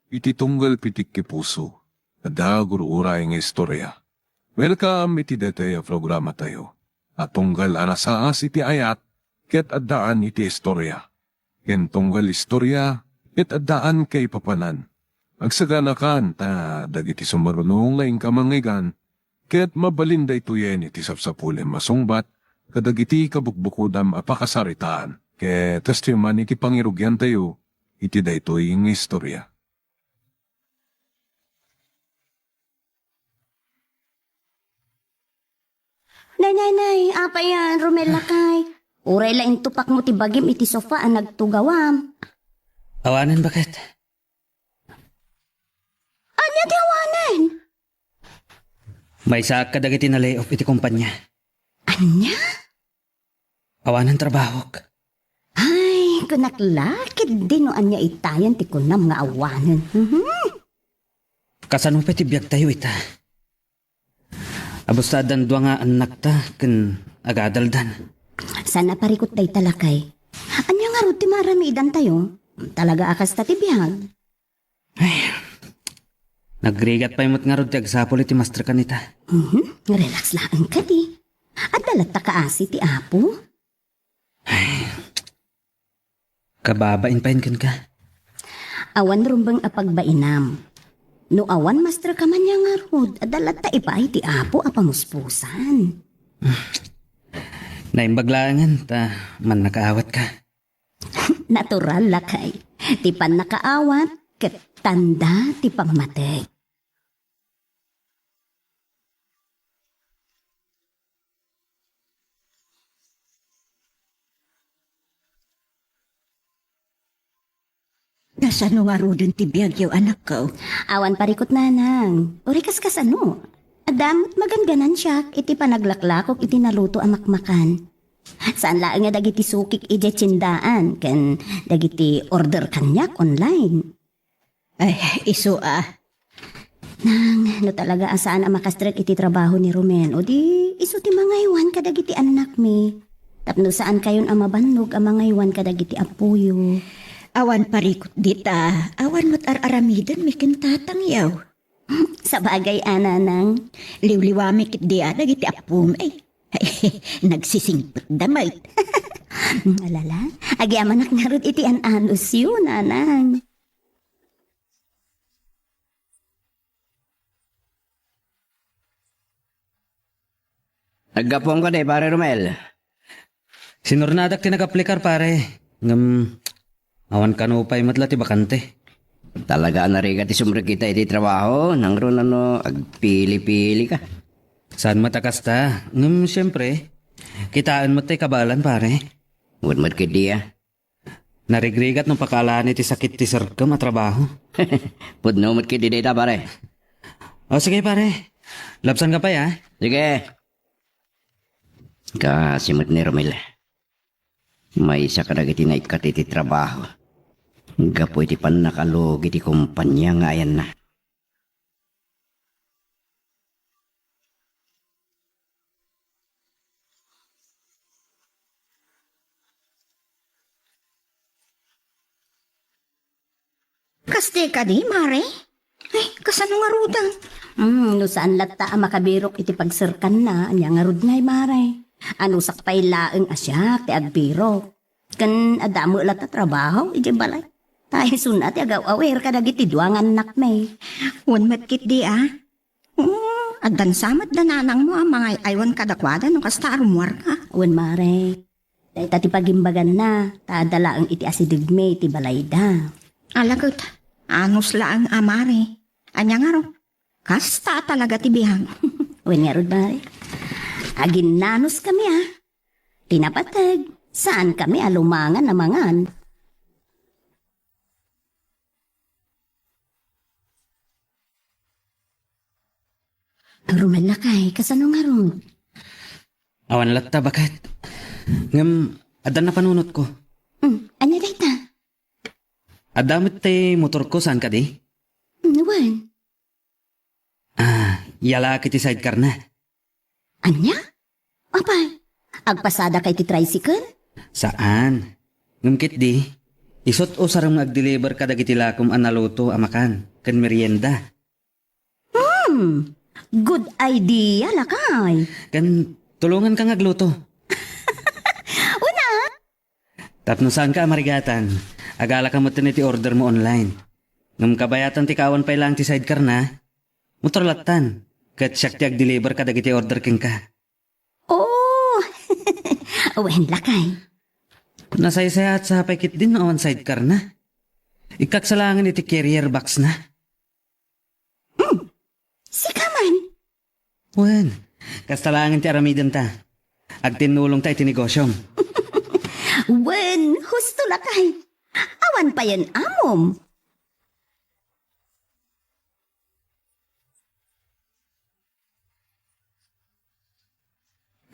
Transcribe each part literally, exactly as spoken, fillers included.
iti tunggal pitikki puso, adda gur-uray nga istorya. Welcome iti daytoy a programatayo a tunggal a nasaas iti ayat ket addaan iti istorya. Ken tunggal istorya ket addaan kaipapanan. Agsaganakan ta dagiti sumaruno nga inka mangngeggan ket mabalin daytoyen iti sapsapulem a sungbat kadagiti kabukbukodam a pakasaritaan. Ket kastoy man iti pangirugiantayo iti daytoy nga istorya. Nay, nay, nay, apay a, Romel lakay? Uray la intupakmo ti bagim iti sofa a nagtugawam. Awanen, baket. Ania ti awanen? Maysaak kadagiti na-layoff iti kompanya. Ania? Awanen trabahok. Ay, kunak la, ket di no ania itayen ti kunam nga awanen. Mhm. Kasano pay ti biagtayo ita? Abus ta addan dua nga annakta ken agadaldan. Saan a parikut dayta lakay. Ania ngarud ti maaramidantayo? Talaga a kasta ti biag. Ay, nagrigat pay met ngarud ti agsapul iti masterkan ita. Mhm, relax laeng kadi. Adda latta kaasi ti Apo? Ay, kababain pay kenka. Awan rumbeng a pagbainam. No awan masterka man nia ngarud, adda latta ipaay ti Apo a pamuspusan. Naimbag laengen ta mannakaawat ka. Natural lakay. Ti pannakaawat ket tanda ti pammateg. Kasano ngaruden ti biagyo, anakko? Awan parikut, nanang. Uray kaskasano? Adda met maganganansiak iti panaglaklakok iti naluto a makmakan. Saan laeng nga dagiti sukik idiay tiendaan ken dagiti order kaniak online. Ay, isu a. Nang, no talaga a saan a makastrek iti trabaho ni Romel, o di isu ti mangaywan kadagiti annakmi. Tapno saankayon a mabannog a mangaywan kadagiti appoyo. Awan parikut dita, awan met ar-aramidenmi ken tatangyo. Sabagay a, nanang. Liwliwami ketdi a dagiti appomi. Nagsisingpetda met. Alala, agyamanak ngarud iti an-anusyo, nanang. Naggapuan kadi, Pare Romel? Sinurnadak ti nagaplikar, pare. Ngem, awan kano pay met la ti bakante. Talaga a narigat ti sumrekita iti trabaho, nangruna no agpili-pili ka. Saan met a kasta? Ngem, siempre, kitaen met ti kabaelan, pare. Wen met ketdi a. Narigrigat no pakaalaan iti sakit ti serkem a trabaho. Pudno met ketdi dayta, pare. O, sige, pare. Labsanka pay, a? Sige. Kaasi met ni Romel. Maysa kadagiti naikkat iti trabaho gapu iti pannakalugi ti kompania nga ayanna. Kasta kadi, Mare? Ay, kasano ngaruden? Hmm, no saan latta a makabirok iti pagserkanna, ania ngarud ngay, Mare? Anusak pay laeng a siak ti agbirok. Ken adda met latta trabaho idiay balay. Ta isuna ti agaw-awir kadagiti dua nga annakmi. Wen met ketdi a. Oo, addan sa met da nanangmo a mangay-aywan kadakuada no kasta a rummuarka. Wen, Mare. Dayta ti pagimbaganna, ta adda laeng iti asidegmi iti balayda. Ala ket, anus laeng a, Mare. Ania ngarud? Kasta a talaga ti biag. Wen ngarud, Mare. Aginnanuskami a. Ti napateg, saankami a lumangan a mangan. Romel lakay, kasano ngarud? Awan latta, baket. Ngem, addan napanunotko. Hmm, ania dayta? Adda met ti motorko, saan kadi? Hmm, wen. Ah, iyalaak iti sidecar-na. Ania? Apay, agpasadaka iti tricycle? Saan. Ngem ketdi, Isut' usarem nga agdeliver kadagiti lakom a naluto a makan ken merienda. Hmm, good idea, lakay. Ken tulonganka nga agluto. Una? Tapno saanka a marigatan, agalaka metten iti order mo online. Ngem kabayatan ti kaawan pay laeng ti sidecar-na, motor lattan, ket siak ti agdeliver kadagiti order kenka. Oh! Wen, lakay. Nasaysayaat sa pay ketdin no awan sidecar-na. Ikkaksa laengen iti carrier box-na. Hmm. Sika man. Wen, kasta laengen ti aramidenta. Agtinnulongta iti negosyom. Wen, husto, lakay. Awan payen amom.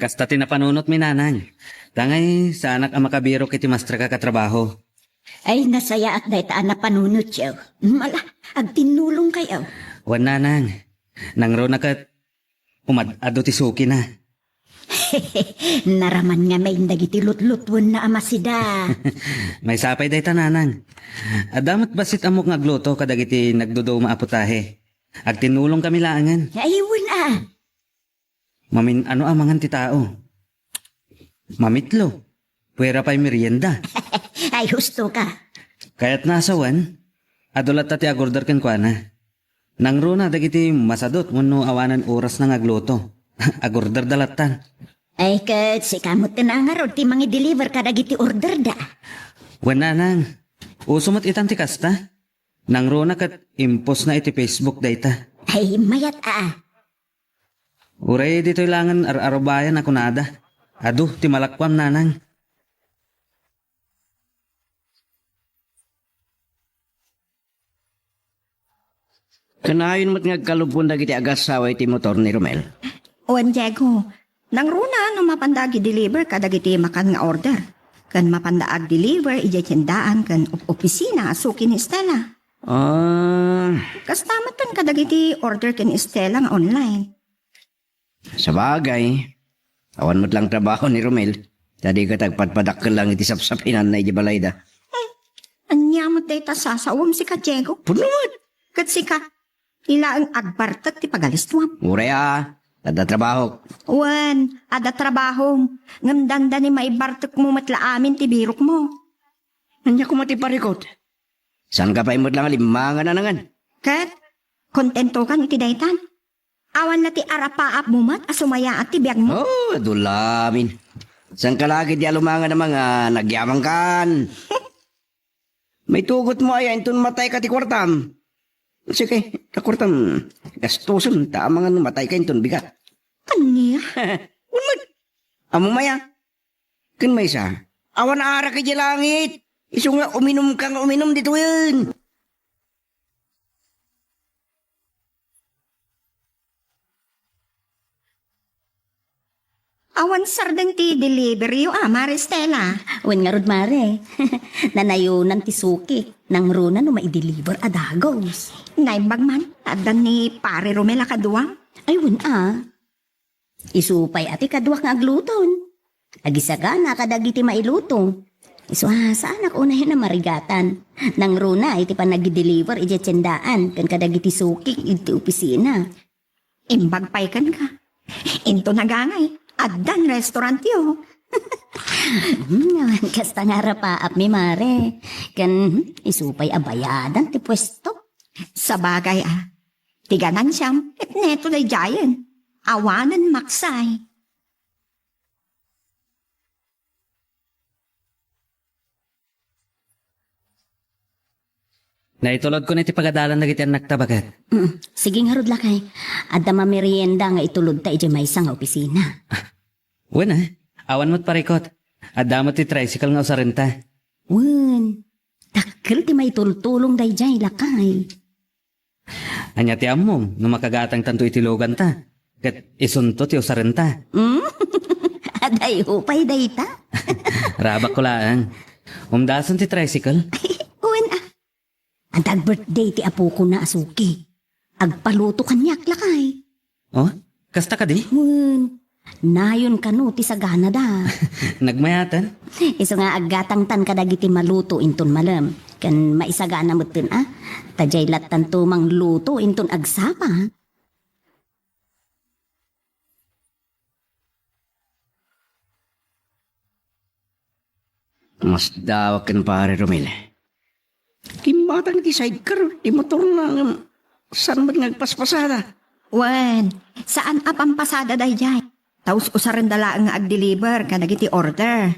Kasta ti napanunotmi, nanang. Tangay, saanak a makabirok iti mastrek a katrabaho. Ay, nasayaat dayta a napanunotyo. Mala, agtinnulongkayo. Wen, nanang. Nangruna ket umad-adu ti sukina. Naraman ngamin dagiti lutlutuenna a masida. Maysa pay dayta, nanang. Adda met bassit ammok nga agluto kadagiti nagduduma a putahe. Agtinnulongkami laengen. Ay, wen a. Mamin-ano a mangan ti tao. Mamitlo. Puera pay merienda. Ay, husto ka. Kayatna a sawen, adu latta ti agorder kenkuana. Nangruna dagiti masadut wenno awanen orasna nga agluto. Agorderda lattan. Ay, ket sika met ti nangarud ti mangideliver kadagiti orderda. Wen, nanang. Uso met itan ti kasta. Nangruna ket impostna iti Facebook dayta. Ay, mayat a. Uray ditoy laengen ar-arubayan a kunada. Adu ti malakuam, nanang. Kanayon met nga agkalubon dagiti agassawa iti motor ni Romel. Wen, Diego, nangruna no mapanda agi-deliver kadagiti makan nga order. Ken mapanda ag-deliver idiay tiendaan ken op-, opisina a suki ni Stella. Ah. Kasta met ken kadagiti order ken Stella nga online. Sabagay, awan met lang trabaho ni Romel, ta di ket agpadpadakkel lang iti sapsapinanna idiay balayda. Hmm. Ania met dayta sasawem, sika, Diego? Puno met. Ket sika, ilaeng agbartek ti pagalistuam. Uray a, adda trabahok. Wen, adda trabahom, ngem dandani maibartekmo met la amin ti birokmo. Ania koma ti parikut? Saanka pay met lang a limmangan, nanang? Ket, kontentokan iti daytan? Awan la ti arapaapmo met a sumayaat ti biagmo? Oh, adu la amin. Saanka la ketdi a lumangan a mangan, agyamankan. Maitugotmo aya inton matayka ti kuartam? Sige, ta kuartam, gastusen ta amangan no matayka inton bigat. Ania? Wen met. Ammom aya? Ken maysa, awan arak idiay langit. Isu nga uminumka nga uminum ditoyen. Awan sardeng ti deliveryyo a, Mare Stella? Wen ngarud, Mare. Nanayonan ti suki. Nangruna no maideliver a dagus. Naimbag man, adda ni Pare Romel a kaduam. Ay, wen a. Isu pay a ti kaduak nga agluton. Agisagana kadagiti mailuto. Isu a, saanak unayen a marigatan. Nangruna iti panagideliver idiay tiendaan ken kadagiti suki iti opisina. Imbag pay kenka. Into nagangay, addan restaurantyo. Hmm, kasta nga arapaapmi, Mare. Ken, hmm, isu pay a bayadan ti puesto. Sabagay a, ti ganansiam, ket neto daydiayen. Awanen maksay. Naitulodkon iti pagadalan dagiti annakta, baket. Mm, sige ngarud, lakay. Adda mamerienda nga itulodta idiay maysa nga opisina. Wen a, awan met parikut. Adda met ti tricycle nga usarenta. Wen, dakkel ti maitultulong daydiay, lakay. Ania ti ammom no makagatangtanto iti luganta, ket isunto ti usarenta? Mm? Adayo pay dayta? Rabakko laeng. Umdasen ti tricycle? Ay, wen a. Adda ag-birthday ti apokona a suki. Agpaluto kaniak, lakay. Oh? Kasta kadi? Wen. Nayon kano ti saganada. Nagmayaten? Isu nga aggatangtan kadagiti maluto inton malem. Ken maisagana metten a. Ta diay lattanto mangluto inton agsapa. Masdawak ken Pare Romel. Kimmatang iti sidecar ti motorna ngem saan met nga agpaspasada? Wen, saan a pampasada daydiay. Ta us-usarenda laeng nga agdeliver kadagiti order.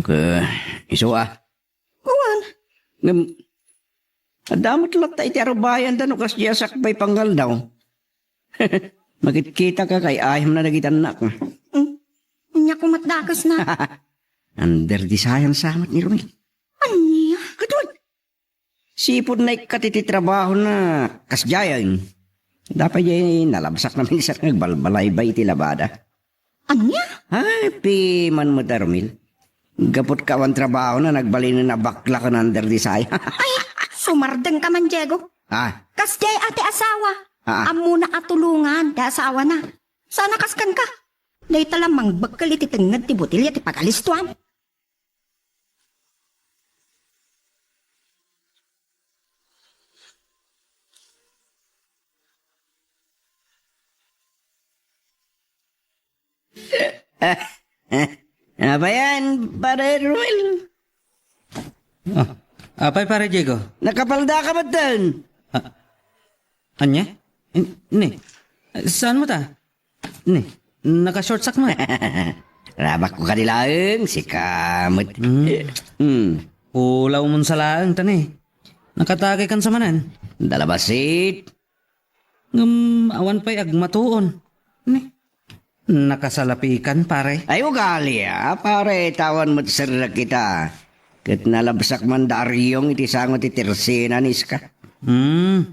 Ke, isu a. Wen. Ngem, adda met latta iti arubayanda no kasdiay a sakbay pangaldaw. Makitkitaka kay ayamna dagiti annak. Hmm. Ania koma ti dakesna? Under the science sa met ni Romel. Ania? Kaduan. Sipud naikkat iti trabahona kasdiayen. Dapay diay nalabsakna minsan nga agbalbalaybay iti labada. Ania? Ay, piman met a Romel. Gaput ka awan trabahona, nagbalinen a bakla ken under the science. Ay, sumardengka man, Diego. Ah. Kasdiay a ti asawa. Ah, ah. Ammona a tulongan ti asawana. Saan a kas kenka. Dayta la mangbekkel iti tengnged ti botelia ti pagalistuan. Ah, ah, apay aya, Pare Romel? Ah, apay, Pare Diego? Nakapaldaka metten. Ah, ania? In-, ni, saan met a? Ni, naka-shorts-ak met. Rabakko kadi laeng, sika met. Hmm. Hmm. Ulawmon sa laeng, ta ni, nakatagaykan sa manen. Dalabasit. Ngem awan pay agmatuon. Ni, nakasalapikan, pare. Ay, ugali, a, pare, ta awan met serrek ita. Ket nalabsak man da ariong iti sango ti tersena ni Iska. Hmm.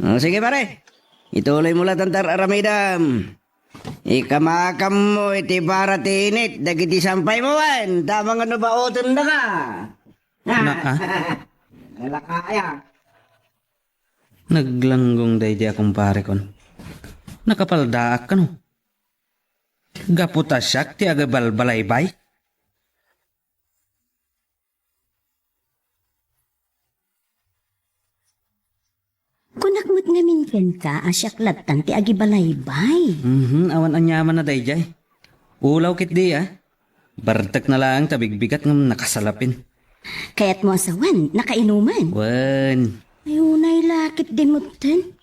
O, sige, pare. Ituloymo latta ti ar-aramidem. Ikamakammo iti bara ti init dagiti sampaymo, wen, ta amangan no baotendaka. Na, ah? Nalakaya. Naglanggong daydi a kumparekon. Nakapaldaak kano. Gapu ta siak ti agabalbalaybay. Kunak met ngamin kenka a siak lattan ti agibalaybay. Mhm, awan aniamanna daydiay. Ulaw ketdi, a. Bartekna laeng ta bigbigat ngem nakasalapin. Kayatmo a sawen, nakainuman? Wen. Ay, unay la ketdi metten.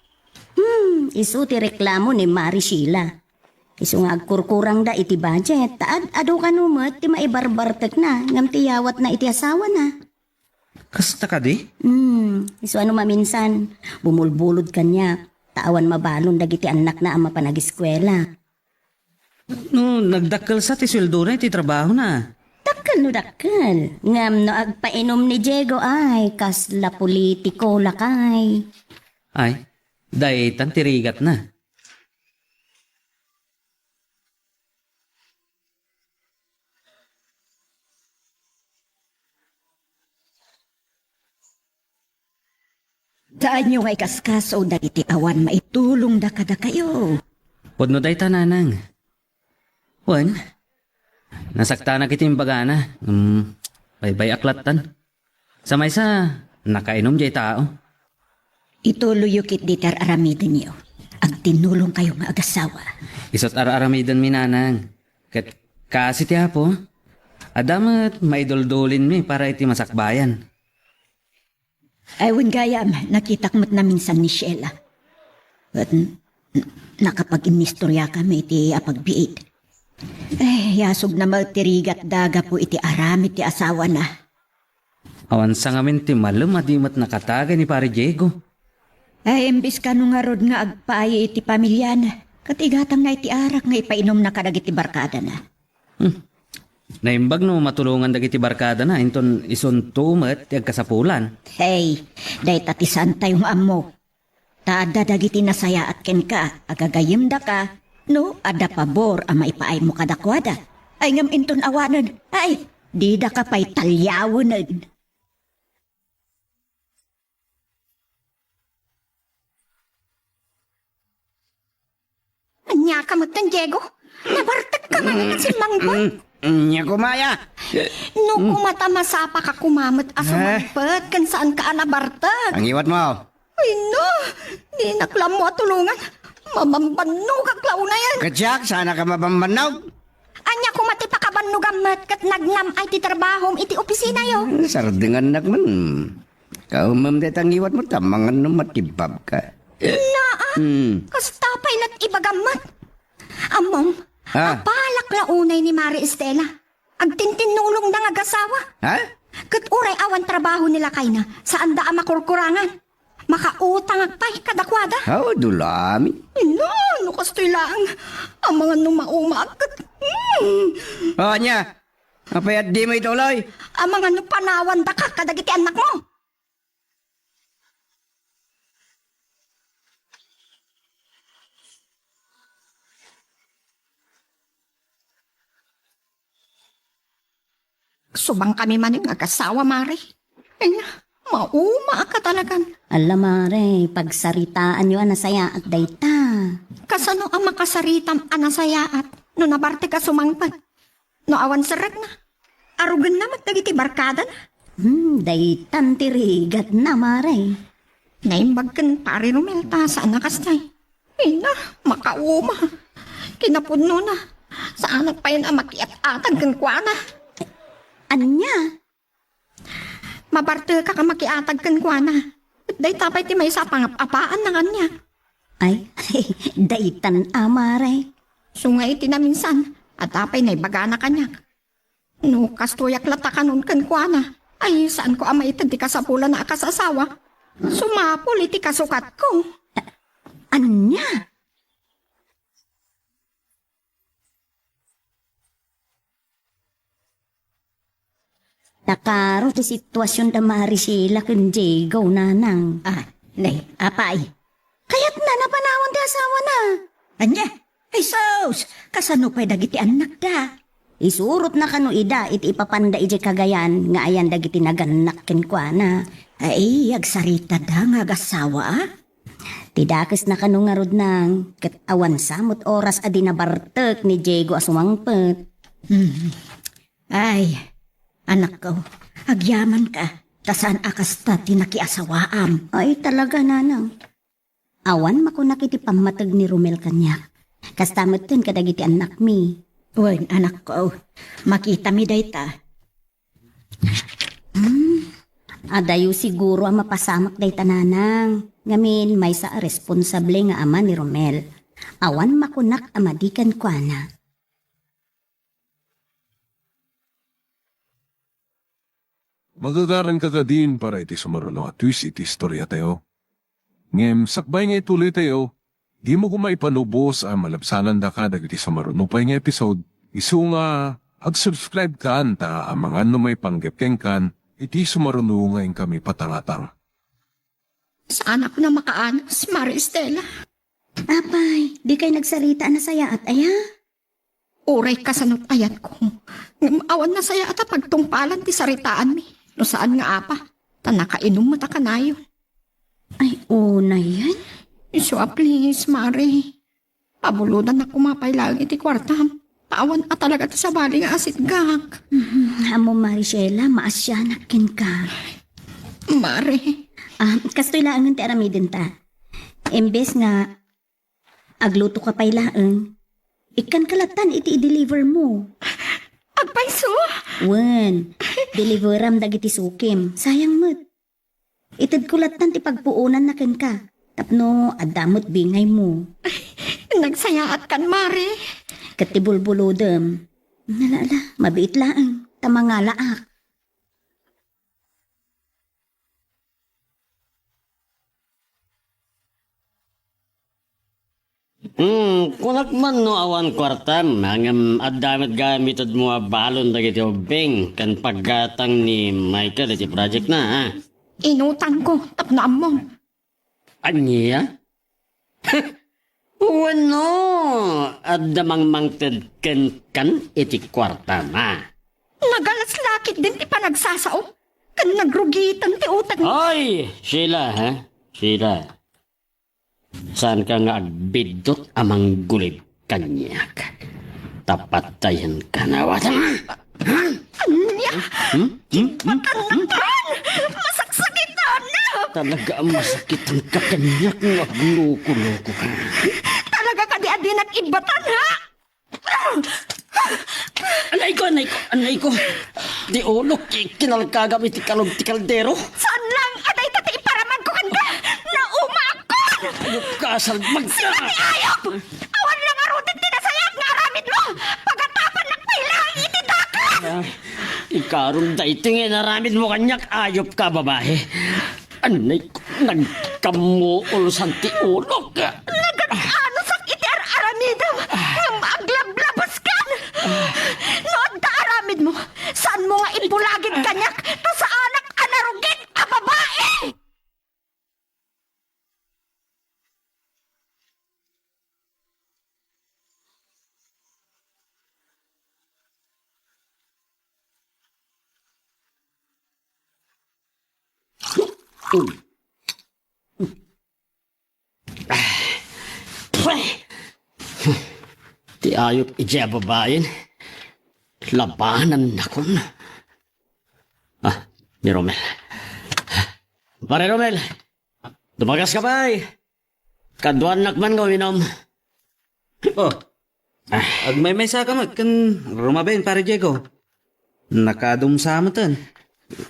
Hmm, isu ti reklamo ni Mari Sheila. Isu nga agkurkurangda iti budget, ta ad-adu kano met ti maibarbartekna ngem ti yawatna iti asawana. Kasta kadi? Hmm, isu a no maminsan, bumulbulod kaniak, ta awan mabalon dagiti annakna a mapan agiskuela. No, nagdakkel sa ti sueldona iti trabahona. Dakkel no dakkel. Ngem no agpainum ni Diego ay, kasla politiko lakay. Ay, daytan ti rigatna. Saanyo nga ikaskaso dagiti awan maitulongda kadakayo? Pudno dayta, nanang. Wen, nasaktanak iti imbagana. Hmm, baybay-ak lattan. Sa maysa, nakainum diay tao. Ituloyyo ketdi ti ar-aramidenyo. Agtinnulongkayo nga agasawa. Isut' ar-aramidenmi, nanang. Ket kaasi ti Apo, adda met maiduldulinmi para iti masakbayan. Ay, wen gayam, nakitak met naminsan ni Sheila. Ket n-, n-, nakapag-innistoriakami iti apagbiit. Ay, yasogna met ti rigatda gapu iti aramid ti asawana. Awan sa ngamin ti malem a di met nakatagay ni Pare Diego. Ay, imbes kano ngarud nga agpaay iti pamiliana, ket igatangna iti arak nga ipainumna kadagiti barkadana. Hmm. Naimbag no matulongan dagiti barkadana, inton isunto met ti agkasapulan. Hey, dayta ti saantayo nga ammo. Ta adda dagiti nasayaat kenka a gagayyemdaka no adda pabor a maipaaymo kadakuada. Ay ngem inton awanen, ay, didaka pay taliawenen. Ania ka met, Diego? Nabartek ka man nga simmangpet. Mm, mm, nia koma, ya. No koma ta masapa ka koma met a sumangpet ken saan ka a nabartek. Angiwatmo. Ay, no! Dinak la ammo a tulongan. Mabambannogak la unayen. Ket siak, saan a ka mabambannog? Ania koma ti pakabannogam met ket nagnam-ay ti trabahom iti opisinayo? Sardengannak man. Kaemem dayta ngiwatmo ta mangan no matibbab ka. Naa, hmm. Kasta pay lat ibagam met. Ammom, ha? Apalak la unay ni Mari Estela. Agtintinnulongda nga agasawa. Ha? Ket uray awan trabaho ni lakayna, saanda a makurkurangan. Makautangak pay kadakuada. Aw, dulami. Ina, no kastoy laeng. Amangan no maumaak ket, hmm. O, ania? Apay a dimo ituloy? Amangan no panawandaka kadagiti annakmo. Subang kami manen nga agasawa, Mare. Ay na, maumaak ka talagan. Ala, Mare, pagsaritaanyo a nasayaat dayta. Kasano a makasaritam a nasayaat no nabartek a sumangpet? No awan serrekna, arugenna met dagiti barkadana. Hmm, daytan ti rigatna, Mare. Naimbag ken Pare Romel ta saan a kastay. Ay na, makauma. Kinapudnona, saanak pay a makiat-atag kenkuana. Ania? Mabartekak a makiatag kenkuana. Ket dayta pay ti maysa a pangap-apaanna kaniak. Ay, daytan a, Mare. Isu nga iti naminsan, adda pay naibagana kaniak. No kastoyak latta kanon kenkuana, ay, saanko a maited ti kasapulanna a kas-asawa. Sumapul iti kasukatko. A-, ania? Nakaro ti situasionda Mari Sheila ken Diego, Nanang. Ah, nay, apay? Kayatna a panawan ti asawana. Ania? Ay sus! Kasano pay dagiti annakda? Isurotna kano ida iti ipapanda idiay Cagayan nga ayan dagiti nagannak kenkuana. Ay, agsaritada nga agasawa, a? Ti dakesna kano ngarud, Nang, ket awan sa met oras a di nabartek ni Diego a sumangpet. Hmm. Ay, anakko, agyamanka, ta saan a kasta ti nakiasawaam. Ay, talaga, Nanang. Awan makunak iti pammateg ni Romel kaniak. Kasta metten kadagiti annakmi. Wen, anakko, makitami dayta. Hmm, adayo siguro a mapasamak dayta, Nanang. Ngamin, maysa a responsable nga ama ni Romel. Awan makunak a madi kenkuana. Magagaranka kadin para iti sumaruno a twist iti istoriatayo. Ngem sakbay nga ituloytayo, dimo koma ipanubos a malabsanandaka dagiti sumaruno pay nga episode, isu nga ag-subscribe kan ta amangan no maipanggep kenkan iti sumaruno nga inkami patangatang. Saanak a makaanos, Mari Estela. Apay, dikay nagsarita a nasayaat aya? Uray kasano't ayatko. Ngem awan nasayaat a pagtungpalan ti saritaanmi. No saan nga apa, ta nakainum met a kanayon. Ay, unayen? Isu a please, Mare. Pabulodannak koma pay laeng iti kuartam. Ta awan a talaga ti sabali nga asitgak. Mhm. Ammom, Mari Sheila, maasianak kenka. Mare. Ah, kastoy laengen ti aramidenta. Imbes nga agluto ka pay laeng, ikkanka lattan iti i-deliver mo. Agpayso? Wen, deliveram dagiti sukim. Sayang met. Itedko lattan ti pagpuonanna kenka. Tapno adda met bingaymo. Nagsayaatkan, Mare. Ket ti bulbulodem. Ala, ala, mabiit laeng. Ta mangalaak. Hmm, kunak man no awan kuartam, ngem adda met gayam itedmo a balon dagiti ubbing ken paggatang ni Michael iti project na, ha? Inutangko, tapno ammom. Ania? Wenno, adda mangmangted kenkan iti kuartam, a? Nagalas la ketdin ti panagsasaom, ken nagrugitan ti utang. Ay, Sheila, ha? Sheila. Saanka nga agbiddut a manggulib kaniak. Ta patayenka, nawat. Ania? Hmm? Hmm? Hmm? Mataksakitan! Talaga a masakitanka kaniak nga agloko-lokoka. Talaga kadi a dinak ibbatan, ha? Anay ko, anay ko, anay ko. Ti ulok, ki-, kinalkagam iti kalog ti kaldero. Saan lang, adayta ti iparamanko kenka. Naumaakon! Ayop ka, salbag ka! Sika ti ayop! Awan la ngaruden ti nasayaat nga aramidmo! Pagatapannak pay laeng iti dakes! Ah, ikaron daytoy nga inaramidmo kaniak, ayop ka, babae. Anay ko, nagkammuol san ti ulok. Nagan-anosak iti ar-aramidem, ngem aglablabuskan. No adda aramidmo, saanmo nga ibulagid kaniak, ta saanak a narugit a babae! Ti ayop idiay a babaen, labanannakon. Ah, ni Romel. Pare Romel, dumagaska pay. Kaduannak man nga uminom. Oh. Ah. Agmaymaysa ka met ken rumabiin, Pare Diego. Nakadumsa metten.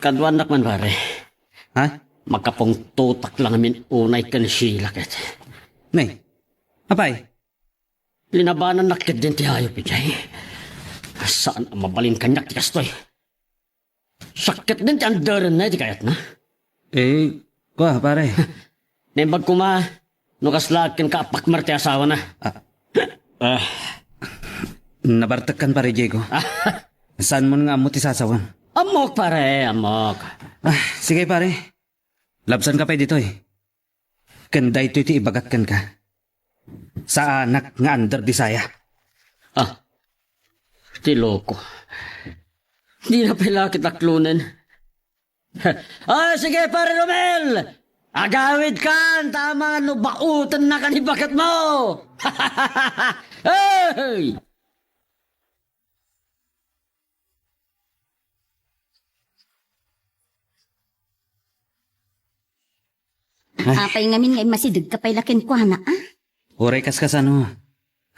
Kaduannak man, pare. Ha? Makapungtotak lang amin unay ken Sheila ket. Ne. Apay? Linabanannak ketdin ti ayop idiay. Saan a mabalin kaniak ti kastoy. Sakket din ti anderenna iti kayatna. Eh, kua, pare. Naimbag koma, no kasla agkenka a pakmer ti asawana. Ah. Ah. Nabartekkan, Pare Diego. Saanmon nga ammo ti sasawem? Ammok, pare, ammok. Ah, sige, pare. Labsanka pay ditoy. Ken daytoy ti ibagak kenka. Saanak nga under disaya. Ah, ti loko. Dina pay la ket aklonen. Ah, sige, Pare Romel! Agawidkan, ta amangan no baotennak ti baketmo! Hey! Ay. Apay ngamin nga immasidegka pay la kenkuana, a? Uray kas kasano.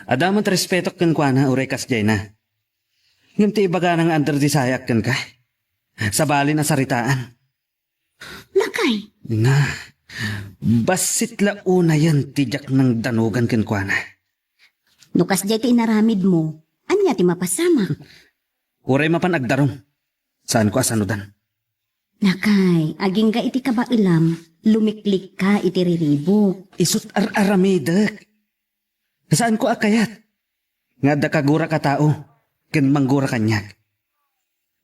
Adda met respetok kenkuana, uray kasdiayna. Ngem ti ibagana nga under disayaak kenka, sabalin a saritaan. Lakay. Na, bassit la unayen ti diak nangdanugan kenkuana. No kasdiay ti inaramidmo, ania ti mapasamak? Uray mapan agdarum, saanko a sanudan. Lakay, agingga iti kabaelam, lumiklikka iti riribuk. Isut' ar-aramidek. Saanko a kayat nga adda kagurak a tao ken manggura kaniak.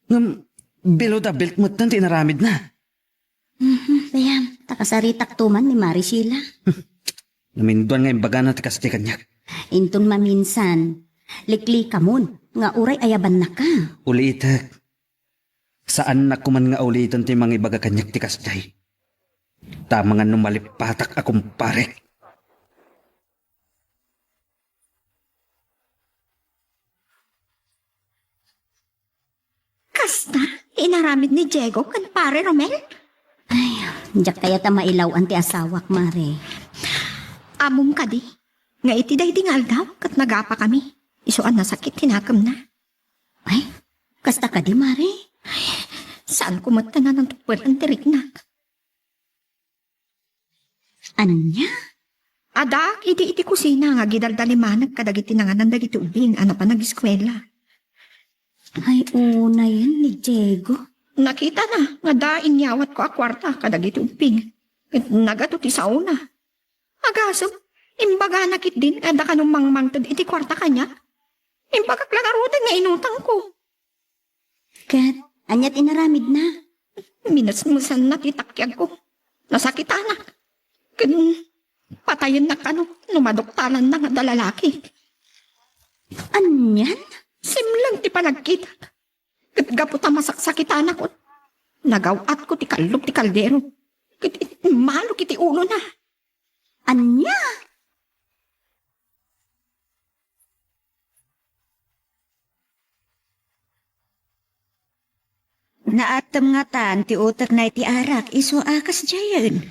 Ngem, below the belt metten ti inaramidna. Mhm, ayan, ta kasaritakto man ni Mari Sheila. Naminduan nga imbagana ti kasdiay kaniak. Inton maminsan, liklikamon nga uray ayabannaka. Ulitek. Saannak koman nga uliten ti mangibaga kaniak ti kasdiay. Ta amangan no malippatak a kumparek. Kasta ti inaramid ni Diego ken Pare Romel? Ay, diak kayat a mailaw-an ti asawak, Mare. Ammom kadi nga iti daydi nga aldaw ket nagapakami isu a nasakit ti nakemna. Ay, kasta kadi, Mare? Ay, saanko met a nanangtungpalan ti riknak. Ania? Addaak idi iti kusina nga agidaldalimanek kadagiti nanganan dagiti ubbing a napan ageskuela. Ay, unayen ni Diego. Nakitana nga adda inyawatko a kuarta kadagiti ubbing. Ket nagato ti saona. Agasem, imbagana ketdin nga adda kano mangmangted iti kuarta kaniak. Imbagak la ngaruden nga inutangko. Ket ania ti inaramidna? Minesmesenna ti takiagko. Nasakitanak. Ken patayennak kano no maduktalanna nga adda lalaki. Anian? Simlang ti panagkitak. Ket gapu ta masaksakitanakon, nagaw-atko ti kallog ti kaldero. Ket immalok iti ulona. Ania? Naatem ngatan ti utekna iti arak, isu a kasdiayen.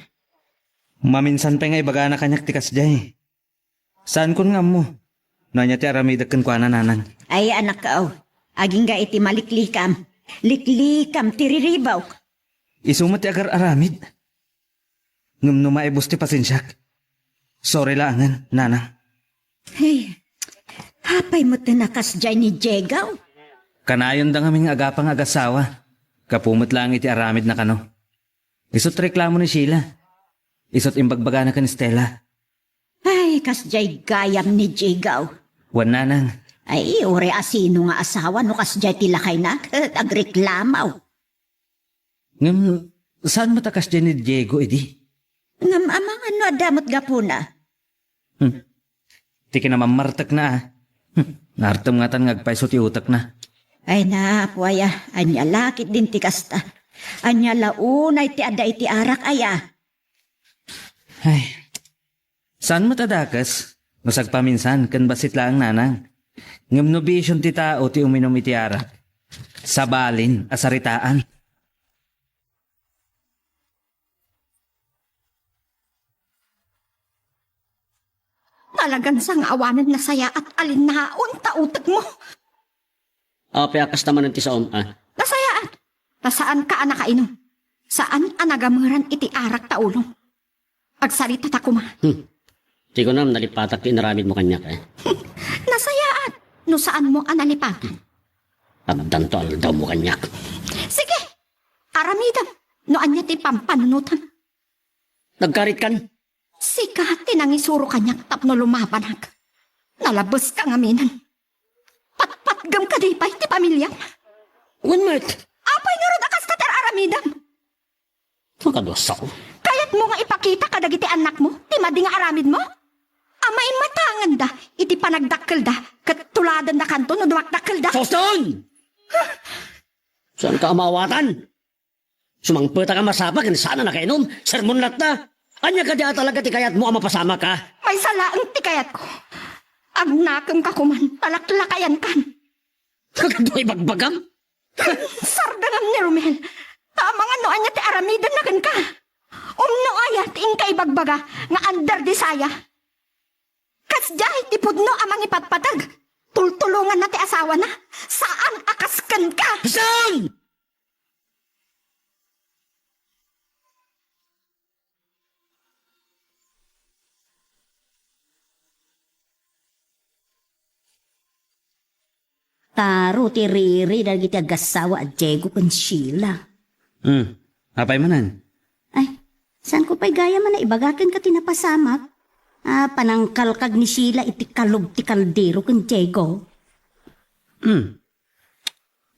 Maminsan pay nga ibagana kaniak ti kasdiay. Saankon nga ammo no ania ti aramidek kenkuana, nanang. Ay, anak, aw. Agingga iti maliklikam. Liklikam ti riribawk. Isu met ti agar-aramid. Ngem no maibus ti pasensiak, sorry laengen, nanang. Hey, apay met ti nakasdiay ni Diego? Kanayonda ngamin nga agapang agasawa. Gapu met laeng iti aramidna kano. Isut reklamo ni Sheila. Isut imbagbagana ken Stella. Ay, kasdiay gayam ni Diego. Wen, nanang. Ay, uray asino nga asawa no kasdiay ti lakayna, ket agreklamo. Ngem saan met a kasdiay ni Diego idi? Ngem amangan no adda met gapuna. Hmm. Ti kinamammartekna, a. Hmm. Naartem ngatan nga agpayso ti utekna. Ay, napo aya, ania la ketdin ti kasta? Ania la unay ti adda iti arak aya? Ay. Saan met a dakes no sagpaminsan ken bassit laeng, nanang. Ngem no bision ti tao ti uminum iti arak, sabalin a saritaan. Talagan sa nga awanen nasayaat a linnaon ta utekmo. Apay a kasta manen ti saom, a? Nasayaat. Ta saanka a nakainum. Saan a nagameran iti arak ta ulom. Agsaritata koma. Hmm. Ti kunam, nalipatak ti inaramidmo kaniak, e. Nasayaat no saanmo a nalipatan. Addanto aldawmo kaniak. Sige, aramidem no ania ti pampanunotem. Nagkaritkan? Sika ti nangisuro kaniak tapno lumabanak. Nalabeska ngaminen. Patpatgem kadi pay ti pamiliam. Wen met. Apay ngarud a kasta ti ar-aramidem? Nakaduasako. Kayatmo nga ipakita kadagiti annakmo ti madi nga aramidmo? A maimatanganda iti panagdakkelda ket tuladendakanto no dumakdakkelda. Soston! Saanka a maawatan? Sumangpetak a masapa ken saan a nakainum. Sermon latta. Ania kadi a talaga ti kayatmo a mapasamak, a? Maysa laeng ti kayatko. Agnakemka koman, talaklakayankan. Kagado ibagbagam? Sardengam ni Romel. Ta amangan no ania ti aramidenna kenka. Umno aya ti inka ibagbaga nga under desire? Kasdiay ti pudno a mangipatpateg. Tultulonganna ti asawana. Saan a kas kenka. Saan? Taro ti riri dagiti agassawa a Diego ken Sheila. Hmm. Apay manen? Ay, saanko pay gayam a naibaga kenka ti napasamak a panangkalkag ni Sheila iti kalub ti kaldero ken Diego. Hmm.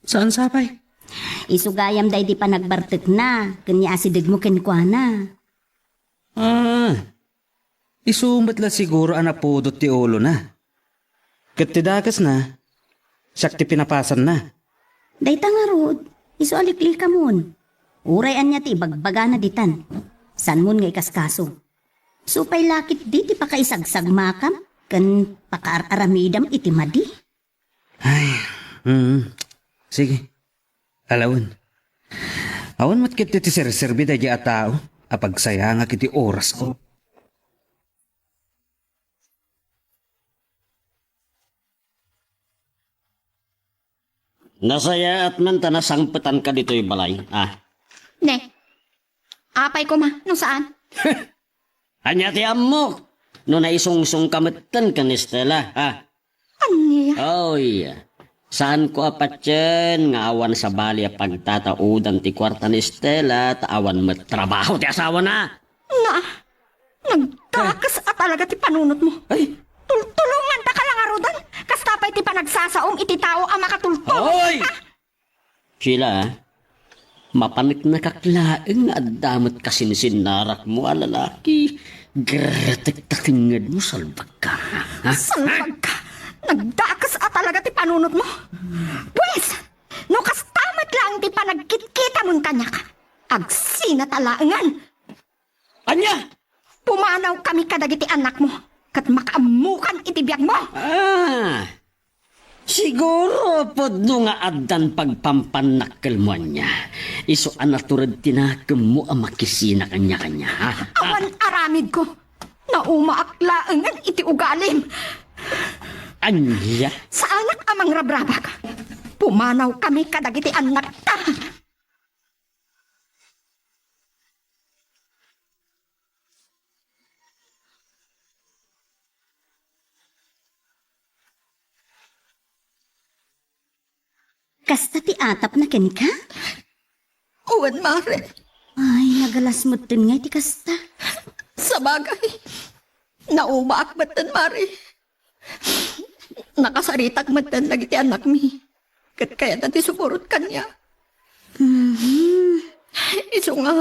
Saan sapay? Isu gayam daydi panagbartekna ken ni asidegmo kenkuana. Ah, isu met la siguro a napudot ti ulona. Ket ti dakesna, siak ti pinapasanna. Dayta ngarud, isu a liklikamon. Uray ania ti ibagbagana ditan, saanmon nga ikaskaso. Isu pay la ketdi ti pakaisagsagmakam ken pakaar-aramidam iti madi. Ay, mm, sige. Alawen. Awan met ketdi ti serserbi daydi a tao a pagsayangak iti orasko. Nasayaat man ta nasangpetanka ditoy balay, a? Ne. Apay koma, no saan? Ania ti ammok? No naisungsongka metten ken ni Stella, a? Ania? Oy, saanko a patien nga awan sabali a pagtataudan ti kuarta ni Stella ta awan met trabaho ti asawana. Na, nagdakes a talaga ti panunotmo. Ay. Tultulongandaka la ngaruden. Kasta pay ti panagsasaom iti tao a makatultulong. Oy! Ka? Sheila, mapaneknekak laeng nga adda met kasinsinnarakmo a lalaki. Gertek ta tengngedmo, salbagka. Ha? Salbagka! Nagdakes a talaga ti panunotmo. Pues, no kasta met laeng ti panagkitkitamon kaniak, agsinata laengen. Ania? Pumanawkami kadagiti annakmo, ket makaammokan iti biagmo. Ah, Siguro, pudno nga addan pagpampannakkelmo ania. Isu a natured ti nakemmo a makisina kaniakania, ha? Awan aramidko. Naumaak laengen iti ugalim. Ania? Saanak a mangrabrabak. Pumanawkami kadagiti annakta. Kasta ti atapna kenka? Wen, Mare. Ay, nagalas metten nga iti kasta. Sabagay, naumaak metten, Mare. Nakasaritak metten dagiti annakmi. Ket kayatna ti sumurot kaniak. Mhm. Isu nga,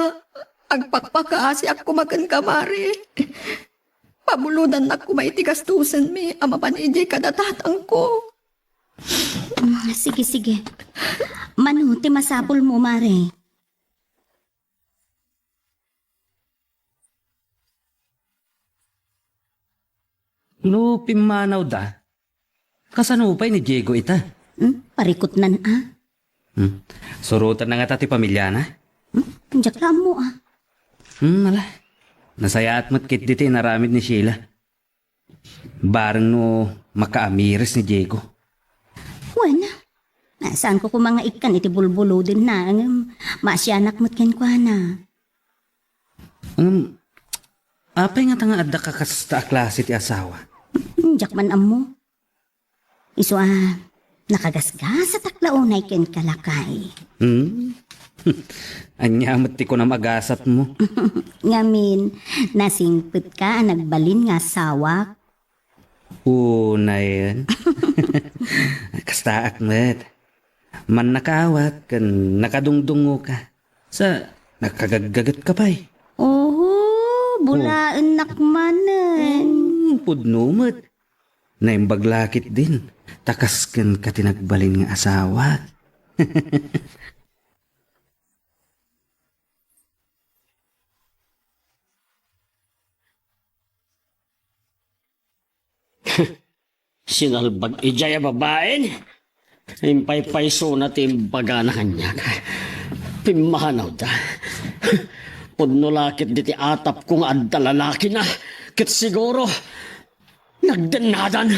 agpakpakaasiak koma kenka, Mare. Pabulodannak koma iti gastusenmi a mapan idiay kada tatangko. Mm, sige, sige. Mano ti masapulmo, Mare? No pimmanawda, kasano pay ni Diego ita? Hmm? Parikutnan a. Hmm. Surotanna ngata ti pamiliana? Hmm? Diak la ammo a. Hmm, ala. Nasayaat met ketdi ti inaramid ni Sheila. Bareng no makaamiris ni Diego. Wen, saanko koma nga ikkan iti bulbulodenna, ngem maasianak met kenkuana. Ngem, apay ngata nga adda kakasta a klase ti asawa? Diak man ammo. Isu a, nakagasgasatak la unay kenka, lakay. Hmm? Ania met ti kunam a gasatmo? Ngamin, nasingpetka a nagbalin nga asawak? Unayen. Kastaak met. Mannakaawat ken nakadungdungngoka. Sa, nakagaggagetka pay. Oho, bulaennak manen. Hmm, pudno met. Naimbag la ketdin, ta kas kenka ti nagbalin nga asawak. Sinalbag idiay a babaen. Impaypaysona ti imbagana kaniak. Pimmanawda. Pudno la ketdi ti atapko nga adda lalakina, ket siguro, nagdennadan.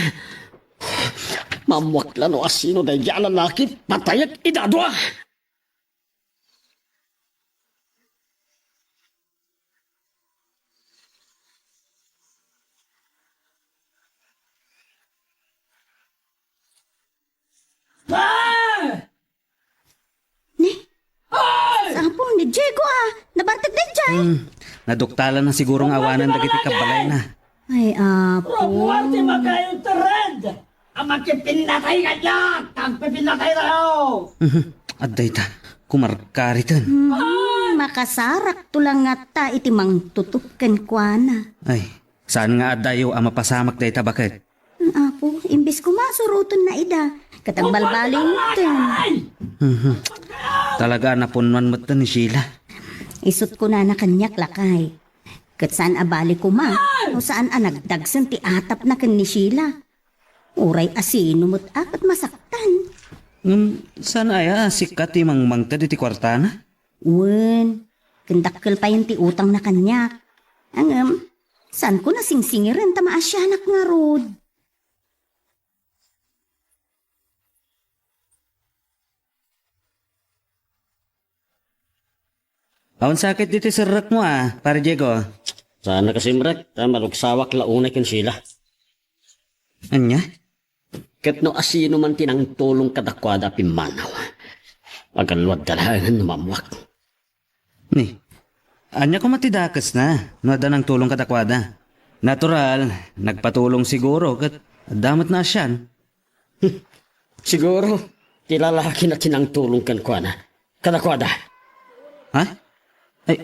Maammoak la no asino daydiay a lalaki, patayek ida dua. Ah! Ni? Ay! Sapul ni Diego, ah. Nabartek daydiay. Hmm. Naduktalan na siguro nga awanen dagiti kabbalayna. Ay, apo. Rupuan ti makayo ti red. A makipinnatay kaniak, agpipinnatay tayo. Mhm. Adda ita, kumarkariten. Hmm, makasarakto la ngata iti mangtutup kenkuana. Ay, saan nga addayo a mapasamak dayta baket? Apo, imbes koma surotonna ida, ket agbalbaliwten. Mhm. Talaga a napunnuan metten ni Sheila. Isut' kunana kaniak, lakay. Ket saan a bali koma, no saan a nagdagsen ti atapna ken ni Sheila. Uray asino met a ket masaktan. Ngem saan aya a sika ti mangmangted iti kuartana? Wen, ken dakkel payen ti utangna kaniak. Ngem, saanko a singsingiren ta maasianak ngarud. Awan sakit ditoy serrekmo, a, Pare Diego? Saan a kasimrek, ta malugsawak la unay ken Sheila. Ania? Ket no asino man ti nangtulong kadakuada a pimmanaw, agalluadda laengen no maammoak. Ni, ania koma ti dakesna no adda nangtulong kadakuada? Natural, nagpatulong siguro ket adda met naasian. Siguro, ti lalakina ti nangtulong kenkuana. Kadakuada. Ha? Ay,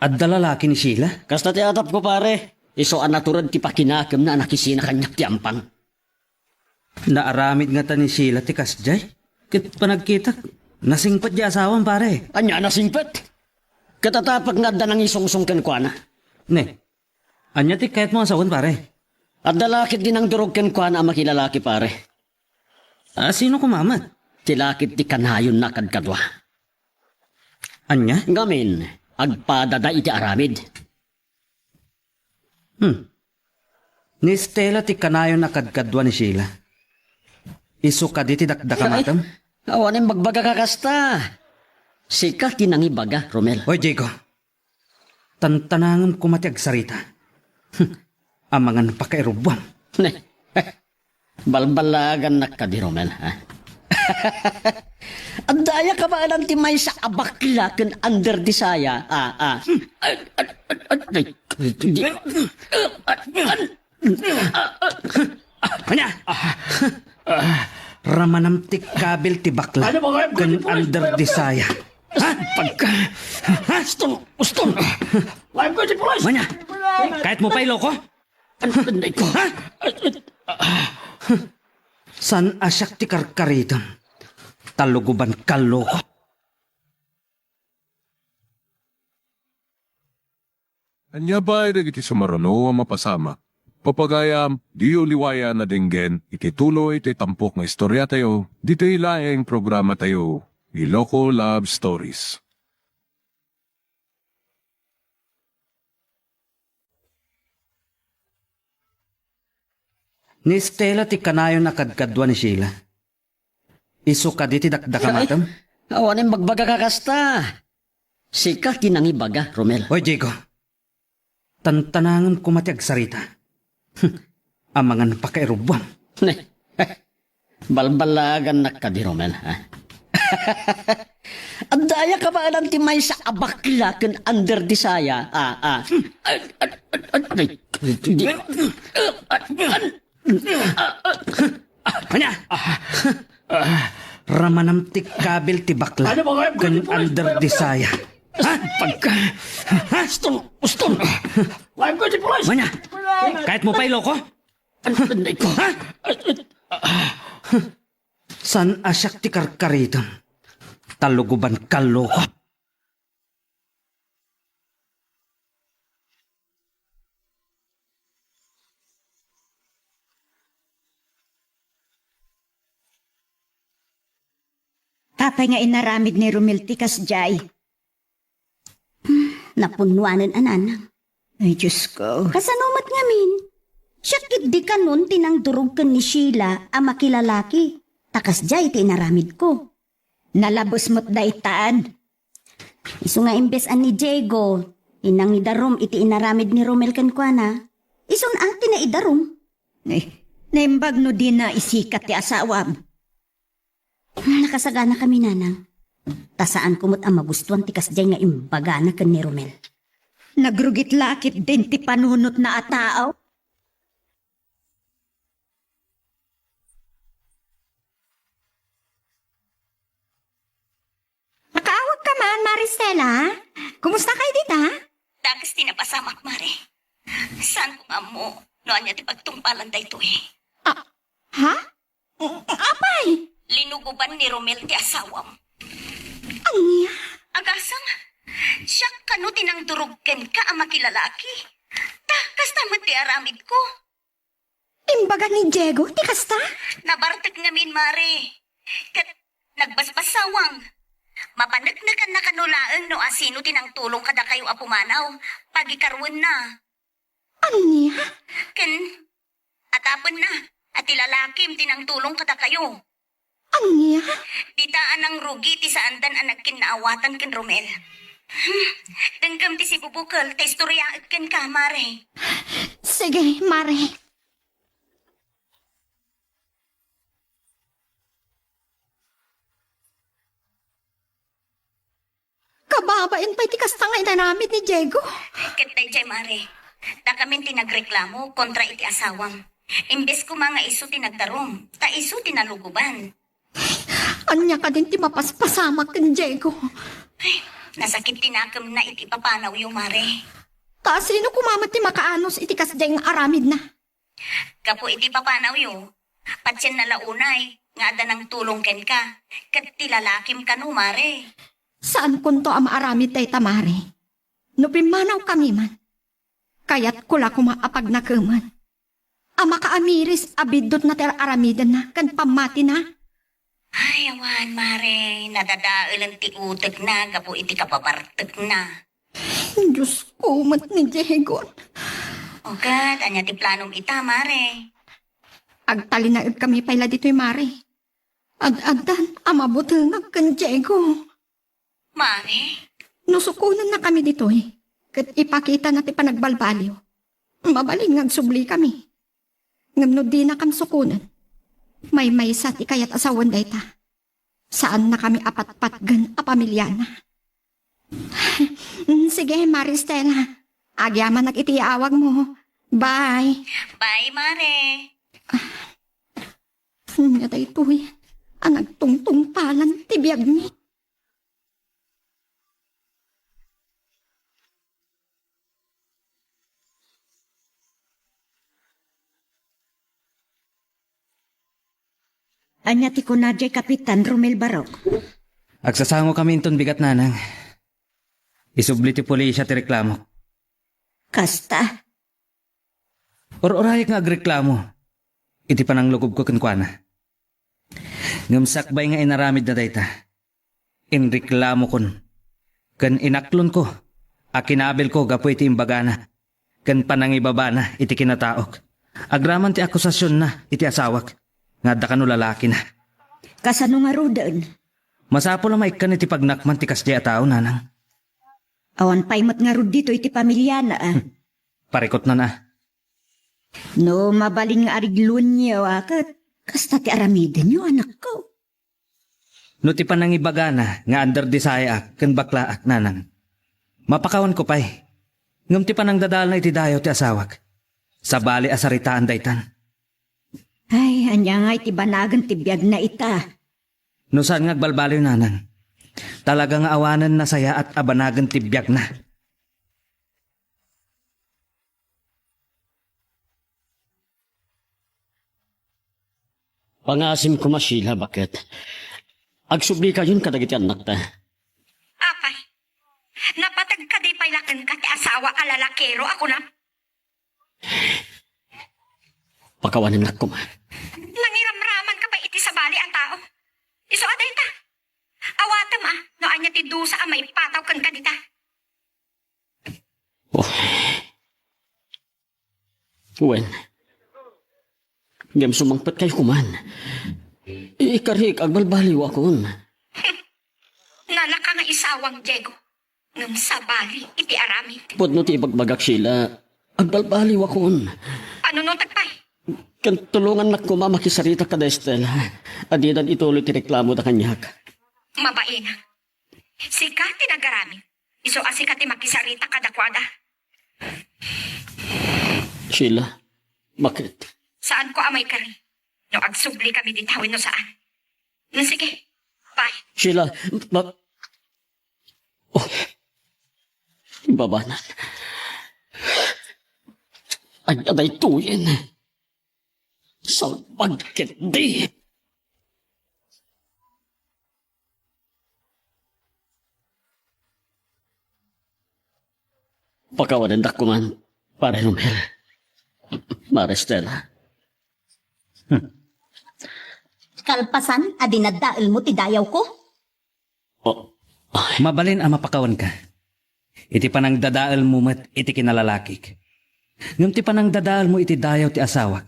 adda lalaki ni Sheila? Kasta ti atapko, pare. Isu a natured ti pakinakemna a nakisina kaniak ti ampang. Naaramid ngata ni Sheila ti kasdiay? Ket panagkitak, nasingpet diay asawam, pare. Ania a nasingpet? Ket atapek nga adda nangisungsong kenkuana. Ne, ania ti kayatmo a sawen, pare? Adda la ketdi nangdurog kenkuana a makilalaki, pare. Ah, sino koma met ti lakip ti kanayonna kadkadua? Ania? Ngamin, agpadada iti aramid. Hmm. Ni Stella ti kanayon a kadkadua ni Sheila. Isu kadi ti dakdakamatem? Ay, awanen bagbaga ka kasta. Sika ti nangibaga, Romel. Oy, Diego. Tantanangem koma ti agsarita. Hmm. Amangan pakairubbuam. Ne. Balballaagannak kadi, Romel, ha? Adda aya kabaelan ti maysa a bakla ken under ti saya, a, a. Ania? Ramanam ti kabil ti bakla ken under ti saya. Ha? Pagka, ha? Uston! Uston! Ania? Kayatmo pay iloko? Ano, anday ko? Ha? Saan a siak ti karkaritem? Taluguban kallo. Ania pay dagiti sumaruno a mapasamak? Pagayam, diyo liwayan a denggen iti tuloy ti tampok nga istoriatayo, ditoy laeng programatayo, Iloko Love Stories. Ni Stella ti kanayon a kadkadua ni Sheila. Isu kadi ti dakdakamatem? Ay, awanen bagbaga ka kasta. Sika ti nangibaga, Romel. Oy, Diego. Tantanangem koma ti agsarita. Hmm. Amangan pakairubbuam. Ne. Balballaagannak kadi, Romel, ha? Adda aya kabaelan ti maysa a bakla ken under ti saya, a, a. Ania? Ramanam ti kabil ti bakla ken under ti saya. Ha? Pagka, ha? Uston! Uston! Ania? Kayatmo pay iloko? Ano, anday ko? Ha? Saan a siak ti karkaritem? Taluguban kallo. Apay nga inaramid ni Romel ti kasdiay? Hmm, napunnuanen a nanang. Ay, Diyos ko. Kasano met ngamin? Siak ketdi kanon ti nangdurog ken ni Sheila a makilalaki. Ta kasdiay ti inaramidko. Nalabes met daytan. Isu nga imbes a ni Diego ti nangidarum iti inaramid ni Romel kenkuana, isun a ti naidarum. Eh, naimbag no dina isika ti asawam. Nakasaganakami, nanang. Ta saanko met a magustuan ti kasdiay nga imbagana ken ni Romel. Nagrugit la ketdin ti panunotna a tao. Makaawagka man, Mare Stella. Kumusta kayo dita? Dakes ti napasamak, Mare. Saanko nga ammo no ania ti pagtungpalan daytoy. Ah, ha? Apay? Linuguban ni Romel ti asawam. Ania? Agasang, siak kano ti nangdurog kenka a makilalaki. Ta, kasta met ti aramidko. Imbaga ni Diego ti kasta? Nabartek ngamin, Mare. Ket nagbasbassawang. Mapaneknekanna kano laeng no asino ti nangtulong kadakayo a pumanaw, pagikaruenna. Ania? Ken atapenna a ti lalakim ti nangtulong kadakayo. Ania? Dita a nangrugi ti saandan a nagkinnaawatan ken Romel. Hmm, denggem ti sibubukel ta istoriaek kenka, Mare. Sige, Mare. Kababain pay ti kasta nga inaramid ni Diego. Ket daydiay, Mare, dakamin ti nagreklamo kontra iti asawam. Imbes koma nga isu ti nagdarum, ta isu ti naluguban. Ania kadin ti mapaspasamak ken Diego? Ay, nasakit ti nakemna iti papanawyo, Mare. Ta sino koma met ti makaanus iti kasdiay nga aramidna? Gapu iti papanawyo, patienna la unay nga adda nangtulong kenka, ket ti lalakim kano, Mare. Saankonto a maaramid dayta, Mare. No pimmanawkami man, kayatko la koma a pagnakemen a makaamiris a biddutna ti ar-aramidenna ken pammatina. Ay, awan, Mare. Nadadaelen ti utekna gapu iti kababartekna. Diosko met ni Diego. O ket, ania ti planom ita, Mare? Agtalinaedkami pay la ditoy, Mare. Ad-addan a mabutengak ken Diego. Mare? No sukonennakami ditoy, ket ipakitana ti panagbalbaliw, mabalin nga agsublikami. Ngem no dinakam sukonen, maymaysa ti kayat a sawen dayta. Saannakami a patpatgen a pamiliana. Sige, Mare Stella. Agyamanak iti yaawagmo. Bye. Bye, Mare. Ania daytoy a nagtungtungpalan ti biagmi? Ania ti kuna diay Kapitan Romel Barok? Agsasangokami inton bigat, Nanang. Isubli ti pulisya ti reklamok. Kasta? Ur-urayek nga agreklamo iti pananglugobko kenkuana. Ngem sakbay nga inaramidna dayta, inreklamokon ken inaklonko a kinabilko gapu iti imbagana ken panangibabana iti kinataok agraman ti akusasionna iti asawak nga adda kano lalakina. Kasano ngaruden? Masapul a maikkan iti pagnakman ti kasdiay a tao, Nanang. Awan pay met ngarud ditoy iti pamiliana, a? Hmm. Parikutnan, a. No mabalin nga arigluenyo, a, ket kasta ti aramidenyo, anakko. No ti panangibagana nga under desayaak ken baklaak, Nanang, mapakawanko pay. Ngem ti panangdadaelna iti dayaw ti asawak, sabali a saritaan daytan. Ay, ania ngay ti banagen ti biagna ita? No saan nga agbalbaliw, Nanang, talaga nga awanen nasayaat a banagen ti biagna. Pangasim koma, Sheila, baket. Agsublikayon kadagiti annakta. Apay, napateg kadi pay la kenka ti asawa a lalakero a kunam? Pakawanennak koma. Nangiramramanka pay iti sabali a tao. Isu a dayta. Awatem a, no ania ti dusa a maipataw kenka dita. Oh. Wen. Ngem sumangpetkayo koman. Ikarik, agbalbaliwakon. Nalaka nga isawang, Diego. Ngem sabali iti aramid. Pudno ti ibagbagak, Sheila. Agbalbaliwakon. Ano no tagpay? Ken tulongannak koma makisarita kada Estela. A didan ituloy ti reklamoda kaniak. Mabainang. Sika ti nagaramid. Isu a sika ti makisarita kadakuada. Sheila, bakit? Saanko a maikari no agsublikami dita wenno saan. Hmm, sige. Bye. Sheila, ba-, oh, ibabanan. Ania daytoyen? Salbag ketdi. Pakawanendak koman, Pare Romel. Mare Stella. Hmm. Kalpasan a dinadaelmo ti dayawko? Oh. Mabalin a mapakawanka iti panangdadaelmo met iti kinalalakik. Ngem ti panangdadaelmo iti dayaw ti asawak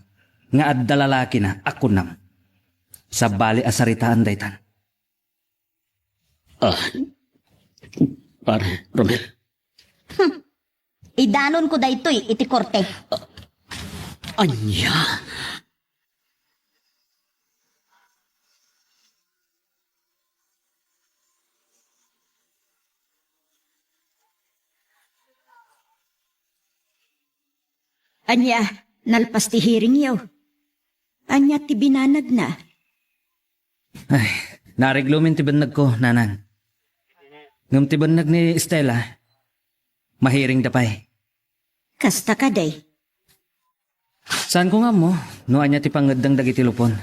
nga adda lalakina a kunam, sabali a saritaan daytan. Ah, Pare Romel. Hmm. Idanonko daytoy iti korte. Ania? Ania, nalpas ti hearingyo? Ania ti binanagna? Ay, nariglumin ti bennegko, Nanang. Ngem ti benneg ni Stella, mahearingda pay. Kasta kadi? Saanko nga ammo no ania ti pangeddeng dagiti lupon.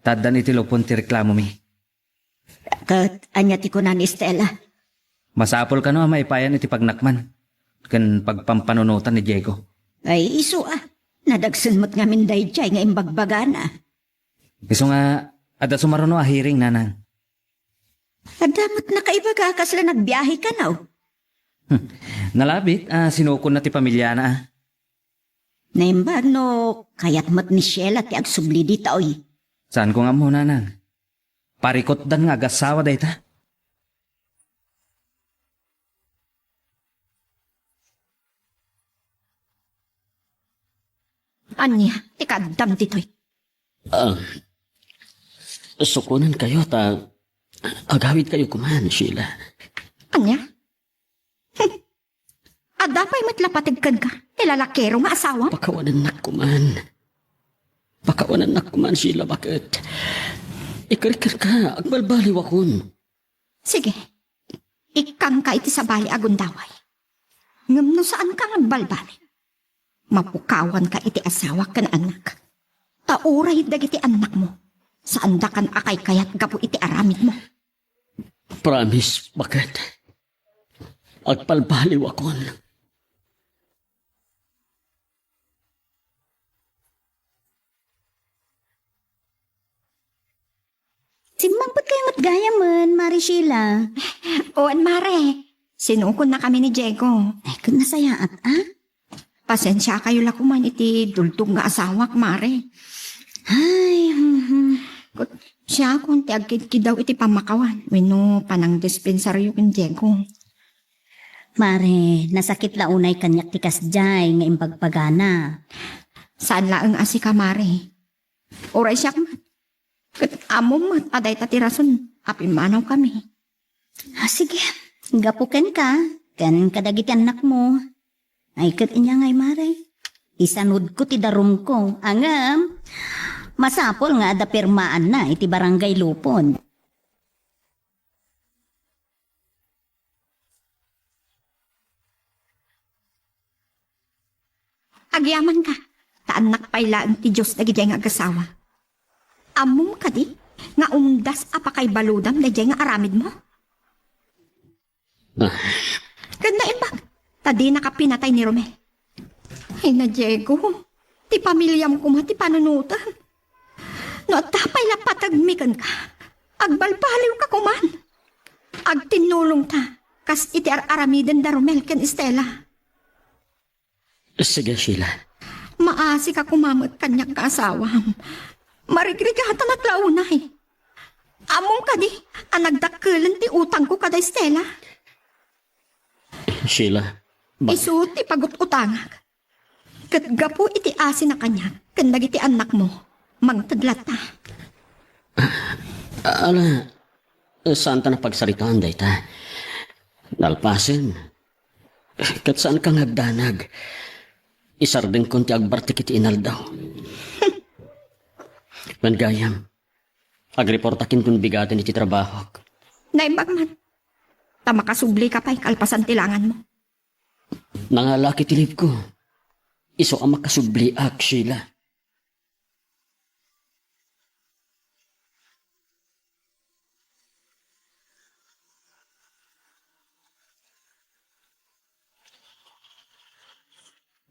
Ta addan iti lupon ti reklamomi. Ket ania ti kuna ni Stella? Masapul kano a maipayan iti pagnakman ken pagpampanunotan ni Diego. Ay, isu a. Nadagsen met ngamin daydiay nga imbagbagana. Isu nga, Adda sumaruno a hearing, nanang. Adda met nakaibaga a kasla nagbiahe kano? Hmm. Nalabit a sinukonna ti pamiliana, a. Naimbag no kayat met ni Sheila ti agsubli ditoy. Saanko nga ammo, nanang. Parikutdan nga agassawa dayta. Ania ti kaaddam ditoy? Ah, sukonenkayo ta agawidkayo koman, Sheila. Ania? Adda pay met la pateg kenka ti lalakero nga asawam? Pakawanennak koman. Pakawanennak koman, Sheila, baket. Ikerkerka, agbalbaliwakon. Sige. Ikkangka iti sabali a gundaway. Ngem no saanka nga agbalbaliw, mapukawanka iti asawak ken annak. Ta uray dagiti annakmo, saandakan a kaykayat gapu iti aramidmo. Promise, baket. Agbalbaliwakon. Simmangpet kayo met gayamen, Mare Sheila. Wen, Mare. Sinukonnakami ni Diego. Ay, ket nasayaat, a? Pasensiakayo la koman iti dultog nga asawak, Mare. Ay, mhm. Ket siakon ti agkidkidaw iti pammakawan wenno panangdispensaryo ken Diego. Mare, nasakit la unay kaniak ti kasdiay nga imbagbaga. Saan laeng a sika, Mare. Uray siak met. Ket ammom met a dayta ti rason a pimmanawkami. Ah, sige, gapu kenka, ken kadagiti annakmo. Ay, ket ania ngay, Mare? Isanudko ti darumko. Ngem, masapul nga adda pirmaanna iti barangay lupon. Agyamanka, ta annak pay laeng ti Dios dagidiay nga agasawa. Ammom kadi nga umdas a pakaibaludam daydiay nga aramidmo? Ah. Ket naimbag, ta dinaka pinatay ni Romel. Ay na, Diego, ti pamiliam koma ti panunotam. No adda pay la pategmi kenka, agbalbaliwka koman. Agtinnulongta kas iti ar-aramiden da Romel ken Estela. Sige, Sheila. Maasika koma met kaniak nga asawam. Marigrigatanak la unay. Ammom kadi a nagdakkelen ti utangko kada Estela? Sheila, ba- Isu ti pagut-utangak. Ket gapu iti asina kaniak ken dagiti annakmo, mangted latta. Ala, saanta nga pagsaritaan dayta. Nalpasen, ket saanka nga agdanag. Isardengkon ti agbartek iti inaldaw. Wen gayam, agreportak inton bigaden iti trabahok. Naimbag man. Ta makasublika pay kalpasan ti langanmo. Nangalaki ti leave-ko. Isu a makasubliak, Sheila.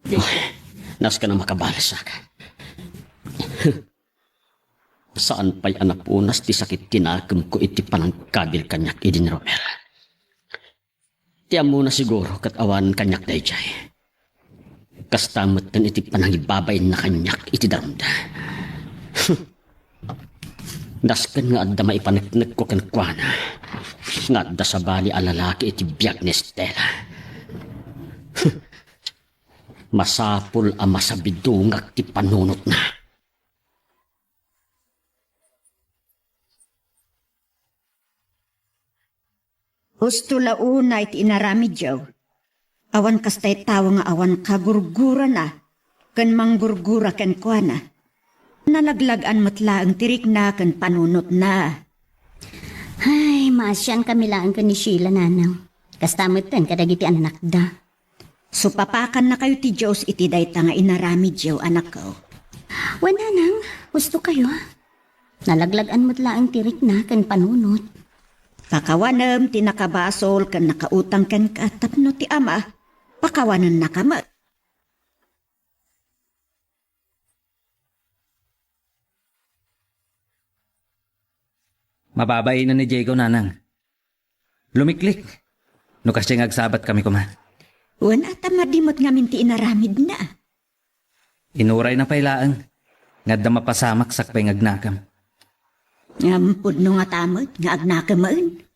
Ay, nasken a makabalesak. Saan pay a napunas ti sakit ti nakemko iti panangkabil kaniak idi ni Romel. Ti ammona siguro ket awan kaniak daydiay. Kasta metten iti panangibabainna kaniak iti darumda. Nasken nga adda maipaneknekko kenkuana nga adda sabali a lalaki iti biag ni Estela. Masapul a masabidongak ti panunotna. Husto la unay ti inaramidyo. Awan kasta ti tawen nga awan kagurgurana ken manggurgura kenkuana. Nalaglag-an met laeng ti rikna ken panunotna. Ay, maasiankami laeng ken ni Sheila, nanang. Kasta metten kadagiti annakda. Supapakannakayo ti Dios iti dayta nga inaramidyo, anakko. Wen, nanang, husto kayo. Nalaglag-an met laeng ti rikna ken panunot. Pakawanem ti nakabasol ken nakautang kenka tapno ti Ama pakawanennaka met. Mababain ni Diego, nanang. Lumiklik. No kasdiay nga agsabatkami koma. Wen, a ta madi met ngamin ti inaramidna. Inurayna pay laeng nga adda mapasamak sakbay nga agnakem. Ngem pudno ngata met nga agnakemen.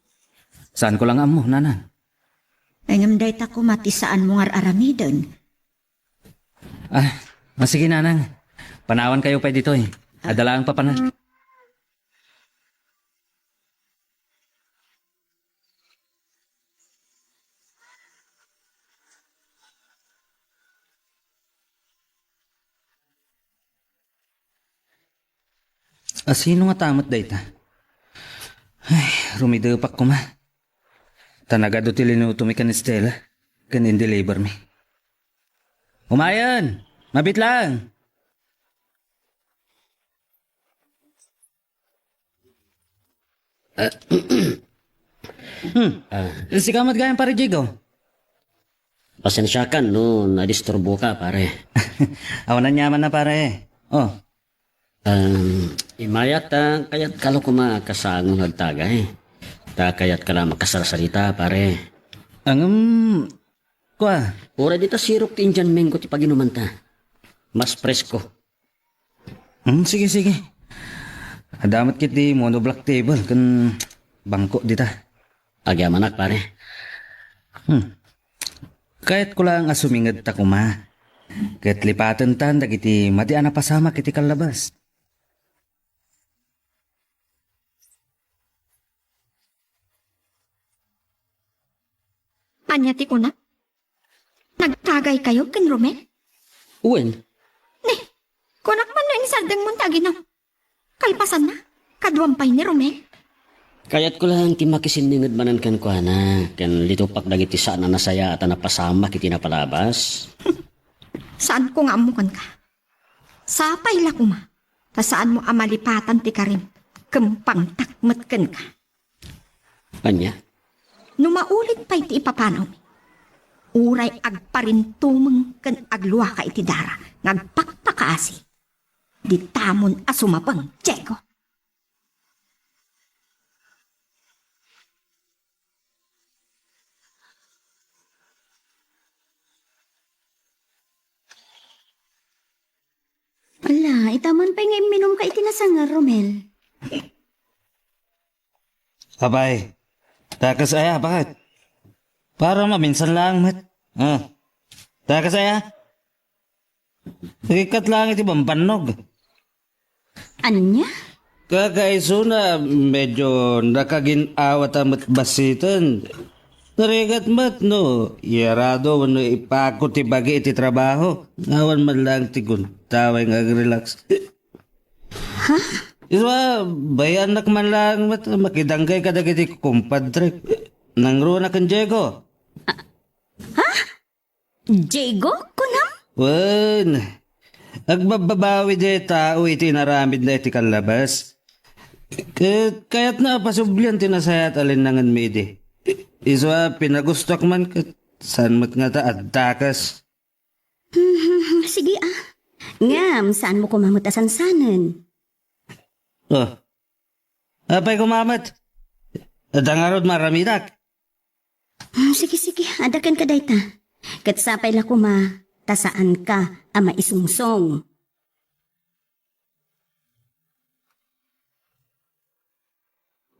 Saanko la nga ammo, nanang. Ay, ngem dayta koma ti saanmo nga ar-aramiden. Ah, ah, sige, nanang. Panawankayo pay ditoy. Adda laeng papanan. Asino ngata met dayta? Ay, rumidepak koma. Ta nagadu ti linutomi ken Estela, ken indelivermi. Umayen! Mabit laeng! Hmm. Ah. Sika met gayam, Pare Diego. Pasensiakan no nadisturboka, pare. Awan aniamanna, pare. Oh. Um, imayat ta kayatka la koma a kasango nga agtagay. Ta kayatka la a makasarsarita, pare. Ngem, kua. Uray dita sirok ti Indian mango ti paginumanta. Mas presko. Hmm, sige, sige. Adda met ketdi monoblock table ken bangko dita. Agyamanak, pare. Hmm. Kayatko laeng a sumingedta koma. Ket lipatentan dagiti madi a napasamak iti kallabas. Ania ti kunam? Nagtagaykayo ken Romel? Wen. Ni, kunak man no insardengmo ti aginum. Kalpasanna, kaduam pay ni Romel. Kayatko laeng ti makisinninged manen kenkuana, ken litupak dagiti saan a nasayaat a napasamak iti napalabas. Saanko nga ammo kenka. Sapay la koma, ta saanmo a malipatan ti karim, ken pangtak met kenka. Ania? No maulid pay ti ipapanawmi, uray agparintumeng ken agluaka iti dara nga agpakpakaasi, ditamon a sumapeng, Diego. Ala, ita man pay nga imminumka iti nasangar, Romel. Apay, dakes aya, baket? Para maminsan laeng met. Ah, dakes aya? Agikkat laeng iti bambannog. Ania? Kakaisuna, medyo nakagin-awat a met bassiten. Narigat met no iyarado wenno ipako ti bagi iti trabaho. Awan man laeng ti guntaway nga agrelax. Ha? Isua, bay-annak man laeng met makidanggay kadagiti kumpadrek. Nangrunak ken Diego. Ha? Diego, kunam? Wen, agbabbabawi diay tao iti inaramidna iti kallabas. Ket kayatna a pasublian ti nasayaat a linnangenmi idi. Isu a pinagustoak man ket saan met ngata a dakes. Hmm, sige, ah. Ngem, saanmo koma met a sansanen? Oh. Apay koma met? Adda ngarud maaramidak? Hmm, sige, sige. Adda kenka dayta. Ket sapay la koma, ta saanka a maisungsong.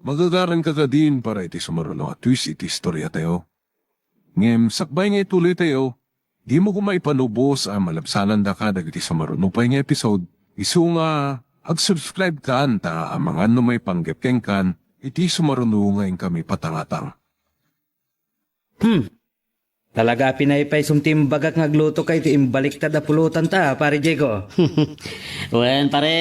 Magagaranka kadin para iti sumaruno a twist iti istoriatayo. Ngem sakbay nga ituloytayo, dimo koma ipanubos a malabsanandaka dagiti sumaruno pay nga episode. Isu nga, ag-subscribe kan ta amangan no maipanggep kenkan iti sumaruno nga inkami patangatang. Hmm. Talaga a pinaypaysom ti imbagak nga aglutoka iti imbaliktad a pulotanta, Pare Diego. Wen, pare,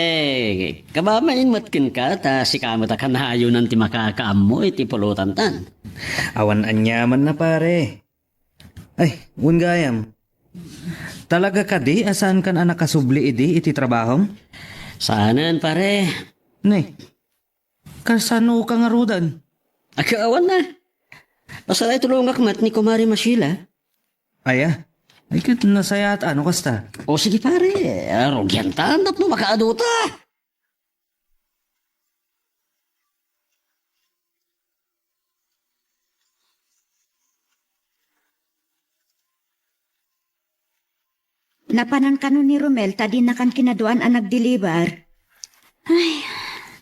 kababain met kenka, ta sika met a kanayon ti makakaammo iti pulotantan. Awan aniamanna, pare. Ay, wen gayam. Talaga kadi a saankan a nakasubli idi iti trabahom? Saanen, pare. Ni, kasanoka ngaruden? Agka awan na. Pasaray tulongak met ni Kumare Mashila. Aya? Ay, ket nasayaat a no kasta. O sige, pare, ah, rugianta, tapno makaadu ta. Napanan kano ni Romel ta dinakan kinaduan a nagdeliver? Ay,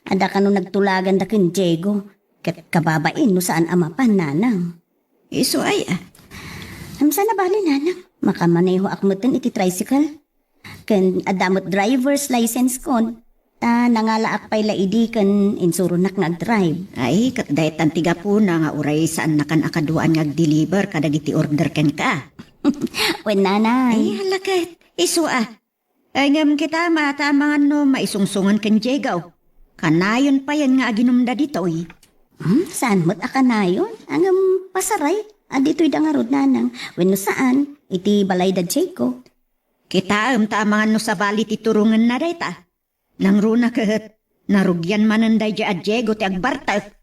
adda kano nagtulaganda ken Diego. Ket kababain no saan a mapan, nanang. Isu aya? Am, saan a bale, nanang. Makamanehoak metten iti tricycle. Ken adda met driver's license kon. Ta nangalaak pay la idi ken insuronak nga agdrive. Ay, ket daytan ti gapuna nga uray saannakan a kaduaan nga agdeliver kadagiti order kenka. Wen, nanay. Ay, hala ket. Isu a. Ay, ngem kita, matamangan no maisungsongan ken Diego. Kanayon payen nga aginumda ditoy. Hmm, saan met a kanayon? Ngem pasaray, a ditoy da ngarud, nanang. Wenno saan, iti balay da Diego. Kitaem ta amangan no sabali ti turongenna dayta. Nangruna ket, narugian manen daydiay a Diego ti agbartek.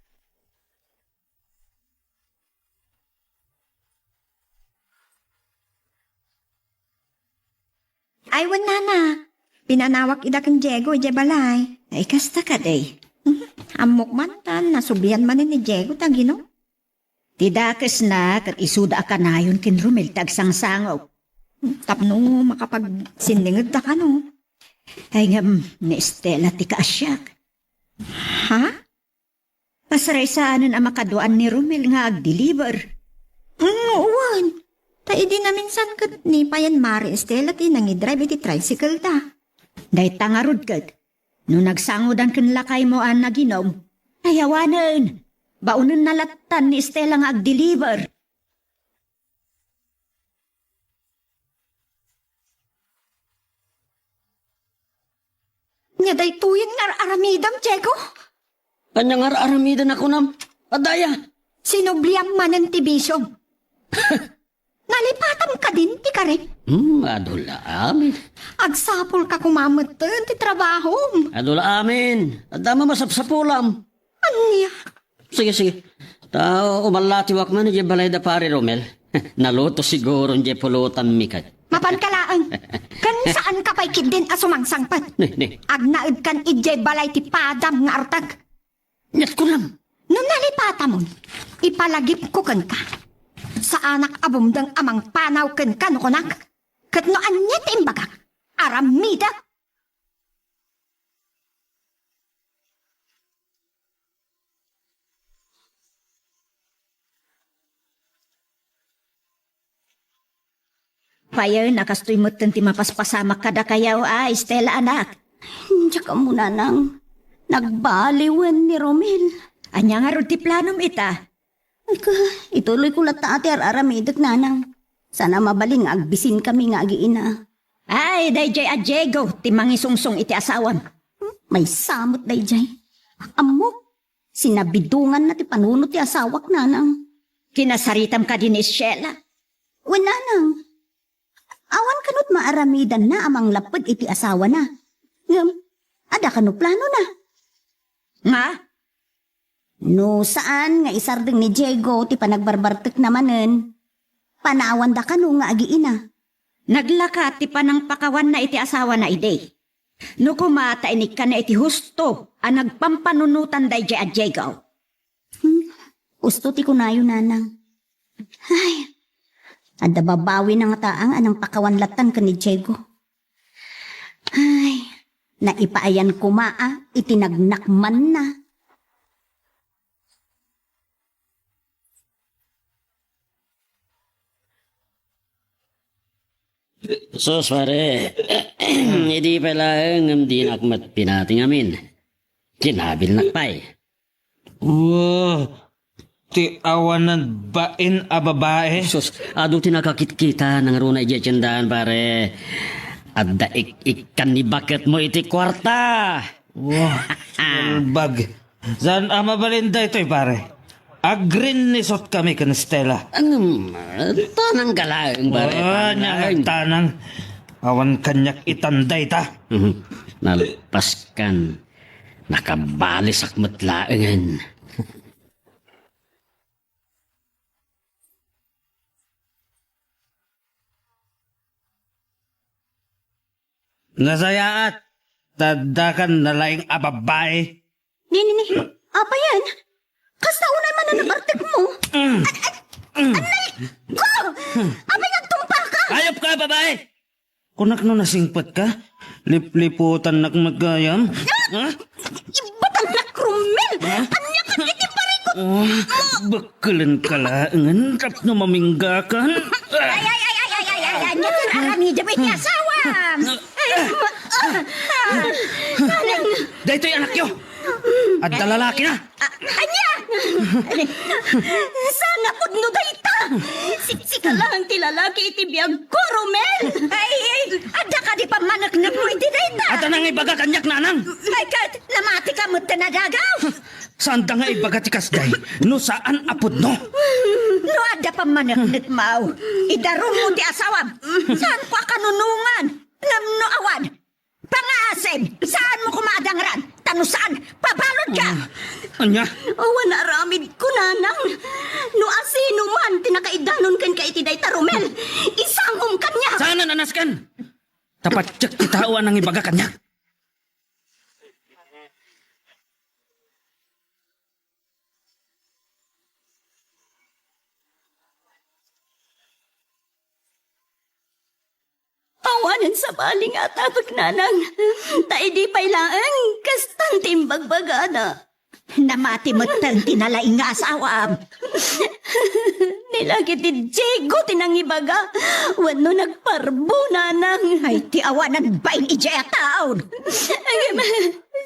Ay, wen, nana. Pinanawak ida ken Diego idiay balay. Ay, kasta kadi. Mhm. Ammok man ta nasublian manen ni Diego ti aginum. Ti dakesna ket isuda a kanayon ken Romel ti agsangsango. Tapno makapagsinningedda kano. Ay, ngem ni Estela ti kaasiak. Ha? Pasaraysanen a makaduaan ni Romel nga agdeliver. Mm, wen. Ta idi naminsan ket ni payen Mari Estela ti nangidrive iti tricycle da. Dayta ngarud ket, no nagsangodan ken lakaymo a naginum, ay awanen, baonenna lattan ni Estela nga agdeliver. Nia daytoyen nga ar-aramidem, Diego? Ania nga ar-aramidem a kunam? Adda aya? Sinubliam manen ti bisiom. Nalipatam kadin ti karim? Hmm, adu la amin. Agsapulka koma metten ti trabahom. Adu la amin. Adda met masapsapulam. Ania? Sige, sige. Ta umallatiwak man idiay balay da Pare Romel. Naluto siguro idiay pulutanmi kay. Mapanka laeng. Ken saanka pay ketdin a sumangsangpet. Ni, ni. Agnaedkan idiay balay ti padam nga artag. Nia ti kunam? No nalipatamon, ipalagipko kenka. Saanak a bumdeng a mangpanaw kenka no kunak. Ket no ania ti imbagak, aramidek. Payen a kastoy metten ti mapaspasamak kadakayo a, Estela, anak. Diak ammo, nanang. Nagbaliwen ni Romel. Ania ngarud ti planom ita? Ika, ituloyko latta ti ar-aramidek, nanang. Saan a mabalin nga agbisinkami nga agiina. Ay, daydiay a Diego ti mangisungsong iti asawam. Hmm, maysa met daydiay. Ammok, sinabidonganna ti panunot ti asawak, nanang. Kinasaritam kadi ni Sheila? Wen, nanang. Awan kano ti maaramidanna a manglapped iti asawana. Ngem, adda kano planona? Nga? No saan nga isardeng ni Diego ti panagbarbartekna manen, panawanda kano nga agiina. Naglakat ti panangpakawanna iti asawana idi. No koma ta inikkanna iti husto a nagpampanunotan daydiay a Diego. Hmm, husto ti kunayo, nanang. Ay, adda babawina ngataang a nangpakawan lattan ken ni Diego. Ay, naipaayan koma a iti nagnakmanna. Sus, pare. Idi pay laeng ngem dinak met pinati ngamin. Kinabilnak pay. Wow, ti awanen bain a babae. Sus, adu ti nakakitkita nangruna idiay tiendahan, pare. Adda ik-ikkan ni baketmo iti kuarta. Wow, salbag. Saan a mabalin daytoy, pare? Agrinnisot kami ken Stella. Ngem, tanang ka laeng, pare, tanang. Ania nga tanang? Awan kaniak itan dayta. Mhm. Nalpaskan. Nakabalisak met laengen. Nasayaat, ta addakan nalaing a babbai. Ni, ni, ni, apay yan? Kasta unay man a nabartek mo. Mm. An-, an-, anay ko! Apay nagtumpal ka? Hayop ka, babae! Kunak no nasingpetka, lipliputannak met gayam. Ha? Ibatannak, Romel! Ha? Ania ket iti parikut? Oh, bekkelenka laengen tapno maminggakan. Ay, ay, ay, ay, ay, ay, ay, ania ti aramidem iti asawam? Ay, ma-, ah, ah, Nanang. Daytoy anakyo. Adda lalaki na. A-, ania? Saan a pudno dayta? Sika laeng ti lalaki iti biagko, Romel. Ay, ay, adda kadi pammaneknekmo iti dayta? Adda nangibaga kaniak, nanang. Ay, ket, namatika met ti nadagaw. Saanda nga ibaga ti kasdiay, no saan a pudno. No adda pammaneknekmo, idarummo ti asawam. Saanko a kanunongan. Ngem no awan, pangaasim, saanmo koma a dangran, ta no saan, pabaludka! Ah, ania? Awan a aramidko, nanang. No asino man ti nakaidanon kenka iti dayta, Romel, isangomo kaniak! Saanen a nasken! Ta patiek ti tao a nangibaga kaniak. Awanen sabali nga atakek, nanang. Ta idi pay laeng, kastan ti imbagbagana. Namati metten ti nalaing nga asawam. Ni laki ti Diego ti nangibaga, wenno nagparbo, nanang. Ay, ti awanan bain idiay a taon. Ay,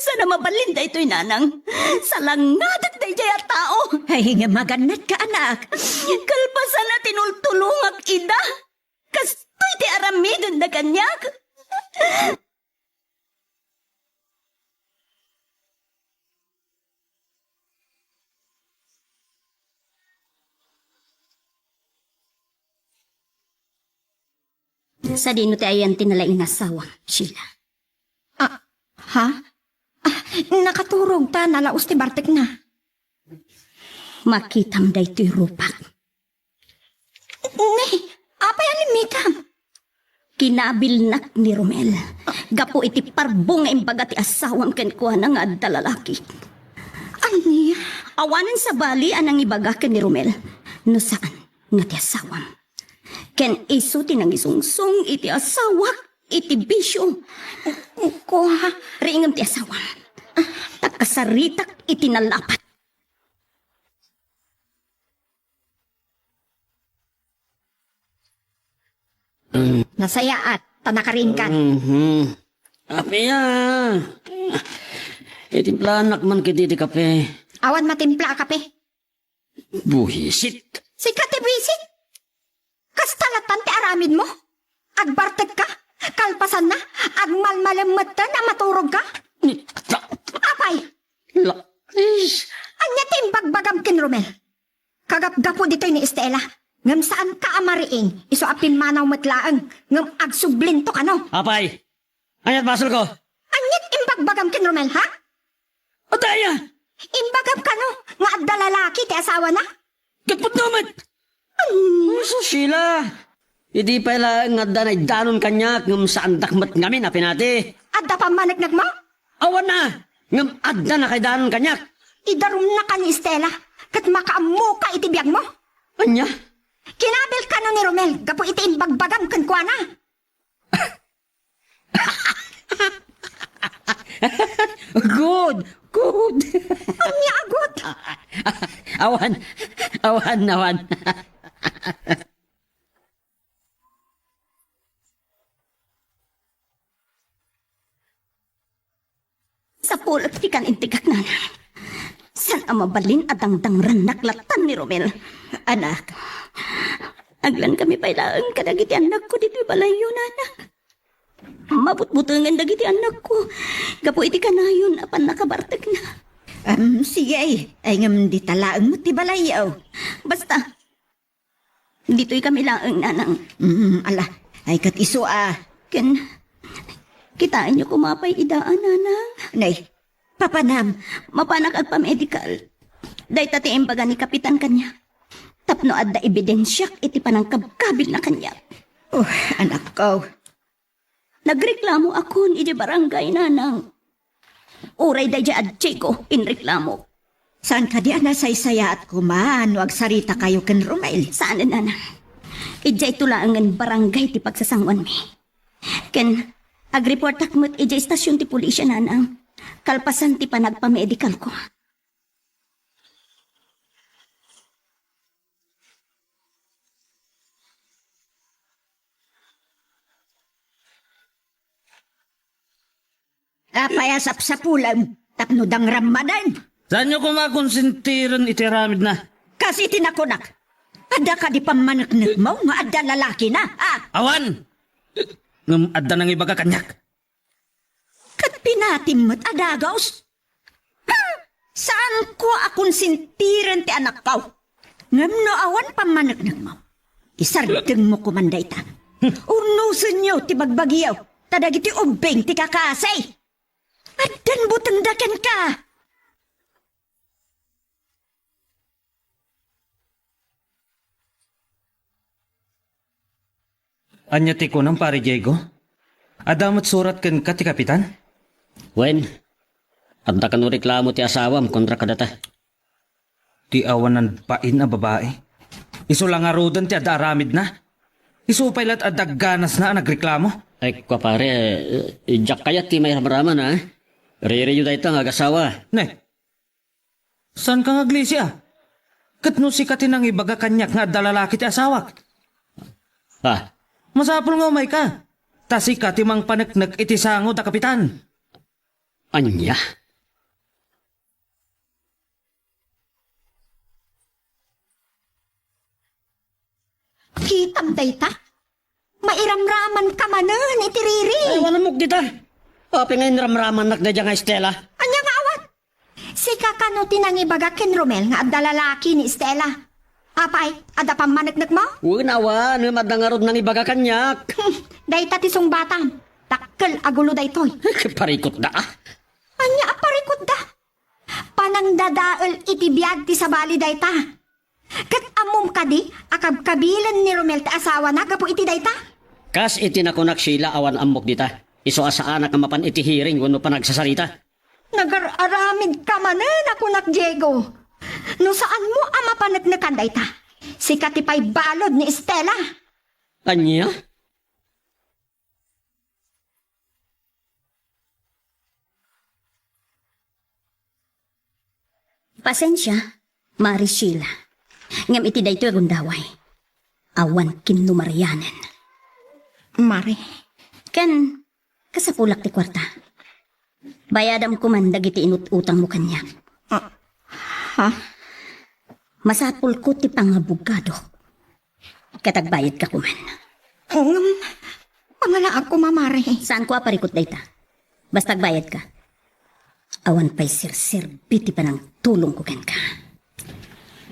saan a mabalin daytoy, nanang. Salangadak daydiay a tao. Ay, nga magannatka, anak. Kalpasan a tinultulongak ida. Kastoy ti aramidenda kaniak. Sadino ti ayan ti nalaing nga asawam, Sheila? Ah, ha? Ah, nakaturog ta nalaos ti bartekna. Makitam daytoy rupak. Ni, apay a limmitam? Kinabilnak ni Romel gapu iti parbo nga imbaga ti asawam kenkuana nga adda lalaki. Ania? Awanen sabali a nangibaga ken ni Romel, no saan nga ti asawam. Ken isu ti nangisungsong iti asawak iti bisio. Kua, riingem ti asawam. Ta kasaritak iti nalapat. Nasayaat, ta nakarinkan. Mhm. Apia. Itimplaannak man kadi ti kape. Awan matimpla a kape. Buisit. Sika ti buisit? Kasta latan ti aramidmo? Agbartekka? Kalpasanna, agmalmalem metten a maturogka? Ni-, ta-, Apay? La-, is. Ania ti imbagbagam ken Romel? Kagapgapu ditoy ni Estela, ngem saanka a mariing, isu a pimmanaw met laeng, ngem agsublinto kano. Apay, ania't basolko? Ania't imbagbagam ken Romel, ha? Adda aya? Imbagam kano nga adda lalaki ti asawana? Ket pudno met! Ay, sus, Sheila! Idi pay laeng nga adda naidanon kaniak ngem saandak met ngamin a pinati. Adda pammaneknekmo? Awan a! Ngem adda nakaidanon kaniak. Idarumnaka ni Estela, ket makaammoka iti biagmo. Ania? Kinabil kano ni Romel gapu iti imbagbagam kenkuana. Good, good. Ania a good? Awan, awan, awan. Sapulek ti kan-integak, nanang. Saan a mabalin a dangdangrannak latan ni Romel. Anak, aglankami pay laeng kadagiti annakko ditoy balayyo, nanang. Mabutbutengen dagiti annakko gapu iti kanayon a pannakabartekna. Am, sige, ay ngem dita laeng met ti balayyo. Basta, ditoy kami laeng, nanang. Mm, ala, ay ket isu a. Ken, kitaenyo koma pay ida a, nanang. Nay, papanam. Mapanak agpamedikal. Dayta ti imbaga ni Kapitan kaniak. Tapno adda ebidensiak iti panangkabkabilna kaniak. Oh, anakko. Nagreklamo akon iti barangay, nanang. Uray daydiay a Diego inreklamo. Saan kadi a nasaysayaat koma no agsaritakayo ken Romel? Saan, nanang. Idiay to laengen barangay ti pagsasangoanmi. Ken agreportak met idiay istasion ti pulisya, nanang, kalpasan ti panagpamedikalko. Apay a sapsapulem tapno dangram manen? Saanyo koma konsentiren iti aramidna? Kas iti nakunak, adda kadi pammaneknekmo nga adda lalakina, a? Awan! Ngem adda nangibaga kaniak. Ket pinatim met a dagus? Ha! Saanko a konsentiren ti anakko. Ngem no awan pammaneknekmo, isardengmo koman dayta. Urnosenyo ti bagbagiyo, ta dagiti ubbing ti kakasi. Addan butengda kenka. Ania ti kunam, Pare Diego? Adda met surat kenka ti kapitan? Wen, adda kano reklamo ti asawam kontra kadata. Ti awanan bain a babai. Isu la ngaruden ti adda aramidna. Isu pay la't adda ganasna a nagreklamo. Ay, kua pare, eh, diak kayat ti mairamraman, a. Ririyo dayta nga agasawa. Ne, saanka nga aglisi, a? Ket no sika ti nangibaga kaniak nga adda lalaki ti asawak. Ah. Masapul nga umayka. Ta sika ti mangpaneknek iti sango da kapitan. Ania? Kitam dayta? Mairamramanka manen iti riri. Ay, awan ammok dita. Apay nga inramramannak daydiay nga Estela? Ania nga awan? Sika kano ti nangibaga ken Romel nga adda lalaki ni Estela? Apay, adda pammaneknekmo? Wen, awan, ngem adda ngarud nangibaga kaniak. Hmm, dayta ti sungbatam. Dakkel a gulo daytoy. Parikutda, a. Ania a parikutda? Panangdadael iti biag ti sabali dayta. Ket ammom kadi a kabkabilen ni Romel ti asawana gapu iti dayta? Kas iti nakunak, Sheila, awan ammok dita. Isu a saanak a mapan iti hearing wenno panagsasarita. Nagar-aramidka manen a kunak, Diego. No saanmo a mapaneknekan dayta, sika ti pay balud ni Estela. Ania? Pasensia, Mare Sheila. Ngem iti daytoy a gundaway, awan kinnumarianen. Mare. Ken, kasapulak ti kuarta. Bayadam koman dagiti inut-utangmo kaniak. Ah, ha? Masapulko ti pangabogadok. Ket agbayadka koman. Ngem, pangalaak koma, Mare. Saanko a parikut dayta. Basta agbayadka. Awan pay serserbi ti panangtulongko kenka.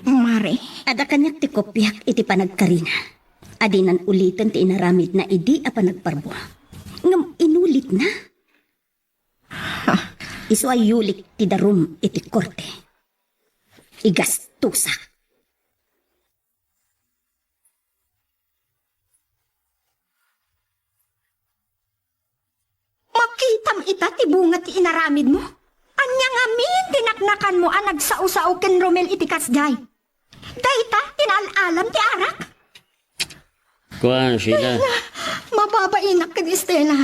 Mare. Adda kaniak ti kopiak iti panagkarina. A dinan uliten ti inaramidna idi a panagparbo. Ngem inulitna. Ha? Isu a yulik ti darum iti korte. Igastusak. Makitam ita ti bunga ti inaramidmo? Ania ngamin ti naknakanmo a nagsao-sao ken Romel iti kasdiay? Dayta ti naal-alam ti arak? Kuan, Sheila. Ay, na, mababainak ken Estela.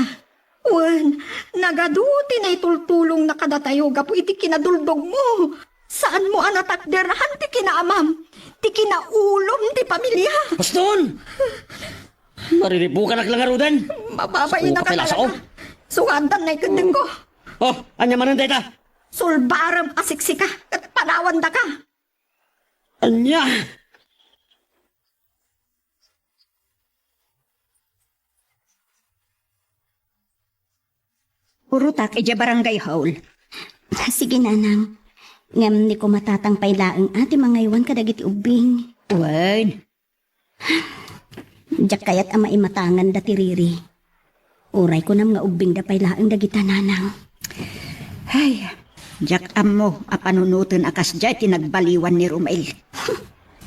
Wen, nagadu ti naitultulongna kadatayo gapu iti kinaduldogmo. Saanmo a natakder han ti kinaamam, ti kinaulom ti pamilya. Baston! Mariribukanak la ngaruden. Mababainak ka talaga. Sukadan na ikeddengko. Oh, ania manen dayta? Sulbarem a siksika ket panawandaka. Ania? Urotak idiay barangay hall. Sige, nanang. Ngem ni kumatatang pay laeng a ti mangaywan kadagiti ubbing. Wen. Diak kayat a maimatanganda ti riri. Uray kunam nga ubbingda pay laeng dagita, nanang. Ay, diak ammo a panunoten a kasdiay ti nagbaliwan ni Romel.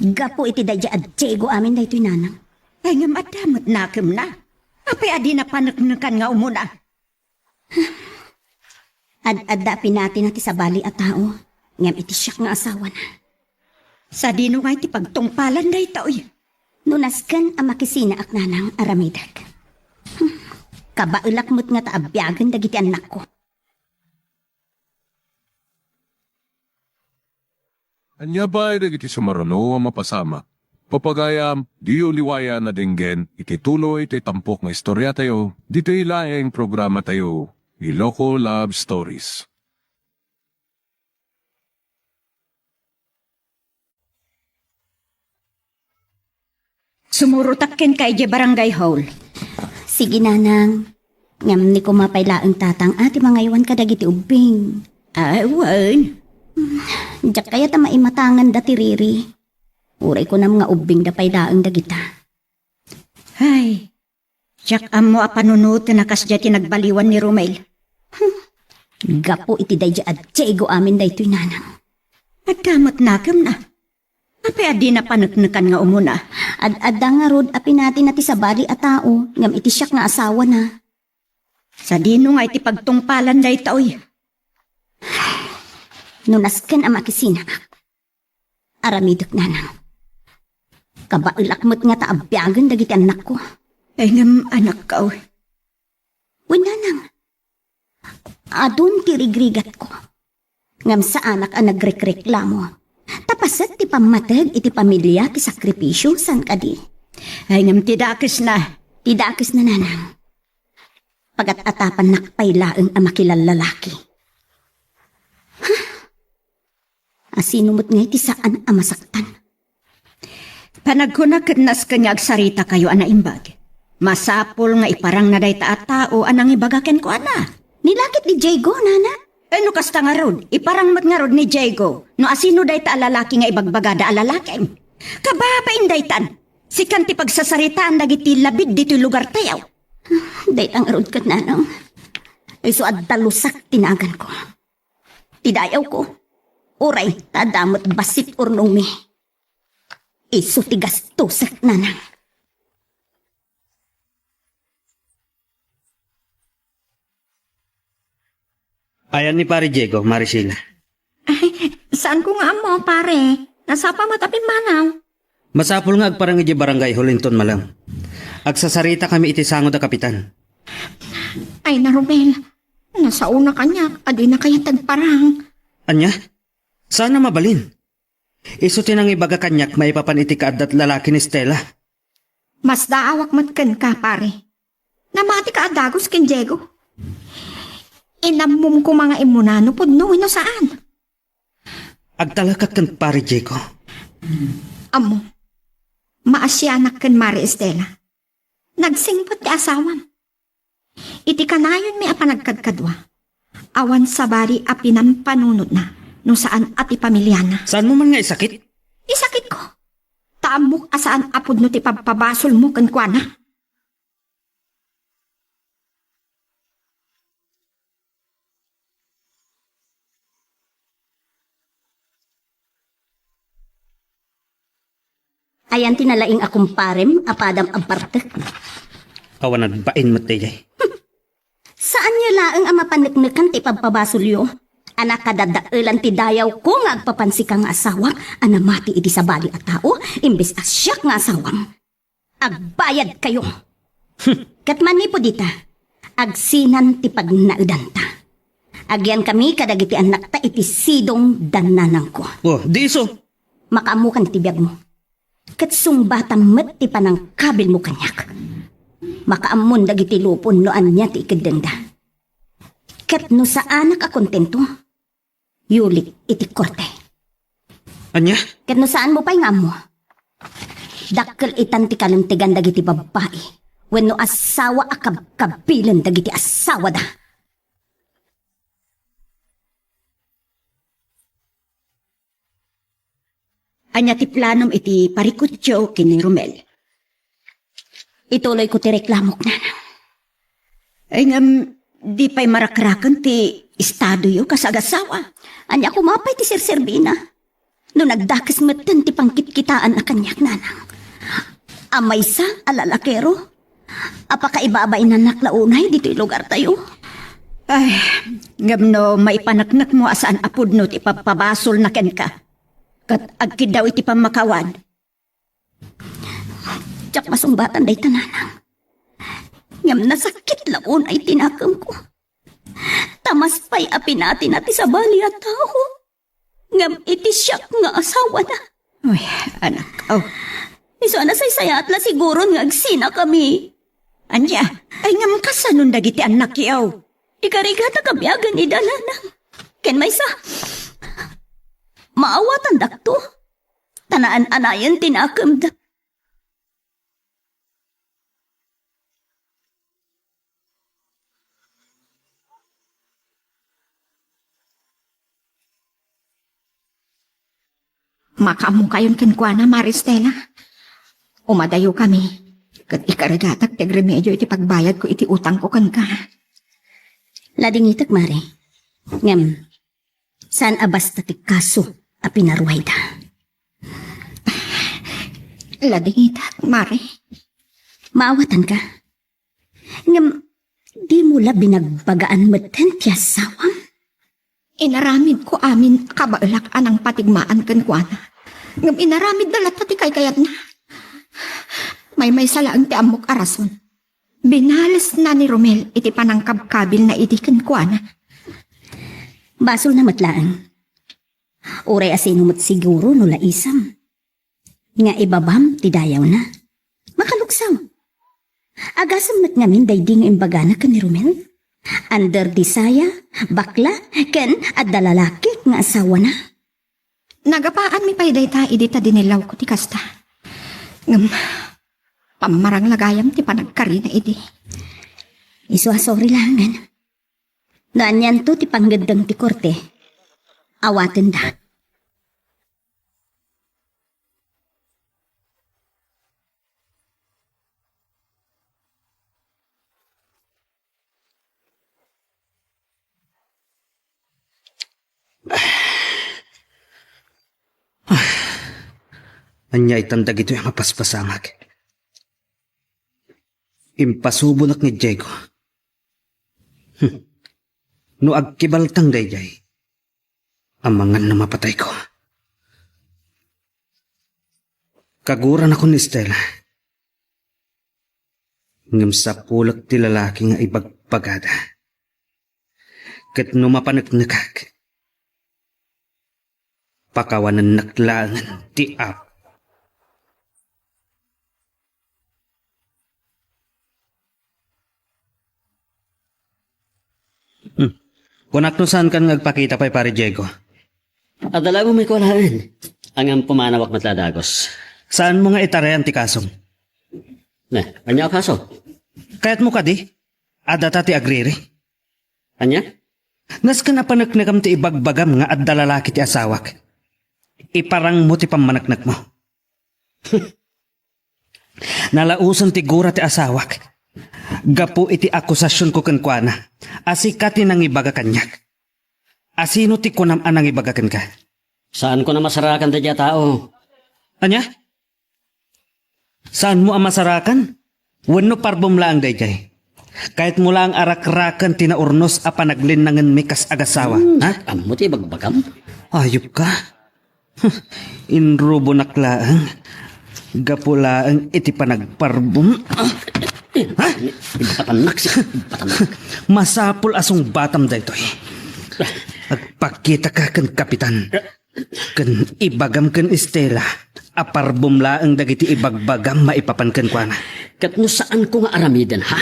Gapu iti daydiay a Diego amin daytoy, nanang. Ay, ngem adda met nakemna. Apay a dina paneknekan nga umuna? Ad-adda a pinatina ti sabali a tao, ngem iti siak nga asawana. Sadino ngay ti pagtungpalan daytoy? No nasken a makisinaak, nanang, aramidek. Kabaelak met ngata a biagen dagiti annakko. Ania pay dagiti sumaruno a mapasamak? Pagayam, diyo liwayan a denggen iti tuloy ti tampok nga istoriatayo ditoy laeng programatayo, Iloko Love Stories. Sumurotak kenka idiay barangay hall. Sige, nanang. Ngem ni kuma pay laeng tatang a ti mangaywan kadagiti ubbing. Ah, wen. Diak kayat a maimatangan da ti Riri. Uray kunam nga ubbing da pay laeng dagita. Ay, diak ammo a panunoten a kasdiay ti nagbaliwan ni Romel. Hmm. Gapu iti daydi a Diego amin daytoy, nanang. Adda met nakemna. Apay a dina paneknekan nga umuna? Ad-adda ngarud a pinatina ti sabali a tao, ngem iti siak nga asawana. Sadino nga iti pagtungpalan dayta, uy? No nasken a makisina, aramidek, nanang. Kabaelak met ngata a biagen dagiti annakko. Ay, ngem anakko, uy. Wen, nanang. Adun ti rigrigatko. Ngem saanak a nagrekreklamo. Ta paset ti pammateg iti pamilya ti sakripisio, saan kadi? Ay, ngem ti dakesna. Ti dakesna, nanang. Pagat-atapannak pay laeng a makilallalaki. Huh? Asino met ngay ti saan a masaktan? Panagkuna ket nasken nga agsaritakayo a naimbag. Masapul nga iparangna dayta a tao a nangibaga kenkuana. Ni lakit ni Diego, nana? Ay, no kasta ngarud, iparang met ngarud ni Diego no asino dayta a lalaki nga ibagbagada a lalakim. Kababain daytan, sikan ti pagsasaritaan dagiti labid ditoy lugartayo. Dayta ngarud ket, nanang. Isu a dalusak ti naganko. Ti dayawko, uray ta adda met bassit urnongmi. Isu ti gastosek, nanang. Ayan ni Pare Diego, Mare Sheila. Ay, saanko nga ammo, pare. Nasapa met a pimmanaw. Masapul nga agparang idiay barangay hall inton malem. Agsasaritakami iti sango da kapitan. Ay, na Romel. Nasaona kaniak a dina kayat agparang. Ania? Saan a mabalin? Isu ti nangibaga kaniak maipapan iti kaaddat lalaki ni Stella. Masdaawak met kenka, pare. Namatika a dagus ken Diego. Inammom koma nga immuna no pudno wenno saan. Agtalekak ken Pare Diego. Ammo, maasianak ken Mare Estela. Nagsingpet ti asawam. Iti kanayonmi a panagkadkadua, awan sabali a pinampanunotna no saan a ti pamiliana. Saanmo man nga isakit? Isakitko. Ta ammok a saan a pudno ti pabpabasolmo kenkuana. Ayan ti nalaing a kumparem a padam a bartek. Awan agbain met daydiay. Saanyo laeng a mapaneknekan ti pabpabasolyo a nakadadaelan ti dayawko nga agpapansika nga asawak a namati iti sabali a tao, imbes a siak nga asawam. Agbayadkayo. Ket manipud ita, agsinan ti pagnaedanta. Agiankami kadagiti annakta iti sidong da nanangko. Oh, di isu. Makaammokan iti biagmo. Ket sungbatam met ti panangkabilmo kaniak. Makaammon dagiti lupon no ania ti ikeddengda. Ket no saanak a kontento, yulik iti korte. Ania? Ket no saanmo pay nga ammo, dakkel itan ti kalentegan dagiti babbai wenno asawa a kabkabilen dagiti asawada. Ania ti planom iti parikutyo ken ni Romel? Ituloyko ti reklamok, nanang. Ay, ngem, di pay marakraken ti estadoyo kas agasawa. Ania koma pay ti serserbina? No nagdakes metten ti pangkitkitaanna kaniak, nanang. A maysa a lalakero a pakaibabainannak la unay ditoy lugartayo. Ay, ngem no maipaneknekmo a saan a pudno ti ipabpabasolna kenka, ket agkiddaw iti pammakawad. Diak masungbatan dayta, nanang. Ngem nasakit la unay ti nakemko. Ta mas pay a pinatina ti sabali a tao ngem iti siak nga asawana. Uy, anak, aw. Isu a nasaysayaat la siguron nga agsinakami. Ania? Ay, ngem kasanon dagiti annakyo? Ikarigata kabiagen ida, nanang. Ken maysa, maawatandakto. Ta naan-anayen ti nakemda. Makaammokayon kenkuana, Mare Stella. Umadayokami, ket ikargatak ti agremedio iti pagbayadko iti utangko kenka. Ladingitek, Mare. Ngem, saan a basta ti kaso a pinaruayda. Ladingitek, Mare. Maawatanka. Ngem, dimo la binagbagaan metten ti asawam? Inaramidko amin a kabaelak a nangpatigmaan kenkuana. Ngem inaramidda latta ti kaykayatna. Maymaysa laeng ti ammok a rason. Binalesna ni Romel iti panangkabkabilna idi kenkuana. Basolna met laeng. Uray a sino met siguro no laisam nga ibabam ti dayawna. Makaluksaw. Agasem met ngamin daydi nga imbagana ken ni Romel? Under the saya, bakla, ken adda lalaki nga asawana. Nagapaanmi pay dayta idi ta dinillawko ti kasta. Ngem, pammarang la gayam ti panagkarina idi. Isu a sorry laengen. No anianto ti panggeddeng ti korte, awatenda. Ania itan dagitoy a mapaspasamak? Impasubonak ni Diego. Hmm. No agkibaltang daydiay, amangan no mapatayko. Kaguranakon ni Stella. Ngem sapulek ti lalaki nga ibagbagada. Ket no mapaneknekak, pakawanennak laengen ti Apo. Hmm. Kunak no saankan nga agpakita pay, Pare Diego. Adda la umay kua laeng. Ngem pumanawak met la dagus. Saanmo nga itarayan ti kasom? Ne, ania a kaso? Kayatmo kadi? Adda ta ti agriri. Ania? Nasken a paneknekam ti ibagbagam nga adda lalaki ti asawak. Iparangmo ti pammaneknekmo. Nalaosen ti gura ti asawak gapu iti akusasionko kenkuana a sika ti nangibaga kaniak. Asino ti kunam a nangibaga kenka? Saanko a masarakan daydiay a tao. Ania? Saanmo a masarakan? Wenno parbom laeng daydiay? Kayatmo laeng a rakraken ti naurnos a panaglinnangenmi kas agasawa, hmm, ha? Ammo ti ibagbagam? Ayupka. Inrubonak laeng. Gapu laeng iti panagparbom. Ha? Impatannak, si-, impatannak. Masapul a sungbatam daytoy. Agpakitaka ken Kapitan. Ken ibagam ken Estela a parbom laeng dagiti ibagbagam maipapan kenkuana. Ket no saanko nga aramiden, ha?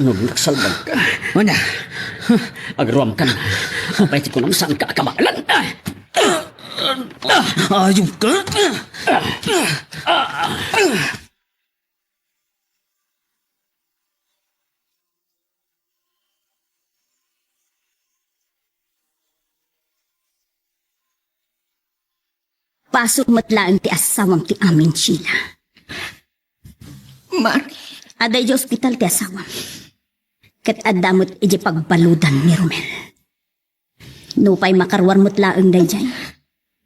Ano, nagsalbag ka? Ania? Agruam ka na. Apay ti kunam saan ka akabalan? Ayup ka? Basol met laeng ti asawam ti amin, Sheila. Mari. Adda idiay ospital ti asawam. Ket adda met idiay pagbaludan ni Romel. Nupay makaruar met laeng daydiay.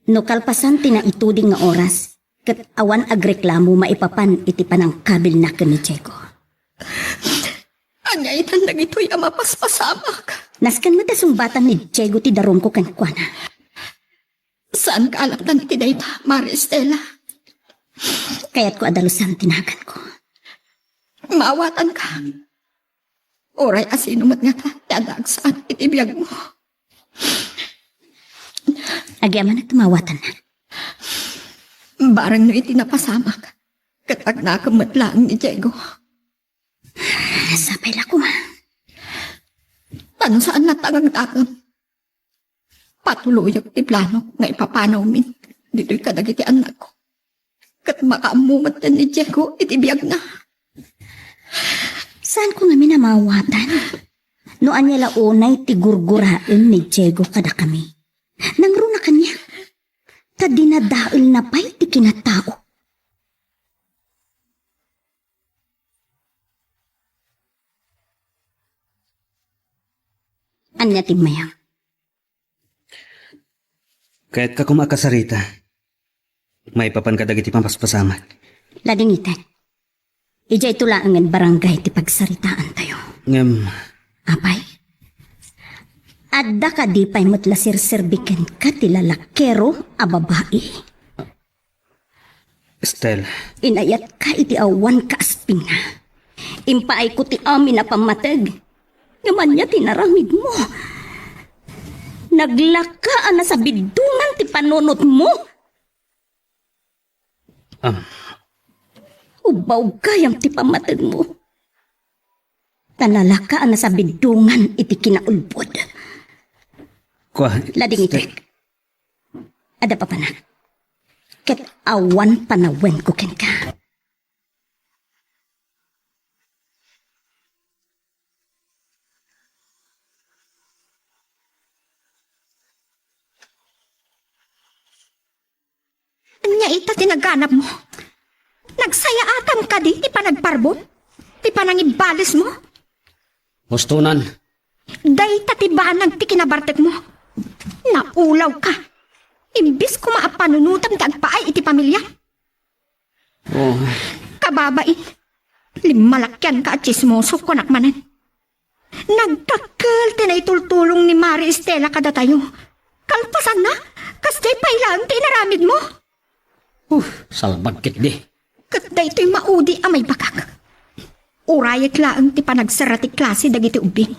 No kalpasan ti naituding nga oras, ket awan agreklamo maipapan iti panangkabilna ken ni Diego. Ania itan dagitoy a mapaspasamak? Nasken met a sungbatan ni Diego ti darumko kenkuana. Saan ka alakdan iti dayta, Mari Estela? Kayatko a dalusan ti naganko. Maawatanka. Uray a sino met ngata ti adda agsaan iti biagmo. Agyamanak ta maawatanna. Bareng no iti napasamak, ket agnakem met laeng ni Diego. Sapay la koma. Ta no saan latta nga agnakem, patuloyek ti planok nga ipapanawmin ditoy kadagiti annakko. Ket makaammo met ni Diego iti biagna. Saanko ngamin a maawatan no ania la unay ti gurguraen ni Diego kadakami. Nangruna kaniak, ta dinadaelna pay ti kinatao. Ania ti mayam? Kayatka koma a kasarita maipapan kadagiti pampaspasamak. Ladingitek. Idiay to laengen barangay ti pagsaritaantayo. Ngem, apay? Adda kadi pay met la serserbi kenka ti lalakero a babai? Stella. Inayatka iti awan kaaspingna. Impaayko ti amin a pammateg. Ngem ania ti inaramidmo? Naglaka a nasabiddongan ti panunotmo. Am. Ubbaw gayam ti pammategmo. Ta nalaka a nasabiddongan iti kinaulbod. Kua, ladingitek. Adda papanak. Ket awan panawenko kenka. Ania ita ti naganabmo? Nagsayaatam kadi ti panagparbom? Ti panangibalismo? Hustonan. Dayta ti banag ti kinabartekmo. Naulawka. Imbis koma a panunotam ti agpaay iti pamiliam. Oh. Kababain, limmalakianka a tsismoso, kunak manen. Nagdakkel ti naitultulong ni Mari Estela kadatayo. Kalpasanna, kasdiay pay laeng ti inaramidmo. Uh, salbag ketdi. Ket daytoy maudi a maibagak. Urayek laeng ti panagserra ti klase dagiti ubbing.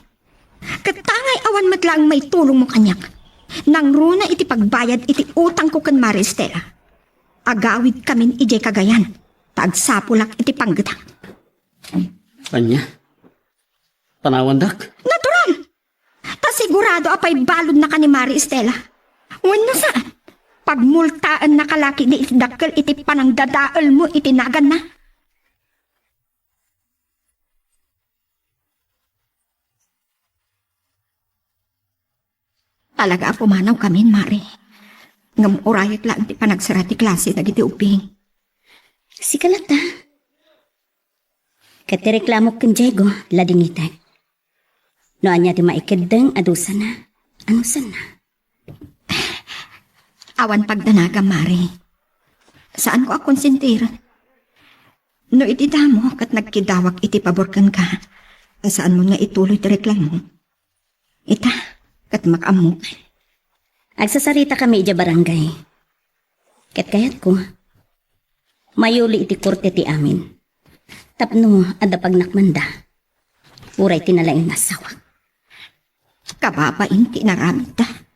Ket tangay awan met laeng maitulongmo kaniak. Nangruna iti pagbayad iti utangko ken Mari Estela. Agawidkamin idiay Cagayan, ta agsapulak iti panggetak. Ania? Panawandak? Natural! Ta sigurado a pay baludnaka ni Mari Estela. Wenno saan, pagmultaennaka la ketdi iti dakkel iti panangdadaelmo iti naganna. Talaga a pumanawkamin, Mari. Ngem urayek laeng ti panagserra ti klase dagiti ubbing. Sika latta. Ket ti reklamok ken Diego, ladingitek. No ania ti maikeddeng a dusana, anusanna? Awan pagdanagam, Mari. Saanko a konsentiren. No iti damo ket nagkidawak iti pabor kenka, saanmon nga ituloy ti reklamo. Ita, ket makaammo. Agsasaritakami idiay barangay. Ket kayatko, mayuli iti korte ti amin. Tapno adda pagnakmanda. Uray ti nalaing nga asawak. Kababain ti inaramidda.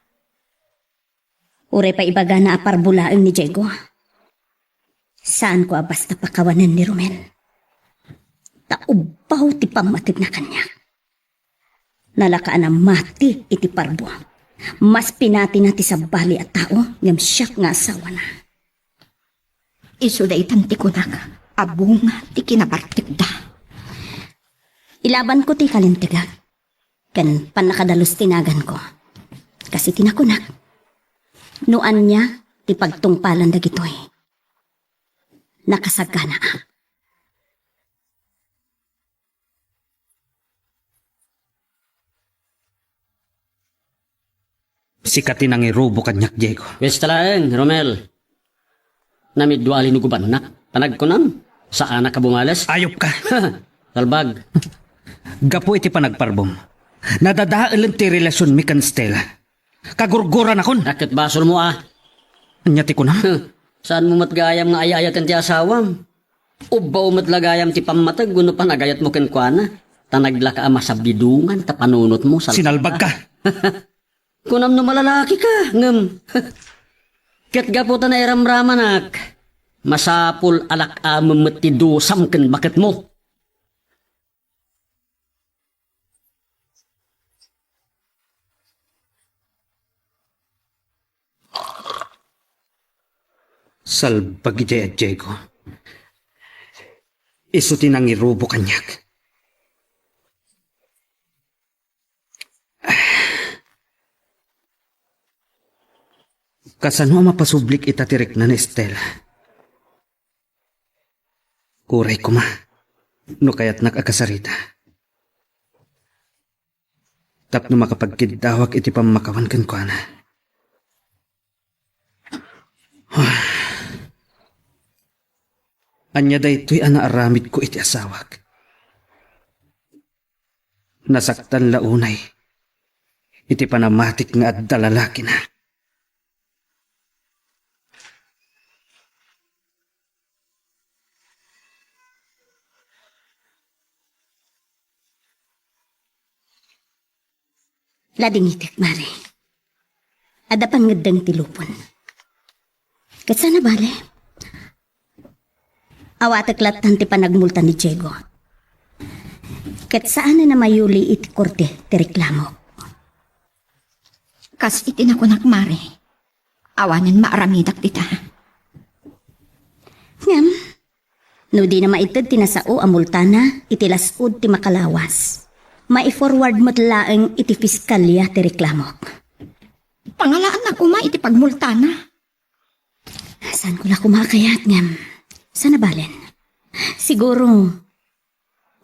Uray pay ibagana a parbulaeng ni Diego. Saanko a basta pakawanen ni Romel. Ta ubbaw ti pammategna kaniak. Nalaka a namati iti parbo. Mas pinatina ti sabali a tao ngem siak nga asawana. Isu daytan ti kunak a bunga ti kinabartekda. Ilabanko ti kalintegak ken pannakadalus ti naganko. Kas iti nakunak, no ania ti pagtungpalan dagitoy, nakasaganaak. Sika ti nangirubo kaniak, Diego. Pista laeng, Romel. Namidua a linugubannak. Panagkunam, saanak a bumales. Ayop ka. Salbag. Gapu iti panagparbom, nadadaelen ti relasionmi ken Stella. Kagurguranakon. Ket basolmo a. Ania ti kunam? Saanmo met gayam nga ay-ayaten ti asawam. Ubbaw met la gayam ti pammateg wenno panagayatmo kenkuana. Ta naglaka a masabidongan ta panunotmo, salbagka. Sinalbagka. Kunam no malalaki ka, ngem ket gapu ta nairamramanak, masapul a lak-amem met ti dusam ken baketmo. Salbagi a Diego. Isu ti nangirubo kaniak. Kasano a mapasublik ita ti rikna ni Estela? Uray koma, no kayatnak a kasarita. Tapno makapagkiddawak iti pammakawan kenkuana. Ania daytoy a naaramidko iti asawak? Nasaktan la unay iti panamatik nga adda lalakina. Ladingitek, Mare. Adda pangngeddeng ti lupon. Ket saan a bale? Awatek lattan ti panagmulta ni Diego. Ket saanen a mayuli iti korte ti reklamok. Kas iti nakunak, Mare, awanen maaramidak dita. Ngem, no dina maited ti nasao a multana iti las-ud ti makalawas, mai-forward met laeng iti piskalya ti reklamok. Pangalaannak koma iti pagmultana. Saanko la koma a kayat, ngem saan a balen. Siguro,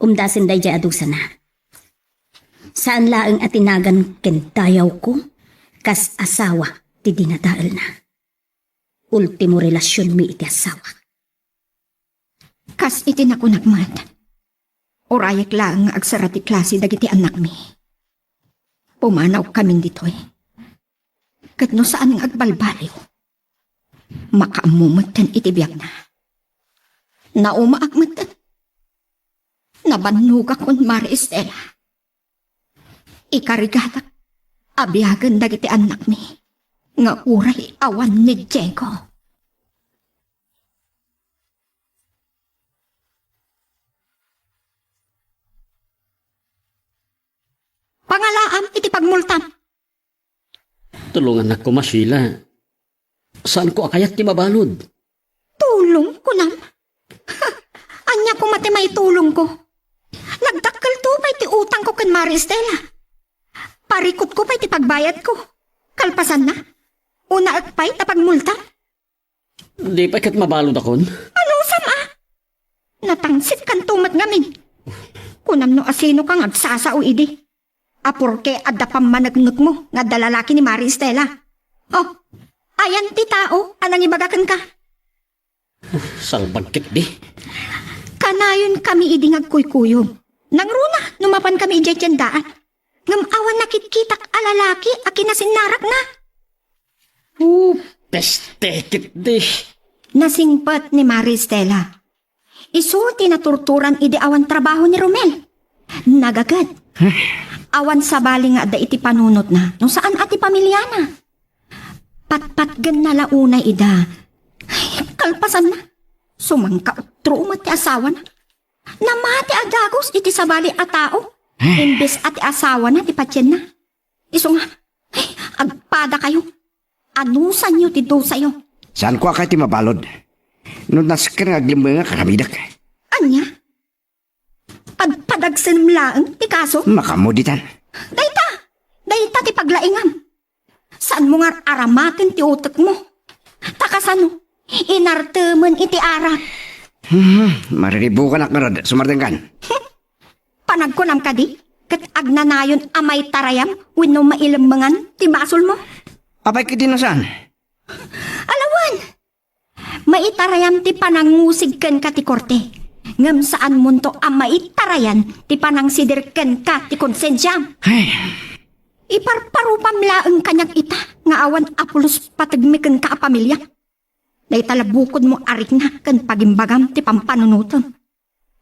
umdasen daydiay a dusana. Saan laeng a ti nagan ken dayawko kas asawa ti dinadaelna. Ultimo relasionmi iti asawa. Kas iti nakunak met, urayek laeng nga agsara ti klase dagiti annakmi. Pumanawkamin ditoy. Ket no saan nga agbalbaliw, makaammo metten iti biagna. Naumaak metten. Nabannogakon, Mare Estela. Ikarigatak a biagen dagiti annakmi nga uray awan ni Diego. Pangalaam iti pagmultam. Tulongannak koma, Sheila. Saanko a kayat ti mabalud. Tulong, kunam? Ania koma ti maitulongko? Nagdakkelto pay ti utangko ken Mare Estela. Parikutko pay ti pagbayadko. Kalpasanna, unaek pay ta pagmulta. Di pay ket mabaludakon? Anusam a? Natangsitkanto met ngamin. Kunam no asinoka nga agsasao idi. A porke adda pammaneknekmo nga adda lalaki ni Mare Estela. Oh, ayan ti tao a nangibaga kenka. Salbag ketdi. Kanayonkami idi nga agkuykuyog. Nangruna no mapankami idiay tiendaan. Ngem awan nakitkitak a lalaki a kinasinnarakna. Oh, peste ketdi. Nasingpet ni Mare Estela. Isu ti naturturan idi awan trabaho ni Romel. Nagaged. Awan sabali nga adda iti panunotna no saan a ti pamiliana. Patpatgenna la unay ida. Kalpasanna, sumangkautro met ti asawana. Namati a dagus iti sabali a tao, imbes a ti asawana ti patienna. Isu nga, agpadakayo. Anusanyo ti dusayo. Saanko a kayat ti mabalud. No nasken nga aglemmengak, aramidek. Ania? Padpadagsenem laeng ti kaso? Makaammo ditan. Dayta! Dayta ti paglaingam. Saanmo nga ar-aramaten ti utekmo. Ta kasano, inartemen iti arak. Hmm, mariribukanak ngarud, sumardengkan. Panagkunam kadi, ket agnanayon a maitarayam wenno mailemmengan ti basolmo? Apay ketdi no saan? Alawan! Maitarayam ti panangngusig kenka ti korte, ngem saanmonto a maitarayan ti panangsidir kenka ti konsensiam. Ay. Iparparupam laeng kaniak ita nga awan a pulos pategmi kenka a pamilia. Dayta la bukodmo a rikna ken pagimbagam ti pampanunotem.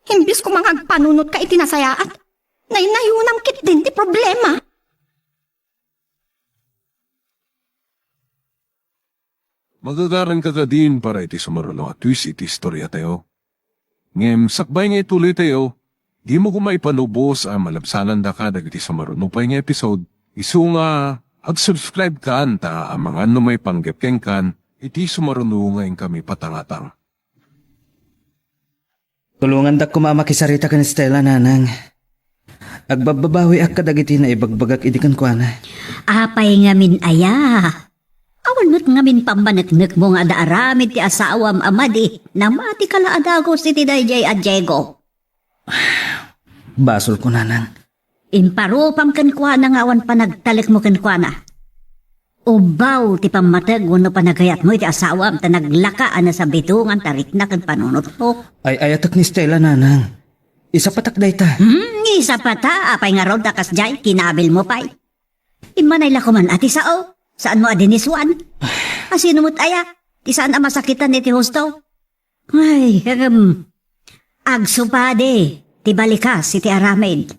Imbes koma nga agpanunotka iti nasayaat, naynayonam ketdin ti problema. Magagaranka kadin para iti sumaruno a twist iti istoriatayo. Ngem sakbay nga ituloytayo, dimo koma ipanubos a malabsanandaka dagiti sumaruno pay nga episode, isu nga ag-subscribe kan ta amangan no maipanggep kenkan iti sumaruno nga inkami patangatang. Tulongandak koma a makisarita ken Stella, nanang. Agbabbabawiak kadagiti naibagbagak idi kenkuana. Apay ngamin aya? Awan met ngamin pammaneknekmo nga adda aramid ti asawam a madi, namati ka la a dagus iti daydiay a Diego. Basolko, nanang. Imparupam kenkuana nga awan panagtalekmo kenkuana. Ubbaw ti pammateg wenno panagayatmo iti asawam ta naglaka a nasabitongan ta rikna ken panunotmo. Ay-ayatek ni Stella, nanang. Isapatak dayta. Hmm, isapata? Apay ngarud a kasdiay, kinabilmo pay. Immanay la koman a ti sao. Saanmo a diniswan? Asino met aya ti saan a masakitan iti husto? Ay, em, agsupadi ti balikas iti aramid.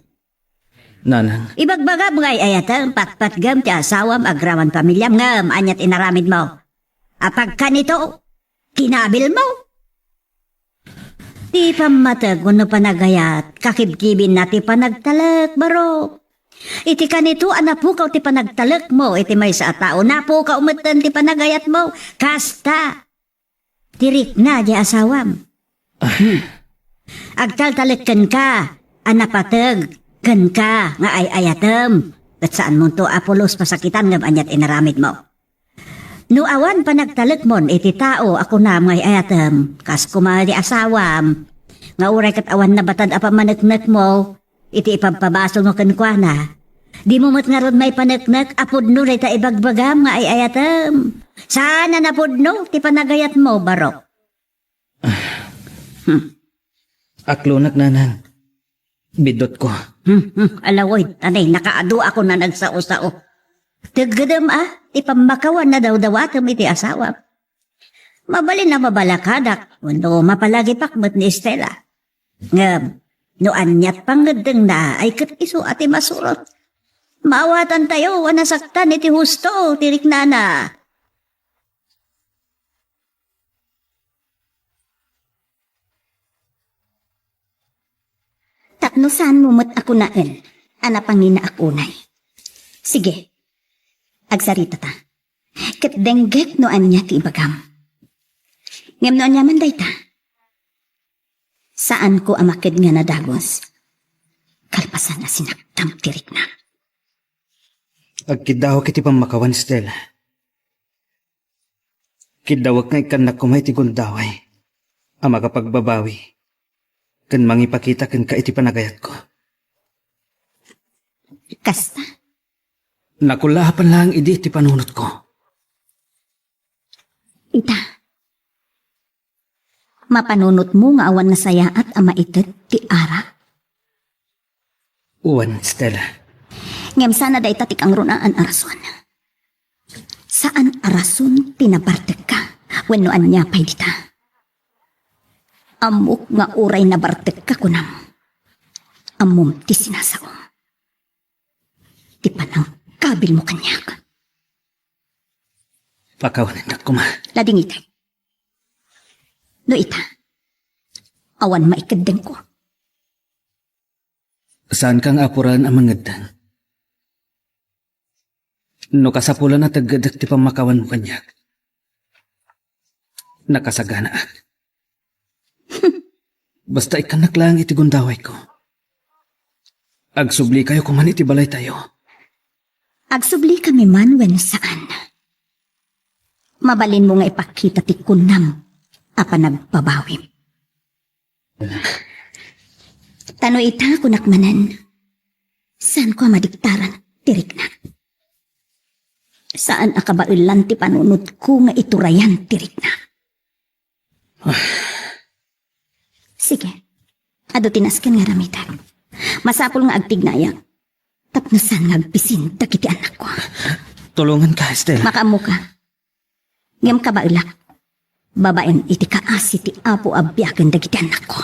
Nanang. Ibagbagam nga ay-ayatem, patpatgem ti asawam agraman pamiliam ngem ania ti inaramidmo? Apagkanito, kinabilmo? Ti pammateg wenno panagayat, kakibkibinna ti panagtalek, baro. Iti kanito a napukaw ti panagtalekmo iti maysa a tao, napukaw metten ti panagayatmo. Kasta, ti rikna diay asawam. Hmm. Agtaltalek kenka a napateg kenka nga ay-ayatem. Ket saanmonto a pulos pasakitan ngem ania ti inaramidmo? No awan panagtalekmon iti tao a kunam nga ay-ayatem, kas koma di asawam, nga uray ket awan nabatad a pammaneknekmo iti ipabpabasolmo kenkuana, dimo met ngarud maipaneknek a pudno dayta ibagbagam nga ay-ayatem. Saan a napudno ti panagayatmo, baro. Hmm. Aklonak, nanang. Biddutko. Hmm, hmm. Alaway, tanay, nakaadu ako na nagsao-sao. Teggedem a, ti pammakawan a dawdawatem iti asawam. Mabalin a mabalakadak, wenno mapalagipak met ni Stella. Ngem, no aniat pangngeddengna, ay ket isu a ti masurot. Maawatantayo a nasaktan iti husto ti riknana. Tapno saanmo met a kunaen a napanginaak unay. Sige, agsaritata. Ket denggek no ania ti ibagam. Ngem no ania man dayta, saanko a makedngan a dagus kalpasan a sinaktam ti rikna. Agkiddawak iti pammakawan, Stella. Kiddawak nga ikkannak koma iti gundaway a makapagbabawi ken mangipakita kenka iti panagayatko. Kasta? Nakullaapan laeng idi iti panunotko. Ita, mapanunotmo nga awan nasayaat a maited ti arak? Wen, Stella. Ngem saan a dayta ti kangrunaan a rason. Saan a rason ti nabartekka wenno ania pay dita. Ammok nga uray nabartekka kunam. Ammom ti sinasaom. Ti panangkabilmo kaniak. Pakawanendak koma. Ladingitek. No ita, awan maikeddengko. Saanka nga apuraen a mangeddeng. No kasapulan a teggedek ti pammakawanmo kaniak, nakasaganaak. Basta ikkannak laeng iti gundawayko. Agsublikayo koman iti balaytayo. Agsublika mi man wen saan, mabalinmo nga ipakita ti kunam a panagbabawim. Ta no ita, kunak manen, saanko a madiktaran ti rikna. Saan a kabaelan ti panunotko nga iturayan ti rikna. Sige. Adu ti nasken nga aramidek. Masapul nga agtignayak tapno saan nga agbisin dagiti annakko. Tulonganka, Estela. Makaammoka. Ngem kabaelak. babaen iti kaasi ti Apo a biagen dagiti annakko.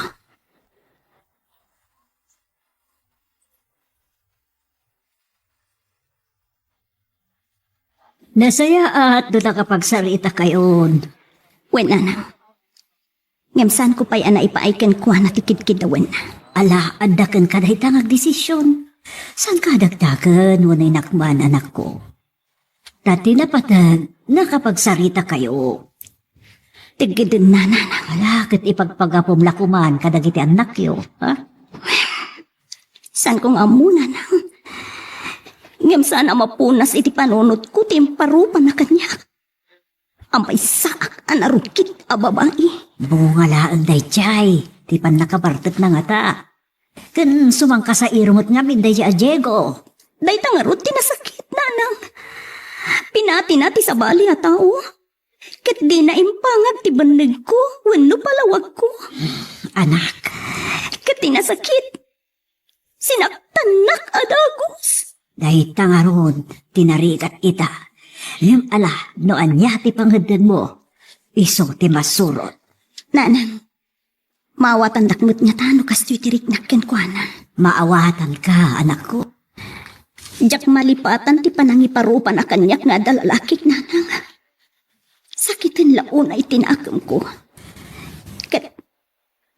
Nasayaat no nakapagsarita kayon. Wen, nanang. Ngem saanko pay a naipaay kenkuana ti kidkidawenna. Ala, adda kenka dayta nga agdesisyon. Saanka a dagdagen wenno inakman, anakko. Ta ti napateg, nakapagsarita kayo. Teggeden, nanang. Ala, ket ipagpagapom la koman kadagiti annakyo, ha? Saanko nga ammo, nanang. Ngem saan a mapunas iti panunotko ti imparupan a kaniak. Maysaak a narukit a babai. Bunga laeng daydiay ti pannakabartekna ngata. Ken sumangkasairo met ngamin daydiay a Diego. Dayta ngarud ti nasakit, nanang. Pinatina ti sabali a tao. Ket dina impangag ti bennegko wenno palawagko. Anak. Ket ti nasakit, sinaktannak a dagus. Dayta ngarud ti narigat ita. Ngem ala, no ania ti pangeddengmo, isu ti masurot. Nanang, maawatandak met ngata no kastoy ti riknak kenkuana. Maawatanka, anakko. Diak malipatan ti panangiparupan a kaniak nga adda lalakik, nanang. Sakiten la unay ti nakemko. Ket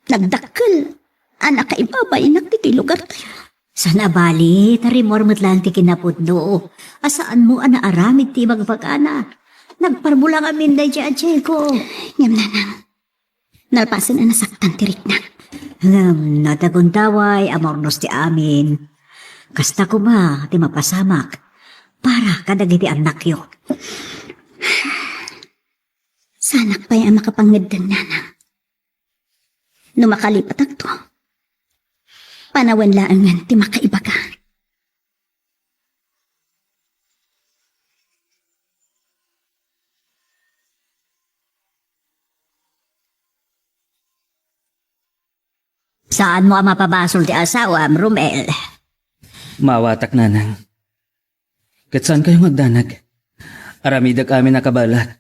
nagdakkel a nakaibabainak ditoy lugartayo. Saan a bali, ta rimmuar met laeng ti kinapudno. A saanmo a naaramid ti ibagbagana. Nagparbo la ngamin daydiay a Diego. Ngem, nanang, nalpasen a nasaktan ti riknak. Ngem, no adda gundaway a maurnos ti amin, kasta koma ti mapasamak para kadagiti annakyo. Saanak pay a makapangeddeng, nanang. No makalipatakto, panawen laengen ti makaibaga. Saanmo a mapabasol ti asawam, Romel. Maawatak, nanang. Ket saankayo nga agdanag. Aramidek amin a kabaelak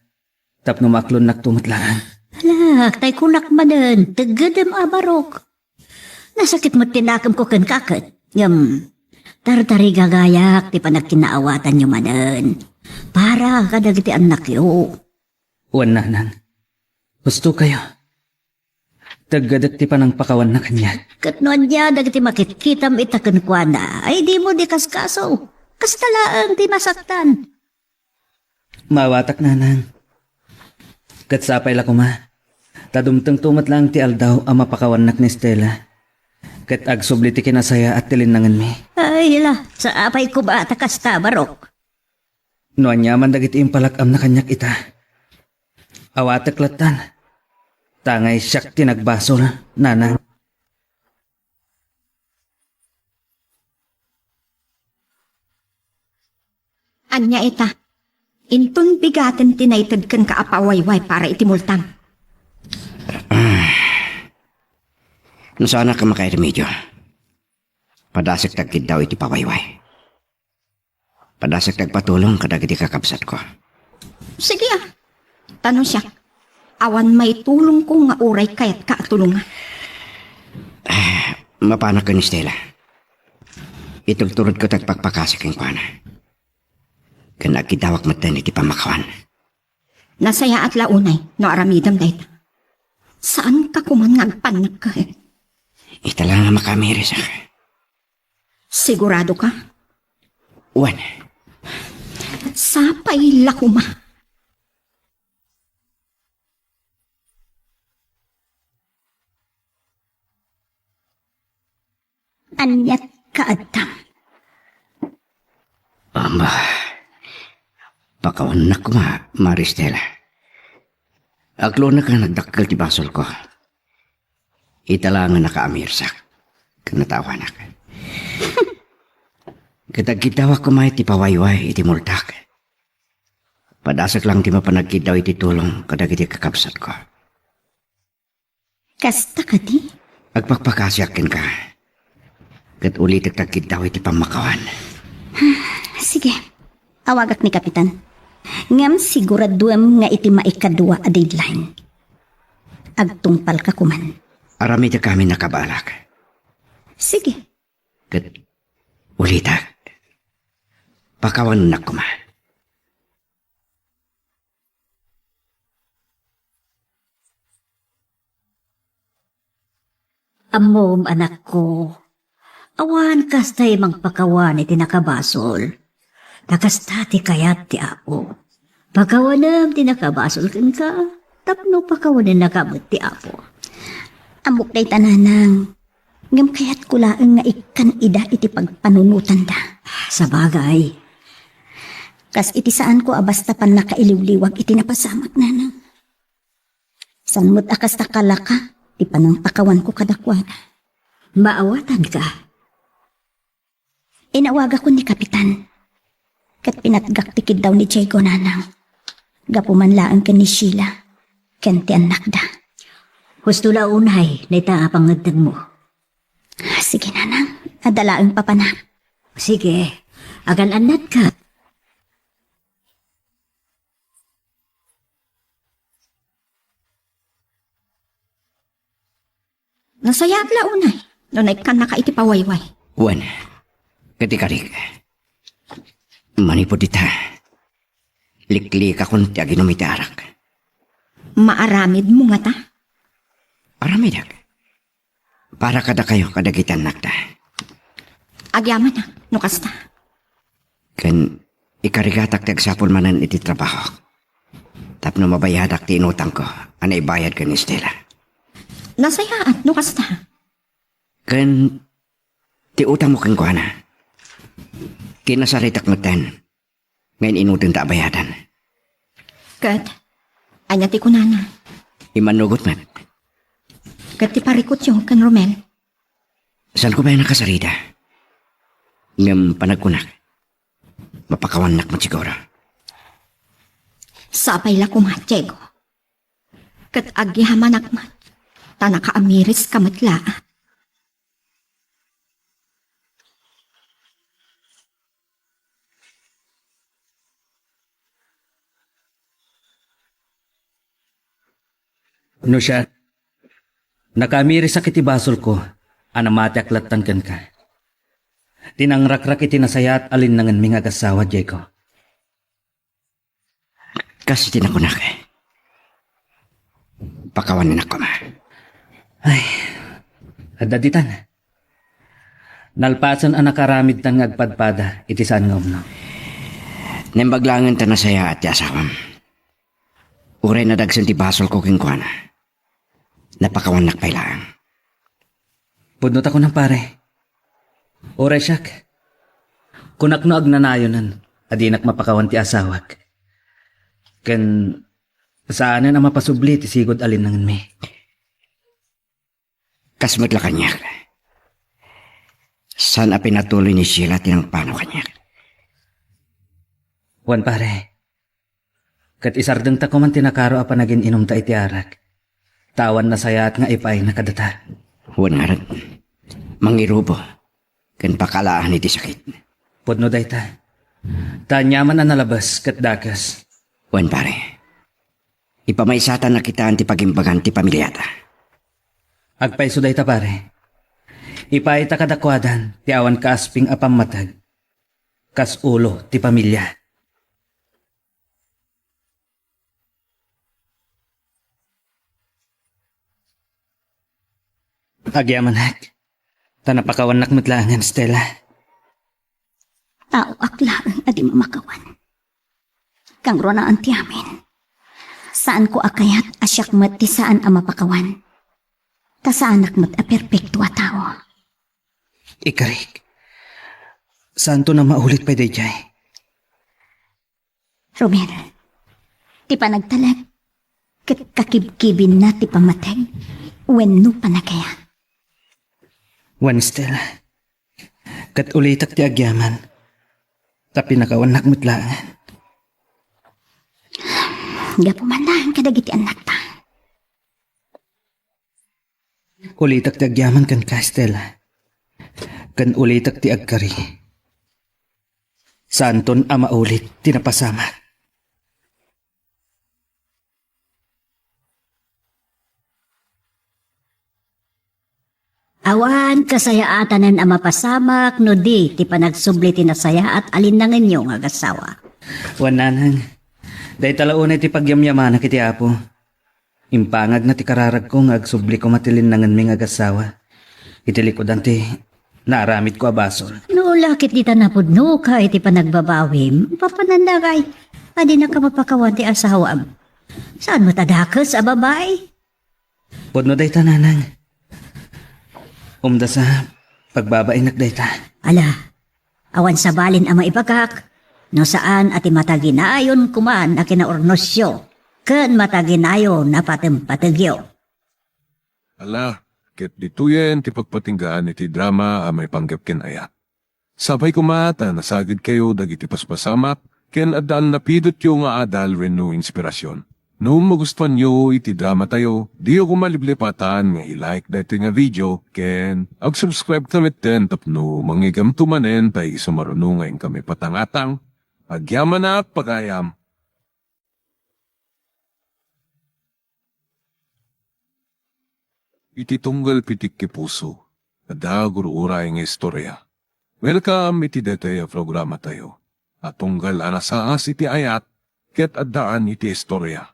tapno maaklonnakto met laeng. Ala, tay kunak manen, teggedem a barok. Nasakit met ti nakemko kenka ket. Ngem, tartarigagayak ti panagkinaawatanyo manen para kadagiti annakyo. Wen, nanang. Husto kayo. Teggedek ti panangpakawanna kaniak. Ket no ania dagiti makitkitam ita kenkuana, ay dimo di kaskaso. Kasta laeng ti masaktan. Maawatak, nanang. Ket sapay la koma, ta dumtengto met laeng ti aldaw a mapakawannak ni Stella. Ket agsubli ti kinasayaat ti linnangenmi. Ay, la, sapay koma ta kasta, Barok. No aniaman dagiti impalak-amna kaniak ita, awatek lattan. Tangay siak ti nagbasol, nanang. Ania ita? Inton bigaten ti naited kenka a pawayway para iti multam. No saanak a makairmedio, padasek ti agkiddaw iti pawayway. Padasek ti agpatulong kadagiti kakabsatko. Sige, a. Ta no siak, awan maitulongko nga uray kayatka a tulongan. Mapanak ken Stella. Iturturodko ti agpakpakasi kenkuana. Ken agkiddawak metten iti pammakawan. Nasayaat la unay no aramidem dayta. Saanka koman nga agpannakka. Ita la nga makaamiris. Sigurado ka? Wen. Sapay la koma. Ania ti kaaddam? Ama, pakawannak koma, Mari Stella. Aklonnak a nagdakkel ti basolko. Ita la nga nakaamirsek ken nataawanak. Ket agkiddawak koma iti pawayway iti multak. Padasek lang ti mapan agkiddaw iti tulong kadagiti kakabsatko. Kasta kadi? Agpakpakasiak kenka. Ket ulitek ti agkiddaw iti pammakawan. Sige. Awagak ni Kapitan. Ngem siguraduem nga iti maikadua a deadline, agtungpalka koman. Aramidek amin a kabaelak. Sige. Ket ulitek, pakawanennak koma. Ammom, anakko, awan kasta ti mangpakawan iti nakabasol. Ta kasta ti kayat ti Apo. Pakawanem ti nakabasol kenka, tapno pakawanennaka met ti Apo. Ammok dayta, nanang. Ngem kayatko laeng nga ikkan ida iti pagpanunotanda. Sabagay. Kas iti saanko a basta pannakailiwliwag iti napasamak, nanang. Saan met a kasta kalaka ti panangpakawanko kadakuada. Maawatanka. Inawagakon ni Kapitan. Ket pinatgak ti kiddaw ni Diego, nanang. Gapu man laeng ken ni Sheila ken ti annakda. Husto la unay dayta a pangngeddengmo. Sige, nanang. Adda laeng papanak. Sige. Agan-annatka. Nasayaat la unay no naikkannaka iti pawayway. Wen, ket ikarik, manipud ita, liklikakon ti aginum iti arak. Maaramidmo ngata? Aramidek. Para kadakayo kadagiti annakda. Agyamanak no kasta. Ken ikarigatak ti agsapul manen iti trabahok tapno mabayadak ti inutangko a naibayad ken ni Stella. Nasayaat no kasta. Ken ti utangmo kenkuana, kinasaritak metten nga in-inutenta a bayadan. Ket ania ti kunana? Immannugot met. Ket ti parikutyo ken Romel? Saanko pay a nakasarita. Ngem panagkunak, mapakawannak met siguro. Sapay la koma, Diego. Ket agyamanak met, ta nakaamiriska met laeng. No siak, nakaamirisak iti basolko a namatiak lattan kenka. Ti nangrakrak iti nasayaat a linnangenmi nga agassawa, Diego. Kas iti nakunak, pakawanennak koma. Ay, adda ditan. Nalpasen a nakaramidtan nga agpadpada iti saan nga umno. Naimbag laengen ta nasayaat ti asawam. Uray nadagsen ti basolko kenkuana, napakawannak pay laeng. Pudno ta kunam, pare. Uray siak, kunak no agnanayonen a dinak mapakawan ti asawak. Ken saanen a mapasubli ti sigud a linnangenmi. Kas met la kaniak. Saan a pinatuloy ni Sheila ti nangpano kaniak. Wen, pare. Ket isardengta koman ti nakaro a panagin-inumta iti arak. Ta awan nasayaat nga ipaayna kadata. Wen ngarud, mangirubo ken pakaalaan iti sakit. Pudno dayta. Ta aniaman a nalabes ket dakes. Wen, pare. Ipamaysatan a kitaen ti pagimbagan ti pamiliata. Agpayso dayta, pare. Ipaayta kadakuadan ti awan kaasping a pammateg kas ulo ti pamilia. Agyamanak, ta napakawannak met laengen, Stella. Taoak laeng a di mamakawan. Kangrunaan ti amin. Saanko a kayat a siak met ti saan a mapakawan. Ta saanak met a perpekto a tao. Ikarik, saanton a maulit pay daydiay. Romel, ti panagtalek ket kakibkibinna ti pammateg wenno panagayat. Wen, Stella, ket ulitek ti agyaman, ta pinakawannak met laengen. Gapu man laeng kadagiti annakta. Ulitek ti agyaman kenka, Stella. Ken ulitek ti agkari. Saanton a maulit ti napasamak. Awan kasayaatanan a mapasamak no di ti panagsubli ti nasayaat a linnangenyo nga agassawa. Wen, nanang, dayta la unay ti pagyamyamanak iti Apo. Impangagna ti kararagko nga agsubli koma ti linnangenmi nga agassawa iti likudan ti naaramidko a basol. No la ket dita napudnoka iti panagbabawim, papananna ngay a dinaka mapakawan ti asawam. Saan met a dakes a babai? Pudno dayta, nanang. Umdasa, pagbabainak dayta. Ala, awan sabalin a maibagak, no saan a ti mataginayon koman a kinaurnosyo ken mataginayon a patempategyo. Ala, ket ditoyen ti pagpatinggaan iti drama a maipanggep ken ayat. Sapay koma ta nasagidkayo dagiti paspasamak ken addaan napidotyo nga adal wenno inspirasyon. No magustuanyo iti dramatayo, diyo koma liplipatan nga i-like daytoy nga video ken ag-subscribe ka metten tapno mangigamto manen ta isu maruno nga inkami patangatang. Agyamanak pagayam. Iti tunggal pitik ti puso, adda gur-uray nga istorya. Welcome iti daytoy a programatayo a tunggal a nasaas iti ayat ket addaan iti istorya.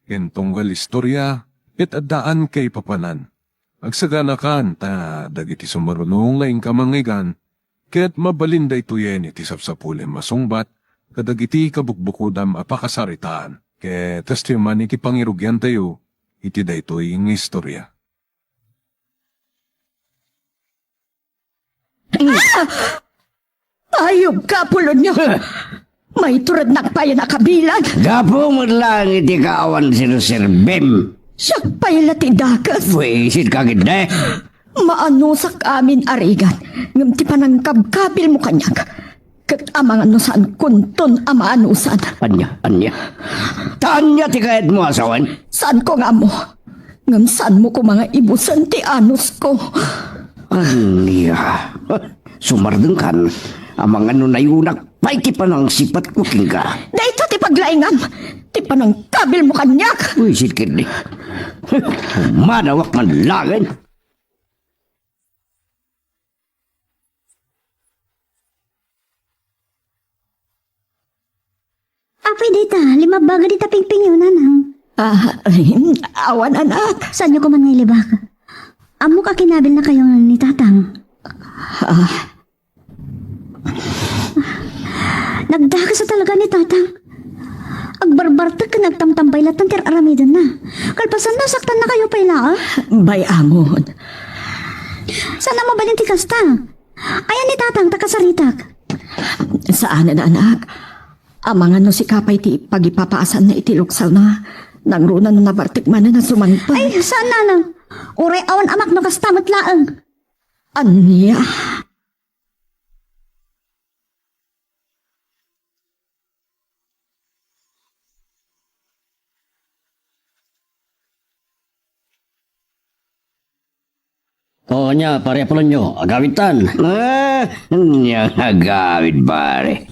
Ken tunggal istorya ket addaan kaipapanan. Agsaganakan ta dagiti sumaruno nga inka mangngegana ket mabalin daytoyen iti sapsapulim a sungbat kadagiti kabukbukodam a pakasaritaan. Ket kasta man iti pangirugiantayo iti daytoy nga istorya. Ayub ka, Apolonio! Maiturednak pay a nakabilag. Gapu met laeng iti kaawan serserbim. Siak pay la ti dakes. Buisit ka, kidde. Maanusak amin a rigat, ngem ti panangkabkabilmo kaniak, ket amangan no saankonton a maanusan. Ania, ania? Ta ania ti kayatmo a sawen? Saanko nga ammo. Ngem saanmo koma nga ibusen ti anusko. Ania? Sumardengkan, amangan no nayunak pay ti panangsipatko kenka. Dayta ti paglaingam, ti panangkabilmo kaniak. Buisit ketdi. Manawak man laeng. Apay dayta, limabbaga dita pingpingyo, nanang. Ah, awan, anak. Saanyo koma nga ilibak? Ammok a kinabilnakayo ni tatang. Ah. Nagdakes a talaga ni tatang. Agbarbartek ken agtamtambay latta ti ar-aramidenna. Kalpasanna, saktannakayo pay laeng. Bay-amon. Saan a mabalin ti kasta? Ayan ni tatang ta kasaritak? Saanen, anak. Amangan no sika pay ti pagipapaasanna iti luksawna. Nangruna no nabartek manen a sumangpet. Ay, saan, nanang. Uray awan amak no kasta met laeng. Ania? O, ania, pare Apolonio, agawidtan. Ah, ania nga agawid, pare?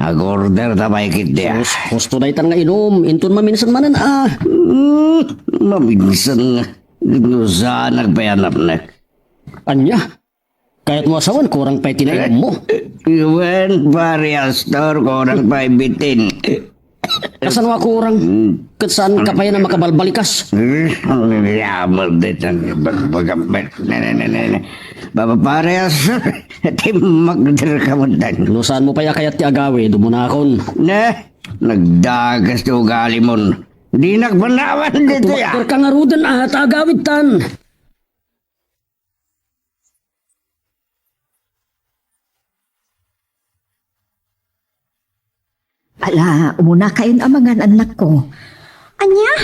Ag-order ta pay ketdi, a. Sus, husto daytan nga inum, inton maminsan manen, a. Hmm, maminsan nga. Ket no saan a nagpayanapnek. Ania? Kayatmo a sawen, kurang pay ti nainummo? Wen, pare Astor, kurang pay bitin. Kasano a kurang? Hmm. Ket saanka pay a makabalbalikas? Hmm, yamal dayta, bag-, baga-, bag-, ne, ne, ne, ne, ne. Baba, pare Astor, timmakderka met. No saanmo pay a kayat ti agawid, umunakon. Ne, nagdakes ti ugalimon. Dinak panawan ditoy, a. Tumakderka ngaruden, a, ta agawidtan. Ala, umunakayon amangan, annakko. Ania?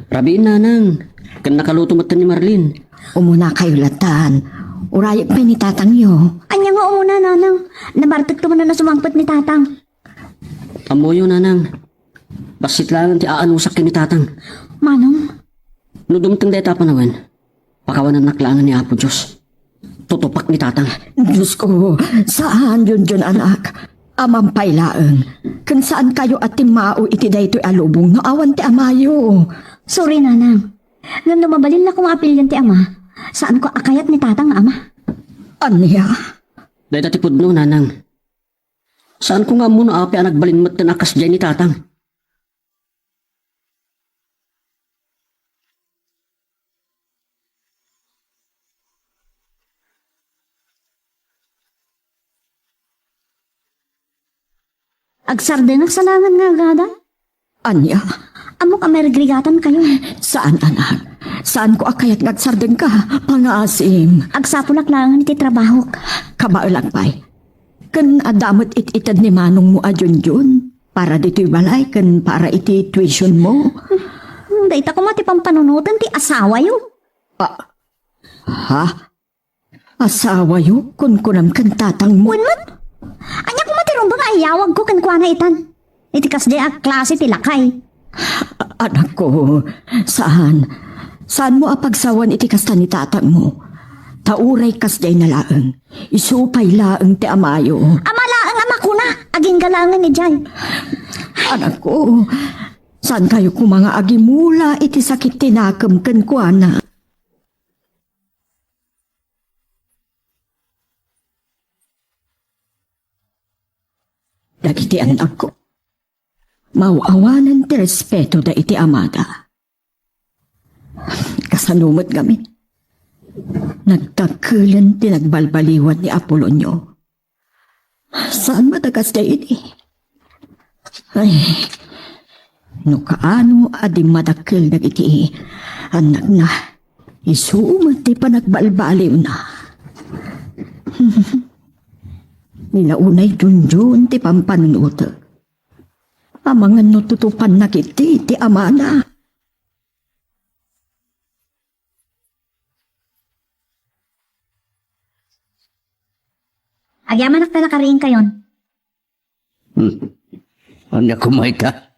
Rabiin, nanang. Ken nakaluto met ni Marlene. Umunakayo latan. Urayek pay ni tatangyo. Ania nga umuna, nanang? Nabartekto manen a sumangpet ni tatang. Ammoyo, nanang. Bassit laeng ti aanusak ken ni tatang. Manong? No dumteng dayta a panawen, pakawanennak laengen ni Apo Dios. Tutupak ni tatang. Diosko, saan, Junjun, anak. Amam pay laeng. Ken saankayo a timmao iti daytoy a lubong no awan ti amayo. Sorry, nanang. Ngem no mabalin la koma a pilien ti ama, Saanko a kayat ni Tatang nga ama. Ania? Dayta ti pudno, Nanang. Saanko nga ammo no apay a nagbalin metten a kasdiay ni Tatang. Agsardengak sa laengen nga agada. Ania? Ammok a marigrigatankayo. Saan, anak. Saanko a kayat nga agsardengka. Pangaasim. Agsapulak laengen iti trabahok. Kabaelak pay. Ken adda met it-ited ni manongmo a Junjun para ditoy balay ken para iti tuitionmo. Hmm, dayta koma ti pampanunoten ti asawayo. Ah, ha? Asawayo? Kunkunam ken tatangmo? Wen met. Ania koma ti rumbeng a iyawagko kenkuana itan? Iti kasdiay a klase ti lakay. A-, anakko, saan. Saanmo a pagsawan iti kasta ni tatangmo. Ta uray kasdiay na laeng, isu pay laeng ti amayo. Ama laeng a makuna, agingga laengen idiay. Anakko, saankayo koma nga agimula iti sakit ti nakem kenkuana? Dagiti annakko, maaw-awanen ti respeto da iti amada. Kasano met ngamin? Nagdakkelen ti nagbalbaliwan ni Apolonio. Saan met a kasdiay idi? Ay, no kaano a di madakkel dagiti annakna, isu met ti panagbalbaliwna. Ni la unay Junjun ti pampanunotek. Amangan no tutupanna ketdi ti amana. Agyamanak ta nakariingkayon. Hmm. Ania koma ita?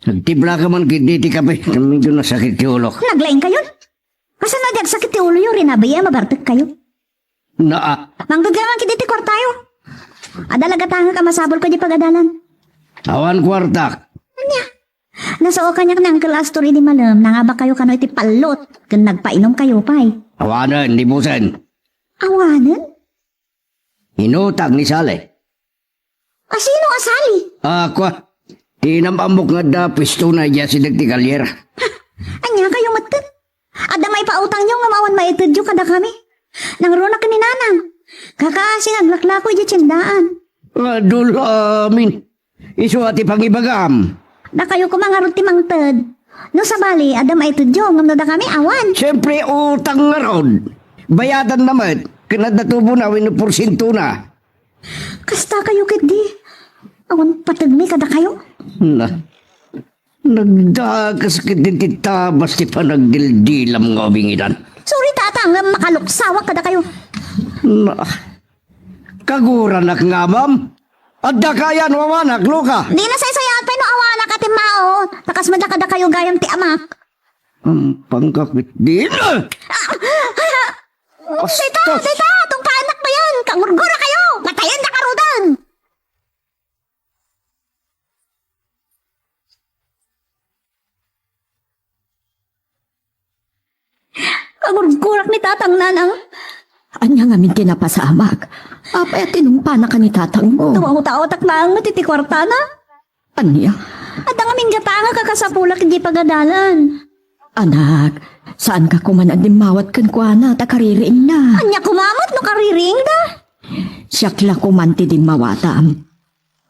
Nagtimpla ka man ketdi ti kape, ngem medyo nasakit ti ulok. Naglaingkayon? Kasano a di agsakit ti uloyo, rinabii a mabartekkayo? Naa. Mangted ka man ketdi ti kuartayo. Adda la gatangek a masapulko idiay pagadalan. Awan kuartak. Ania? Nasao kaniak ni Uncle Astor idi malem, nangabakayo kano iti pallot, ken nagpainumkayo pay. Awanen, di busen. Awanen? Inutang ni Sally. A sino a Sally? Ah, kua. Ti inam-ammok nga adda puestona idiay asideg ti kalier. Ha, ania kayo metten? Adda maipautangyo ngem awan maitedyo kadakami. Nangruna ken ni Nanang. Kakaasi nga aglaklako idiay tiendaan. Adu la amin. Isu a ti pangibagam. Dakayo koma ngarud ti mangted. No sabali, adda maitedyo, ngem no dakami, awan. Siempre, utang ngarud. Bayadanna met, ken adda tubona wenno porsientona. Kasta kayo ketdi. Awan pategmi kadakayo. Na, nagdakas ketdi ti tabas ti panagdildilam nga ubingidan. Sorry, Tatang, nga makaluksawak kadakayo. Na, kaguranak nga amam. Adda kayan, awanak, Luka. Di nasaysayaat pay no awanak a timmao. Ta kas met la kadakayo gayam ti amak. Ang pangkakit din. Ah! Dita, dita, tungpaannak mayan. Kangurgura kayo. Matayan na karudan. Kagurgurak ni Tatang, Nanang. Ania ngamin ti napasamak? Apay a tinungpanak ni tatangmo? Tumawtawtak laeng met iti kuartana. Ania? Adda ngamin gatangek a kasapulak iti pagadalan. Anak, saanka koma a dimmawat kenkuana ta kaririingna. Ania koma met no kaririingda? Siak la koma ti dimmawatam.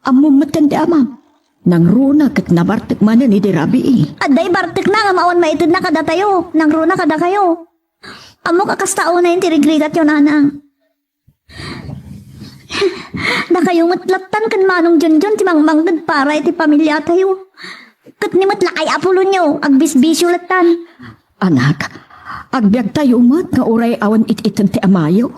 Ammom metten ti amam. Nangruna ket nabartek manen idi rabii. Adda ibartekna ngem awan maitedna kadatayo. Nangruna kadakayo. Ammok a kasta unay ti rigrigatyo, Nanang. Dakayo met lattan ken Manong Junjun ti mangmangted para iti pamiliatayo. Ket ni met lakay Apolonio, agbisbisio lattan. Anak, agbiagtayo met nga uray awan it-ited ti amayo.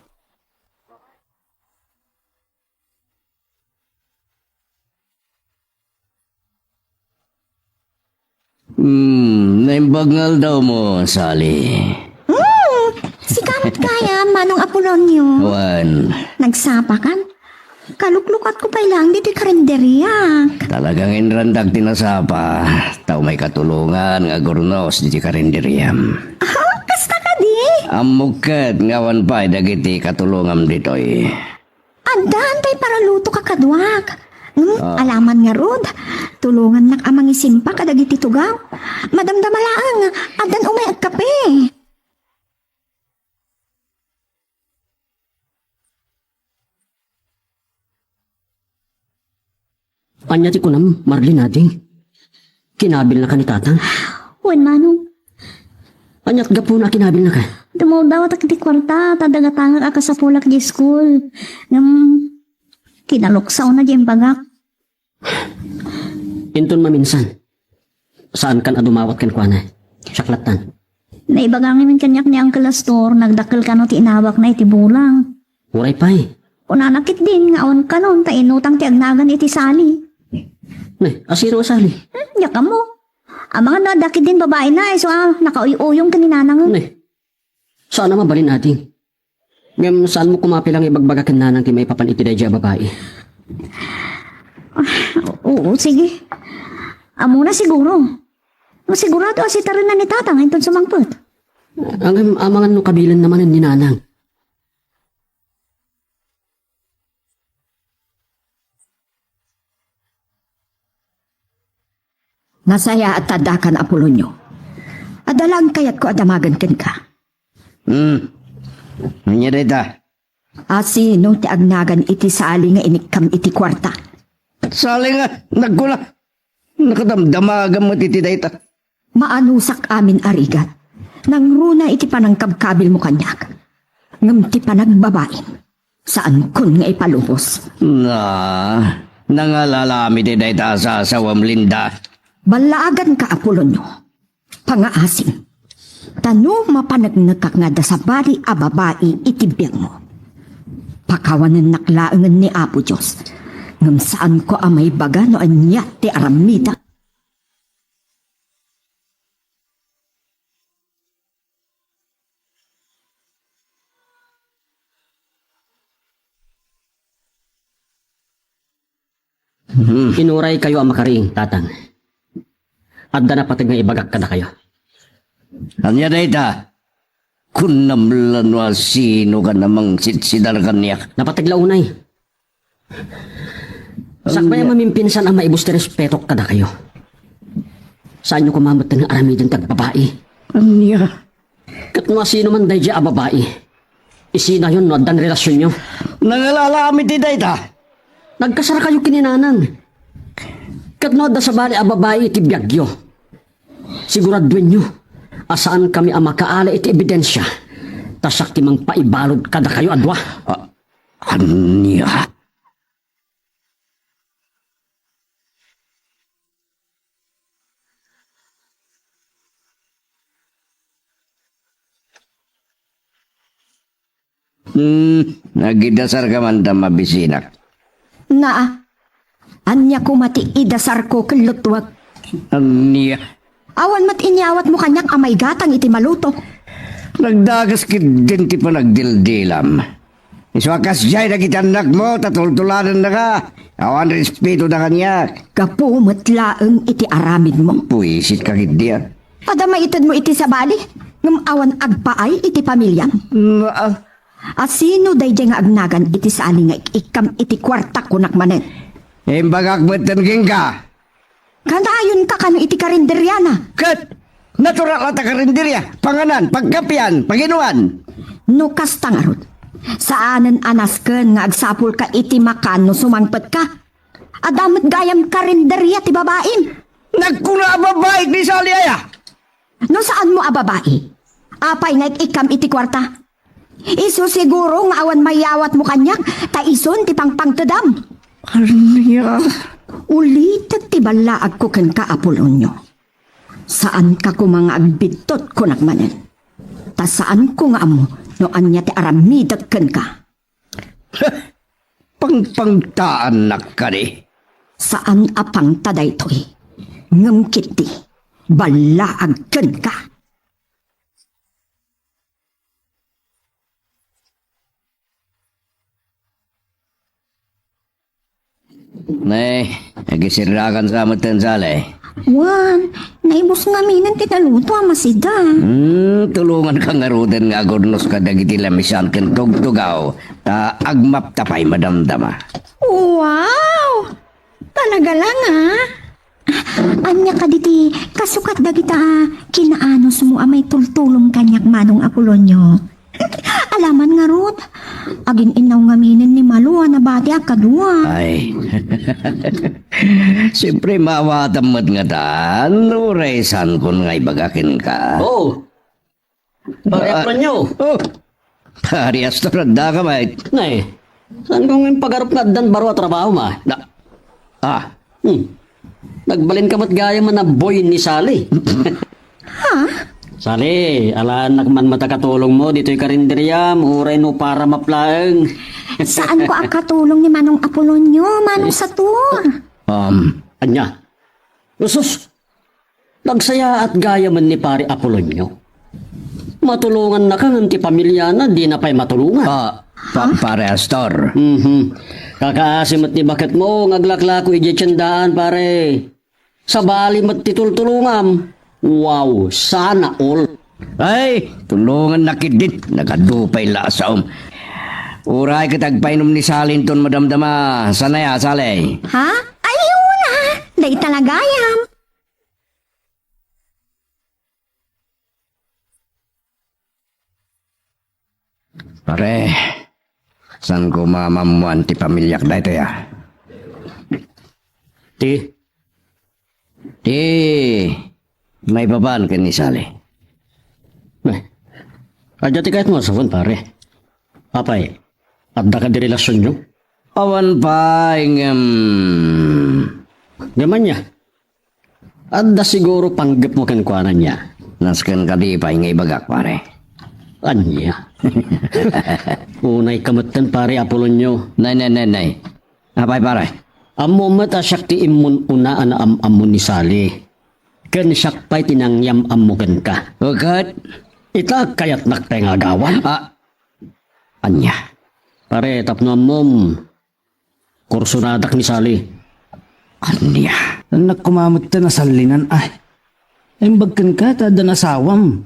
Hmm, naimbag nga aldawmo, Sally. Hmm, sika met gayam, Manong Apolonio. Wen. Nagsapakan? Kaluklukatko pay laeng ditoy karinderiak. Talagang inrandak ti nasapa, ta umay katulongan nga agurnos ditoy karinderiam. Ah, kasta kadi? Ammok ket nga awan pay dagiti katulongam ditoy. Addan tay paraluto kakaduak. Hmm, Ah. Alaman ngarud, tulongannak a mangisimpa kadagiti tugaw. Madamdama laeng, addan umay agkape. Ania ti kunam, Marlene, ading? Kinabilnaka ni Tatang? Wen, Manong. Aniat gapuna a kinabilnaka? Dumawdawat ti kuarta, ta dagatangak a kasapulak di school. Ngem, kinaluksawna di imbagak. Inton maminsan, saankan a dumawat kenkuana. Siak lattan. Naibaga ngamin kaniak ni Uncle Astor, nagdakkel kano ti inawakna iti bulang. Uray pay. Kunana ketdin nga awan kanon ta inutang ti agnagan iti sali. Ne, asino a sali? Hmm, diak ammo. Amangan no adda ketdin babaina, isu a nakauyuyong ken ni Nanang. Ne. Saan a mabalin, ading. Ngem saanmo koma pay la nga ibagbaga ken Nanang ti maipapan iti daydiay a babai? Ah, oo, sige. Ammona siguro. Sigurado a sitarenna ni Tatang inton sumangpet. Ngem amangan no kabilenna manen ni Nanang. Nasayaat ta addakan, Apolonio. Adda laeng kayatko a damagen kenka. Hmm. Ania dayta? Asino ti agnagan iti sali nga inikkam iti kuarta? Sali nga nagkuna, nakadamdamagam met iti dayta. Maanusak amin a rigat. Nangruna iti panangkabkabilmo kaniak. Ngem ti panagbabaim, saankon nga ipalubos. Na, nangalala mi ti dayta a sasawem, Linda. Ballaaganka, Apolonio. Pangaasim. Ta no mapaneknekak nga adda sabali a babai iti biagmo, pakawanennak laengen ni Apo Dios. Ngem saanko a maibaga no ania ti aramidek. Hmm. Inuraykayo a makariing, Tatang. Adda napateg nga ibagak kadakayo. Ania dayta? Kunam la no asinokan a mangsitsidarka kaniak. Napateg la unay. Sakbay a mamimpinsan a maibus ti respetok kadakayo. Saanyo koma met nga aramiden ti agbabai. Ania? Ket no asino man daydiay a babai, isinayon no addan relasionyo. Nangalala amin ti dayta. Nagkasarakayo ken ni Nanang. Ket no adda sabali a babai iti biagyo, siguraduenyo a saankami a makaala iti ebidensia, ta siak ti mangpaibalud kadakayo a dua. A-, ania? Hmm, agidasarka man ta mabisinak. Naa, ania koma ti idasarko ken luttuek? Ania? Awan met inyawatmo kaniak a maigatang iti maluto. Nagdakes ketdin ti panagdildilam. Isu a kasdiay dagiti annakmo ta tultuladennaka. Awan respetoda kaniak. Gapu met laeng iti aramidmo. Buisitka ketdi a. Adda maitedmo iti sabali, ngem awan agpaay iti pamiliam. Maa. Asino daydiay nga agnagan iti sali nga ik-ikkam iti kuarta, kunak manen? Imbagak metten kenka. Kanayonka kano iti karinderiana? Ket natural a ta karinderia, panganan, pagkapian, paginuan. No kasta ngarud, saanen a nasken nga agsapulka iti makan no sumangpetka. Adda met gayam karinderia ti babaim. Nagkuna a babaik ni Sally aya? No saanmo a babai, apay nga ik-ikkam iti kuarta? Isu siguro nga awan mayawatmo kaniak, ta isun ti pangpangtedam. Ania? Ulitek ti ballaagko kenka, Apolonio. Saanka koma nga agbiddut, kunak manen. Ta saanko nga ammo no ania ti aramidek kenka. Pangpangtaannak kadi? Saan a pangta daytoy. Ngem ketdi, ballaag kenka. Ne, agisirrakan sa metten, Sally. Wen, naibus ngaminen ti naluto a masida. Hmm, tulonganka ngaruden nga agurnos kadagiti lamisan ken tugtugaw, ta agmapta pay madamdama. Wow! Talaga lang, ah. Ania kadi ti kasukat dagita a kinaanusmo a maitultulong kaniak, Manong Apolonio? Alaman ngarud, agin-innaw ngaminen ni Malo a nabati a kadua. Ay. Siyempre, maawatam met ngata, no, uray saankon nga ibaga kenka. Oh, Pare Ah, Apronio. Oh, Pare Astor, adda ka, mate? Nay, saan ko nga impagarup nga addan baro a trabaho, ma? Na, ah, Hmm. Nagbalin ka met gayam a boy ni Sally. Ha? Sally, alaannak man met a katulongmo ditoy karinderiam, uray no para maplaeng. Saan ko a katulong ni Manong Apolonio, Manong Sator? Um, Ania? Usus, nagsayaat gayamen ni Pare Apolonio. Matulongannaka ngem ti pamiliana, dina pay matulongan. Ah, pa-, Pare Astor. Mhm. Kakaasi met ti baketmo nga aglaklako idiay tiendaan, pare. Sabali met ti tultulongam. Wow, sana all. Ay, tulongannak ketdin. Nagadu pay la a saom. Uray ket agpainom ni Sally inton madamdama. Saan aya, Sally? Ha? Ay, una. Dayta la gayam. Pare, saan ko maammuan ti pamiliak daytoy, ah? Ti? Ti, maipapan ken ni Sally. Ay, adda ti kayatmo a sawen, pare. Apay, adda kadi relasionyo? Awan pay, ngem. Ngem ania? Adda siguro panggepmo kenkuana ania. Nasken kadi pay nga ibagak, pare. Ania? Unayka metten, Pare Apolonio. Nay, nay, nay, nay. Apay, pare? Ammom met a siak ti immun-una a naam-ammo ni Sally. Ken siak pay ti nangyam-ammo kenka. Ket? Ita agkayatnak pay nga agawan. Ah, ania? Pare, tapno ammom, kursonadak ni Sally. Ania? Annak koma metten a sallinan, ay. Imbag kenka ta addan asawam.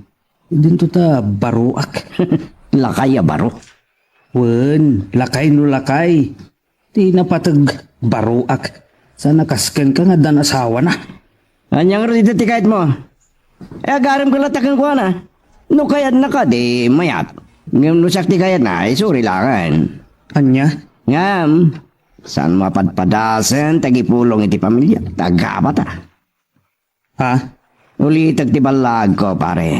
Dinto ta baroak. Lakay a baro. Wen, lakay no lakay. Ti napateg baroak. Saan a kasken ka nga addan asawana. Ania ngarud ita ti kayatmo? E, agarem ka latta kenkuana. No kayatna kadi, mayat. Ngem no siak ti kayatna, ay suri laengen. Ania? Ngem, saan mapadpadasen ti agipulong iti pamilya? Agapata. Ha? Ulitek ti ballaagko, pare.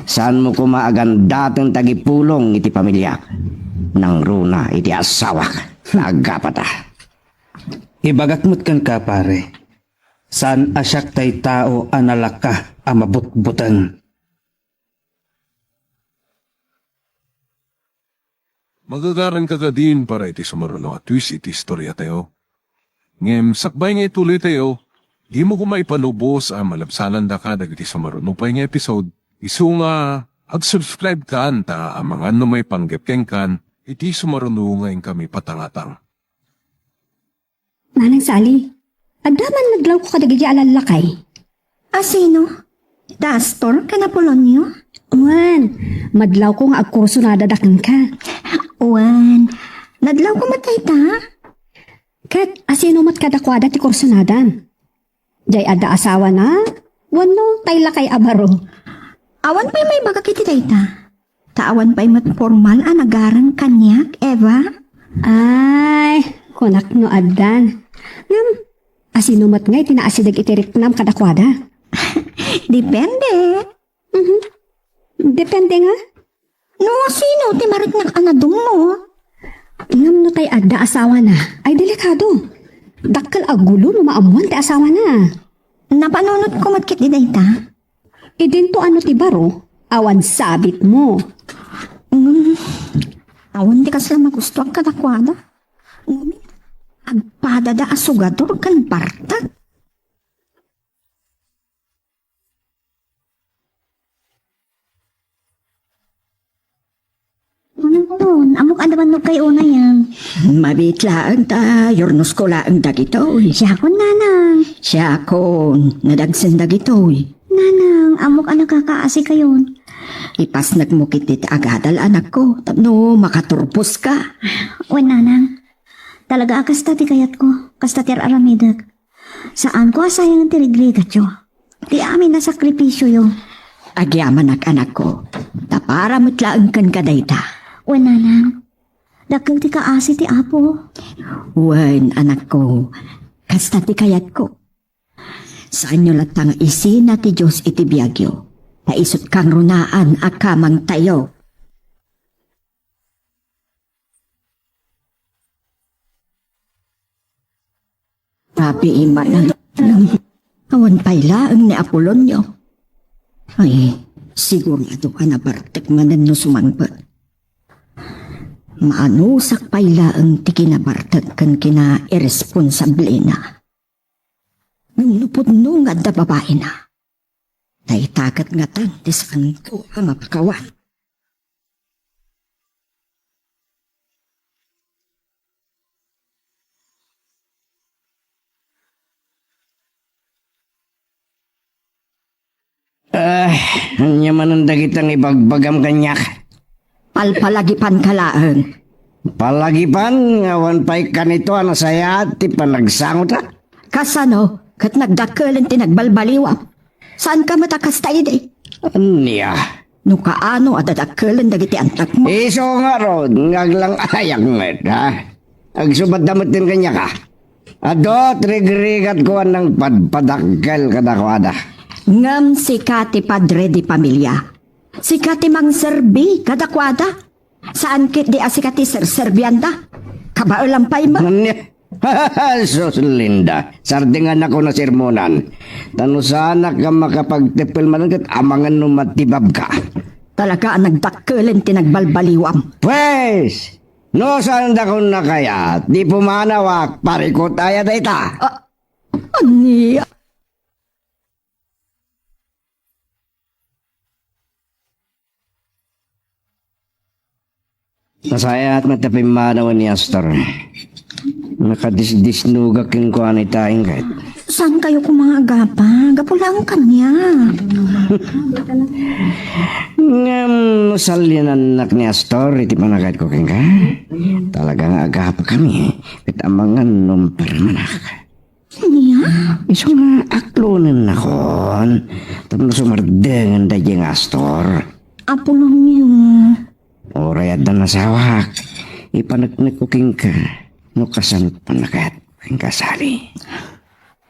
Saanmo koma a gandaten ti agipulong iti pamiliak. Nangruna iti asawak. Agapata. Ibagak met kenka, pare. Saan a siak tay tao a nalaka a mabutbuteng. Magagaranka kadin para iti sumaruno a twist iti istoriatayo. Ngem sakbay nga ituloytayo, dimo koma ipalubos a malabsanandaka dagiti sumaruno pay nga episode, isu nga ag-subscribe kan ta amangan no maipanggep kenkan iti sumaruno nga inkami patangatang. Nanang Sally, adda man nadlawko kadagiti a lallakay. A sino? Dastor ken Apolonio? Wen, madlawko nga agkursonadada kenka. Wen, nadlawko met dayta. Ket a sino met kadakuada ti kursonadam? Jay adda asawana? Wenno tay lakay a baro? Awan pay maibagak iti dayta. Ta awan pay met formal a nagarang kaniak, Eva? Ay, kunak no addan. Ngem, a sino met ngay ti naasideg iti riknam kadakuada? Depende. Mhm. Depende nga? No sino ti mariknak a nadungmo? Ngem no tay adda asawana, ay delikado. Dakkel a gulo no maammuan ti asawana. Napanunotko met ket di dayta. Idinto a no ti baro, awan sabitmo. Mm, awan ti kasla magustuak kadakuada. Ngem, agpadada a sugador ken bartak. Ano ko ron? Ammok adda bannog kay unayan. Mabiit laeng ta yurnosko laeng dagitoy. Siakon, nanang. Siakon, nadagsen dagitoy. Nanang, ammok a nakakaasikayon. Ipasnekmo ketdi ti agadal, anakko, tapno makaturposka. Wen, nanang. Talaga a kasta ti kayatko, kasta ti ar-aramidek. Saanko a sayangen ti rigrigatyo, ti amin a sakripisioyo. Agyamanak, anakko, ta para met laeng kenka dayta. Wen, nanang, dakkel ti kaasi ti Apo. Wen, anakko, kasta ti kayatko. Saanyo latta nga isina ti Dios iti biagyo, ta isut' kangrunaan a kamangtayo. Abiiman, awan pay laeng ni Apolonio. Ay, sigurado a nabartek manen no sumangpet. Maanusak pay laeng ti kinabartek ken kinairresponsablena. Ngem no pudno nga adda babaina, dayta ket ngatan ti saanko a mapakawan. Ah, ania manen dagita nga ibagbagam kaniak? Palpalagipanka laeng. Palagipan nga awan pay kanito a nasayaat ti panagsangota? Kasano? Ket nagdakkelen ti nagbalbaliwam. Saanka met a kasta idi? Ania? No kaano a dadakkelen dagiti anakmo? Isu ngarud nga aglang-ayak met, ha? Agsubadda met kaniak, ha? Adu ti rigrigatko a nangpadpadakkel kadakuada. Ngem sika ti padre de pamilia. Sika ti mangserbi kadakuada. Saan ketdi a sika ti serserbianda? Kabaelam pay met. Ania? Sus, Linda, sardengannakon a sermonan. Ta no saanak a makapagteppel manen ket amangan no matibabka. Talaga a nagdakkelen ti nagbalbaliwam. Pues, no saandakon a kayat, di pumanawak, parikut aya dayta. Ah, ania? Nasayaat met ti pimmanawen ni Astor. Nakadisdisnogak kenkuana ita, inggit. Saankayo koma nga agapa? Gapu laeng kaniak. Ngem no salianannak ni Astor iti panagayatko kenka, talaga nga agapakami, ket amangan no maparamanak. Ania? Isu nga aklonennakon tapno sumardengen daydiay nga Astor. Apolonio. Uray adda nasawak, ipaneknekko kenka no kasano ti pannakat kenka, Sally.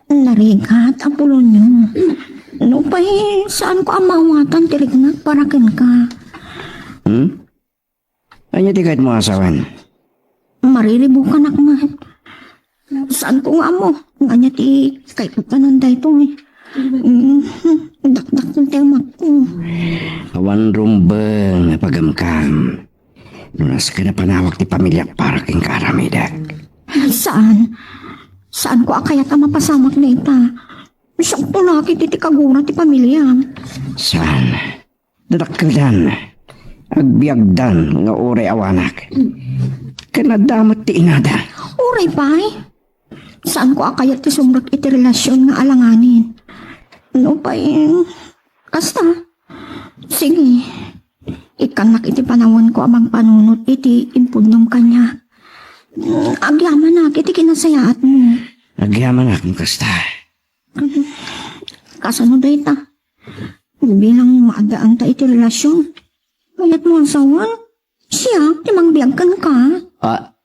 Narigat, Apolonio. Nupay saanko a maawatan ti riknak para kenka. Hmm? Ania ti kayatmo a sawen? Mariribukanak met. Saanko nga ammo nga ania ti kayattan daytoy. Mm, dakdakkel ti amakko. Awan rumbeng a pagamkam. No nasken a panawak ti pamiliak para kenka, aramidek. Saan? Saanko a kayat a mapasamak dayta. Sakto la ket iti kagura ti pamiliam. Saan? Dadakkeldan, agbiagdan nga uray awanak. Ken adda met ti inada. Uray pay, saanko a kayat ti sumrek iti relasion nga alanganin. Nupay kasta, sige, ikkannak iti panawenko a mangpanunot iti impudnom kaniak. Agyamanak iti kinasayaatmo. Agyamanak no kasta. Kasano dayta? Bilang maaddaanta iti relasion, kayatmo a sawen, siak ti mangbiag kenka. Ah,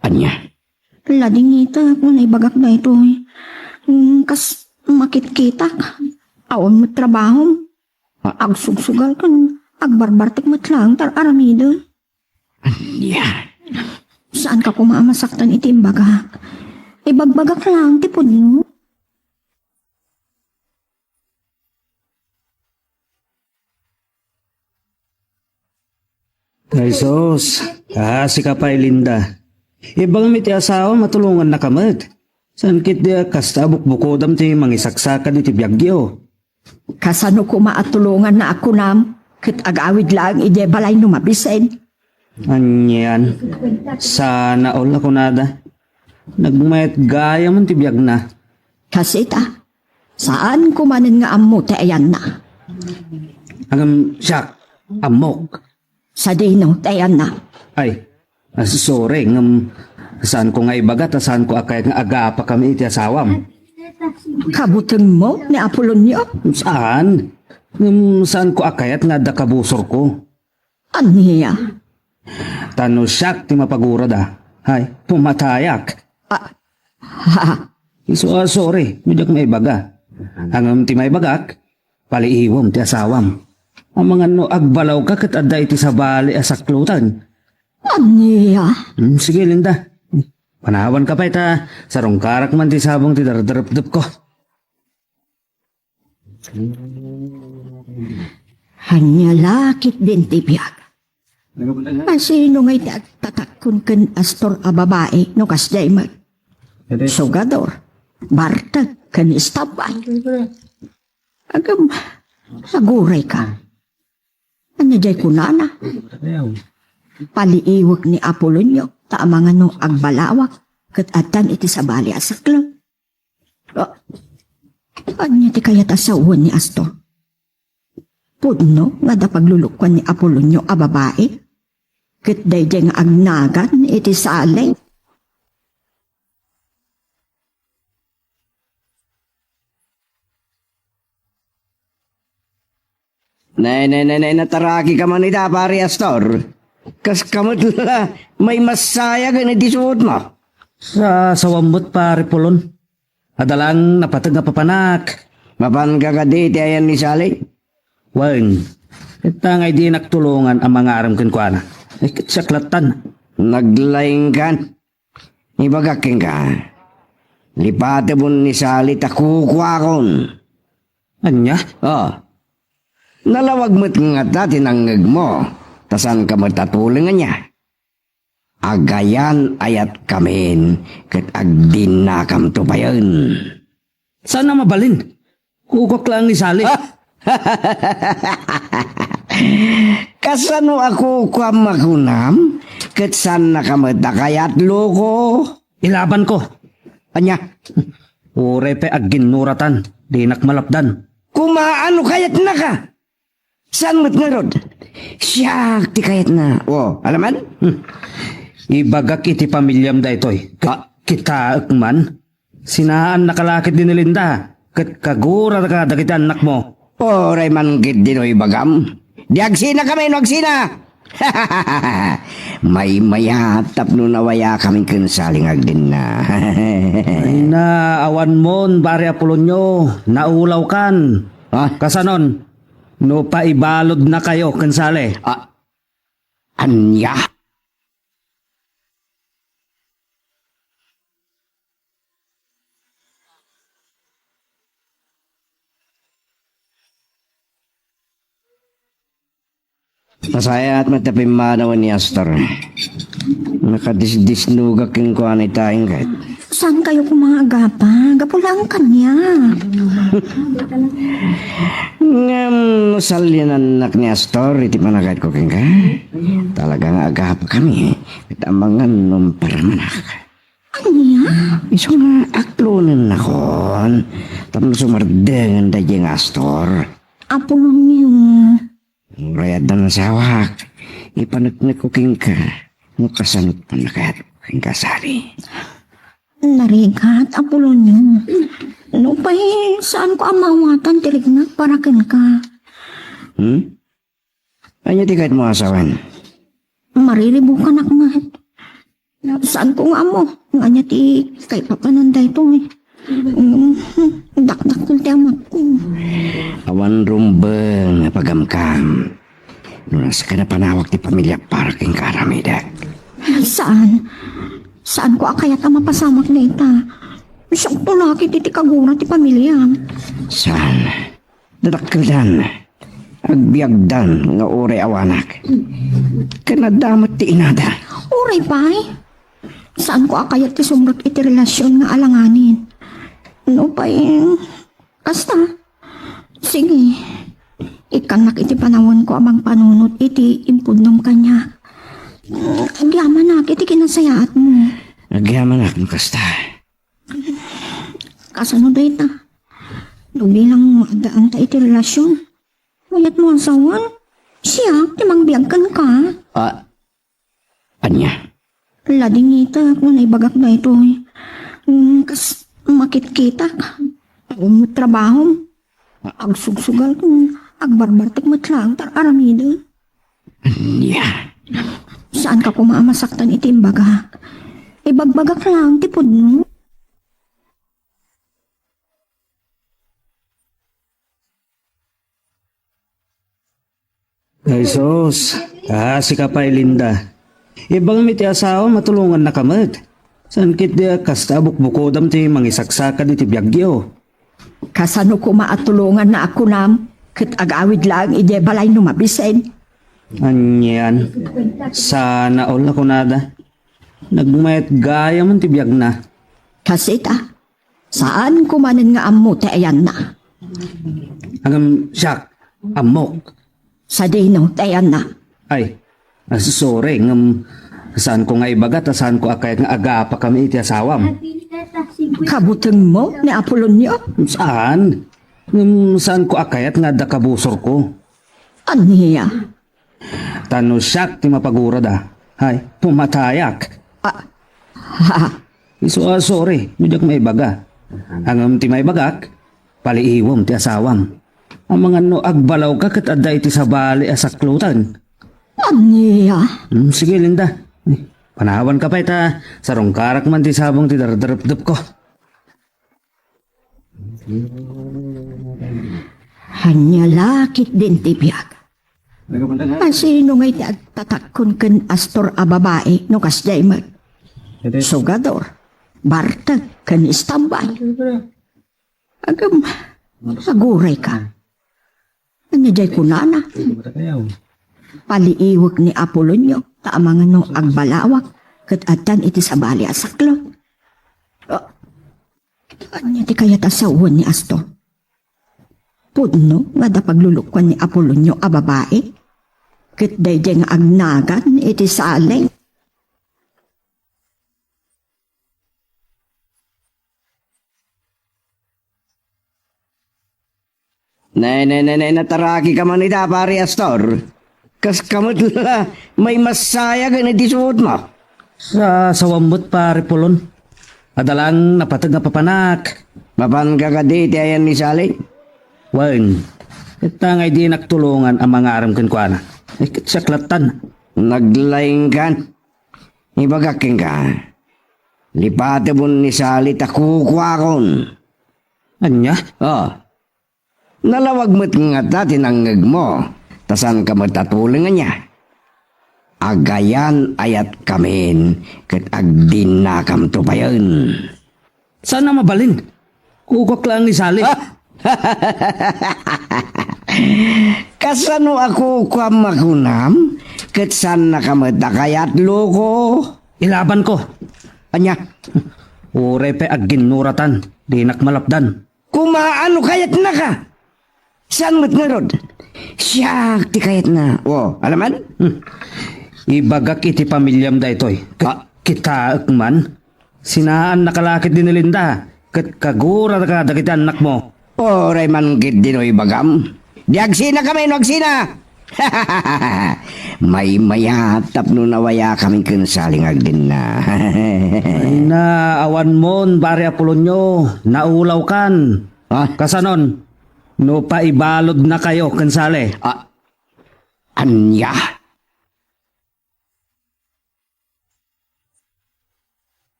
ania? Ladingitek no naibagak daytoy. Mm, kas makitkitak. Awan met trabahom. Ah. Agsugsugal ken agbarbartek met laeng ti ar-aramidem. Ania? Saanka koma a masaktan iti imbagak. Ibagbagak laeng ti pudno. Ay sus, kaasika pay, Linda. Ibagam iti asawam a tulongannaka met. Saan ketdi a kasta a bukbukodam ti mangisaksakad iti biagyo. Kasano koma a tulonganna a kunam, ket agawid laeng idiay balay no mabisin? Anian, sana all a kunada. Nagmayat gayam ti biagna. Kasita, saanko manen nga ammo ti ayanna. Ngem siak, ammok. Sadino ti ayanna? Ay, ah, sorry, ngem saanko nga ibaga ta saanko a kayat nga agapakami iti asawam. Kabutengmo ni Apolonio? Saan? Ngem saanko a kayat nga adda kabusorko. Ania? Ta no siak ti mapagurada, hay, pumatayak. Ah, ha? Isu a sorry, no diak maibaga. Ngem ti maibagak, paliiwem ti asawam. Amangan no agbalawka ket adda iti sabali a sakloten. Ania? Hmm, sige, Linda. Panawanka pay ta sarungkarak man ti sabong ti dardarepdepko. Ania la ketdin ti biag? Asino ngay ti agtatakkon ken Astor a babai no kasdiay met? Sugador, bartek, ken istabay. Agam, aguray ka. Ania diay kunana? Paliiwek ni Apolonio, ta amangan no agbalawak, ket addan iti sabali a saklo. Ah, ania ti kayat a sawen ni Astor? Pudno nga adda paglulukuan ni Apolonio a babai, ket daydiay nga agnagan iti sali. Nay, nay, nay, nay, nataraki ka man ita, Pare Astor. Kas ka met la, maimassayagen iti suotmo. Sa, sawam met, Pare Polon. Adda lang napateg nga papanak. Mapanka kadi iti ayan ni Sally? Wen, ket ta nga idi naktulongan a mangarem kenkuana. Ay, ket siak lattan. Naglaingkan. Ibagak kenka, lipatemon ni Sally ta kukuakon. Ania? Oh. Nalawag met ngata ti nangngegmo, ta saanka met a tuleng ania? Agayan-ayatkamin ket agdinnakamto payen. Saan a mabalin? Kukuak laeng ni Sally. Kasano a kukuam a kunam? Ket saannaka met a kayat, loko? Ilabanko. Ania? Uray pay agginnuratan, dinak malapdan. Kumaano kayatnaka? Saan met ngarud? Siak ti kayatna. O, alaman? Hmm. Ibagak iti pamiliam daytoy. Ket Ah. kitaek man, sinaannaka la ketdi ni Linda, ket kaguraka dagiti annakmo. Uray man ketdi no ibagam. Di agsinakami no agsina. Maymayat tapno nawayakami ken Sally nga agdenna. Ay na, awanmon, Pare Apolonio, naulawkan. Ha? Kasanon? No paibaludnakayo ken Sally. Ah, ania? Nasayaat met ti pimmanawen ni Astor. Nakadisdisnogak kenkuana ita, inggit. Saankayo koma nga agapa? Gapu laeng kaniak. Ngem no salianannak ni Astor iti panagayatko kenka, talaga nga agapakami, ket amangan no umparamanak. Ania? Isu nga aklonennakon tapno sumardengen daydiay nga Astor. Apolonio. Uray adda nasawak, ipaneknekko kenka no kasano ti pannakayatko kenka, Sally. Narigat, Apolonio. Nupay saanko a maawatan ti riknak para kenka. Hmm? Ania ti kayatmo a sawen? Mariribukanak met. Saanko nga ammo nga ania ti kaipapanan daytoy. Mm, dakdakkel ti amakko. Awan rumbeng a pagamkam. No nasken a panawag ti pamilia para kenka aramidek. Saan? Saanko a kayat a mapasamak dayta. Siak pay la ketdi ti kagura ti pamiliam. Saan? Dadakkeldan, agbiagdan nga uray awanak. Ken adda met ti inada. Uray pay, saanko a kayat ti sumrek iti relasion nga alanganin. Nupay, kasta, sige, ikkannak iti panawenko a mangpanunot iti impudnom kaniak. Agyamanak iti kinasayaatmo. Agyamanak no kasta. Kasano dayta? No bilang maaddaanta iti relasyon, mayat mo asawan? Siak ti mangbiag kenka. Ah, ania? Ladingitek no naibagak daytoy. Mm, kas makitkitak. Awan met trabahom. Agsugsugal ken agbarbartek met laeng ti ar-aramidem. Ania? Saanka koma a masaktan iti imbagak. Ibagbagak laeng ti pudno. Ay sus, ah, sika pay, Linda. Ibagam iti asawam a tulongannaka met. Saan ketdi a kasta a bukbukodam ti mangisaksakad iti biagyo? Kasano koma a tulonganna a kunam, ket agawid laeng idiay balay no mabisin? Anian, sana all a kunada. Nagmayat gayam ti biagna. Kasita, saan ko manen nga ammo ti ayanna. Ngem siak, ammok. Sadino ti ayanna? Ay, ah, sorry, ngem saanko nga ibaga ta saanko a kayat nga agapakami iti asawam. Kabutengmo ni Apolonio? Saan? Ngem saanko a kayat nga adda kabusorko. Ania? Ta no siak ti mapagurada, hay, pumatayak. Ah, ha? Isu a sorry no diak maibaga. Ngem ti maibagak, paliiwem ti asawam. Amangan no agbalawka ket adda iti sabali a sakloten. Ania? Hmm, sige, Linda. Panawanka pay ta sarungkarak man ti sabong ti dardarepdepko. Ania la ketdin ti biag? Asino ngay ti agtatakkon ken astor a babai no kasdiay met? Sugador, bartek, ken istambay. Agem, agurayka. Ania diay kunana? Paliiwek ni Apolonio, ta amangan no agbalawak ket addan iti sabali a saklot. Ah, ania ti kayat a sawen ni Astor? Pudno nga adda paglulukoan ni Apolonio a babai, ket daydiay nga agnagan iti sali. Nay, nay, nay, nay, natarakika man ita, Pari Astor. Kaska met la, maimassayagen iti suotmo. Sa, sawam met, Pari Polon. Adda laeng napateg nga papanak. Mapanka kadi iti ayan ni Sally? Wen, ket ta nga dinak tulongan a mangarem kenkuana. Eh, ket siak lattan. Naglaingkan. Ibagak kenka, lipatemon ni Sally ta kukuakon. Ania? Oh. Nalawag met ngata ti nangngegmo, ta saanka met a tuleng ania? Agayan-ayatkamin ket agdinnakamto payen. Saan a mabalin? Kukuak laeng ni Sally. Kasano a kukuam a kunam? Ket saannaka met a kayat, loko? Ilabanko. Ania? Uray pay agginnuratan, dinak malapdan. Kumaano kayatnaka? Saan met ngarud? Siak ti kayatna. O, alaman? Hmm. Ibagak iti pamiliam daytoy. Ket Ah. kitaek man. Sinaannaka la ketdi ni Linda. Ket kaguraka dagiti annakmo. Uray man ketdi no ibagam. Di agsinakami no agsina. Maymayat tapno nawayakami ken Sally nga agdenna. Ay na, awanmon, Pari Apolonio, naulawkan. Ha? Kasanon, no paibalodnakayo ken Sally? Ah, ania?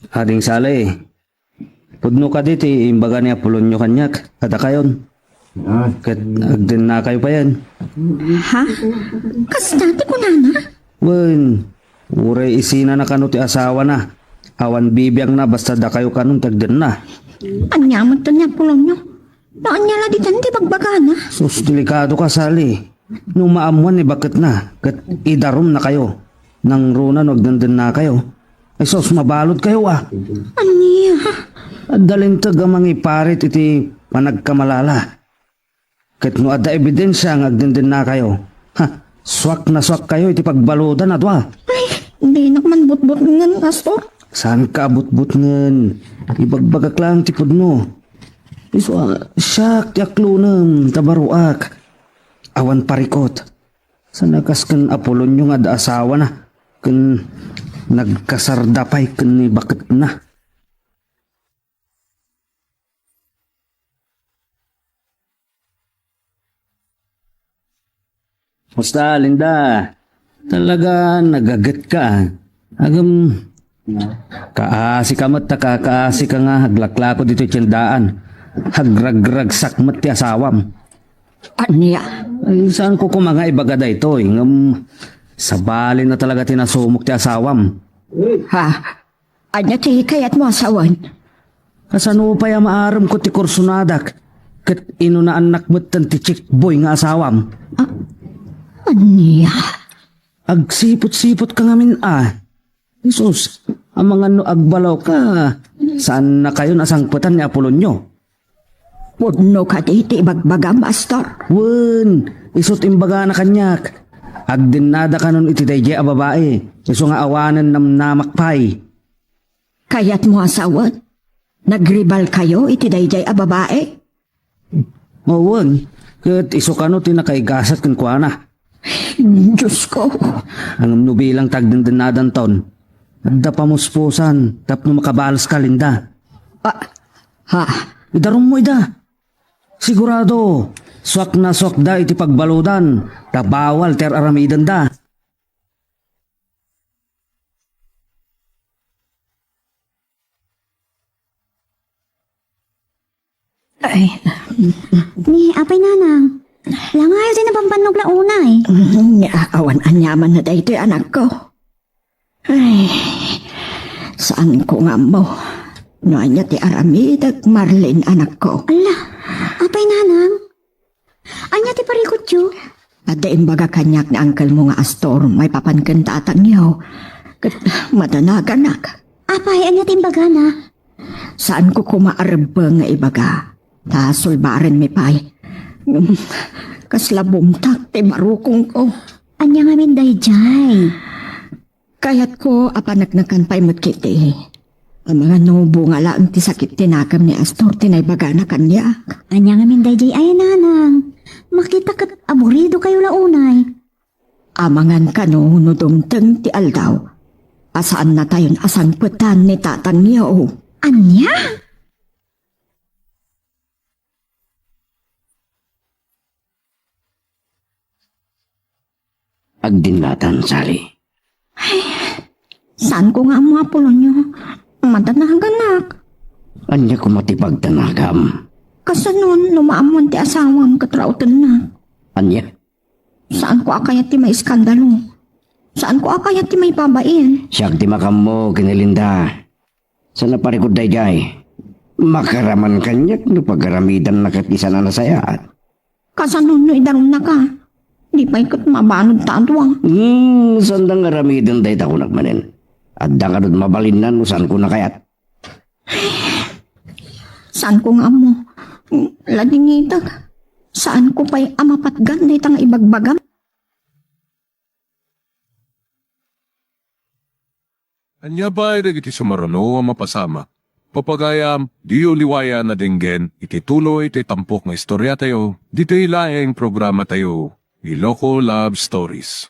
Ading Sally, pudno kadi ti imbaga ni Apolonio kaniak, kadakayon. Ah. Ket agdennakayo payen. Ha? Kasta ti kunana? Wen, uray isinana kano ti asawana. Awan bibiangna basta dakayo kanon ti agdenna. Ania met ni Apolonio? No ania la ditan ti bagbagana? Sus, delikado ka, Sally. No maammuan ni baketna, ket idarumnakayo. Nangruna no agdendennakayo. Ay sus, mabaludkayo, a. Ania? Adda linteg a mangiparit iti panagkamalala. Ket no adda ebidensia nga agdendennakayo, Ha, suak na suak kayo iti pagbaludan a dua. Ay, dinak man butbutngen, Astor. Saan ka a butbutngen? Ibagbagak lang ti pudno. Isu a, siak ti aklonem, ta baruak. Awan parikot. Sana kas ken Apolonio nga adda asawana, ken nagkasarda pay ken ni baketna. Musta, Linda? Talaga, nagaget ka, ah. Agem, kaasi ka met, ta kakaasi ka nga aglaklako ditoy tiendaan. Agragragsak met ti asawam. Ania? Ay, saan ko koma nga ibaga daytoy, ngem sabali na talaga ti nasumok ti asawam. Ha? Ania ti kayatmo a sawen? Kasano pay a maarem ko ti kursonadak, ket inunaannak metten ti chickboy nga asawam? Ah, ania? Agsipot-sipot ka ngamin a. Jesus, amangan no agbalaw ka, saan na kayon a sangpetan ni Apolonio? Pudno kadi ti ibagbagam, Astor? Wen, isut' imbagana kaniak. Agdennada kanon iti daydiay a babai, isu nga awanen namnamak pay. Kayatmo a sawen? Nagribalkayo iti daydiay a babai? Wen, ket isu kano ti nakaigasat kenkuana. Diosko! Ngem no bilang ti agdendennadanton, adda pamuspusan tapno makabales ka, Linda. Ah, ha? Idarummo ida. Sigurado, suak na suakda iti pagbaludan, ta bawal ti ar-aramidenda. Ay. Ni, apay nanang? Langayo ti nabambannog la unay. Mm, awan aniaman na daytoy, anakko. Ay, saanko nga ammo no ania ti aramidek, Marlene, anakko. Ala, apay nanang? Ania ti parikutyo? Adda imbaga kaniak ni uncle mo nga Astor maipapan ken tatangyo. Ket madanaganak. Apay, ania ti imbagana? Saanko koma a rebbeng nga ibaga. Ta sulbarenmi pay. Ngem kasla bumtak ti barukongko. Ania ngamin daydiay? Kayatko a paneknekan pay met ketdi. Amangan no bunga laeng ti sakit ti nakem ni Astor ti naibagana kaniak. Ania ngamin daydiay ay, nanang? Makita ket aburidokayo la unay. Amangan kano no dumteng ti aldaw a saannatayon a sangpetan ni tatangyo. Ania? Agdinnatan, Sally. Ay, saanko nga ammo, Apolonio? Madanaganak. Ania koma ti pagdanagam? Kasano no maammoan ti asawam ket raotennak? Ania? Saanko a kayat ti maiskandalo. Saanko a kayat ti maibabain. Siak ti makammo ken ni Linda. Sa naparikut daydiay, makaraman kaniak no pagaramidanna ket di sana nasayaat. Kasano no idarumnaka? Di pay ket mabanod ta adua. Hmm, sanda nga aramiden dayta kunak manen. Adda ngarud mabalinna no saanko a kayat. Saanko nga ammo. Ladingitak. Saanko pay a mapatgan dayta nga ibagbagam. Ania pay dagiti sumaruno a mapasamak? Papagayam, diyo liwayan a denggen iti tuloy ti tampok nga istoriatayo, ditoy laeng programatayo, Iloko Love Stories.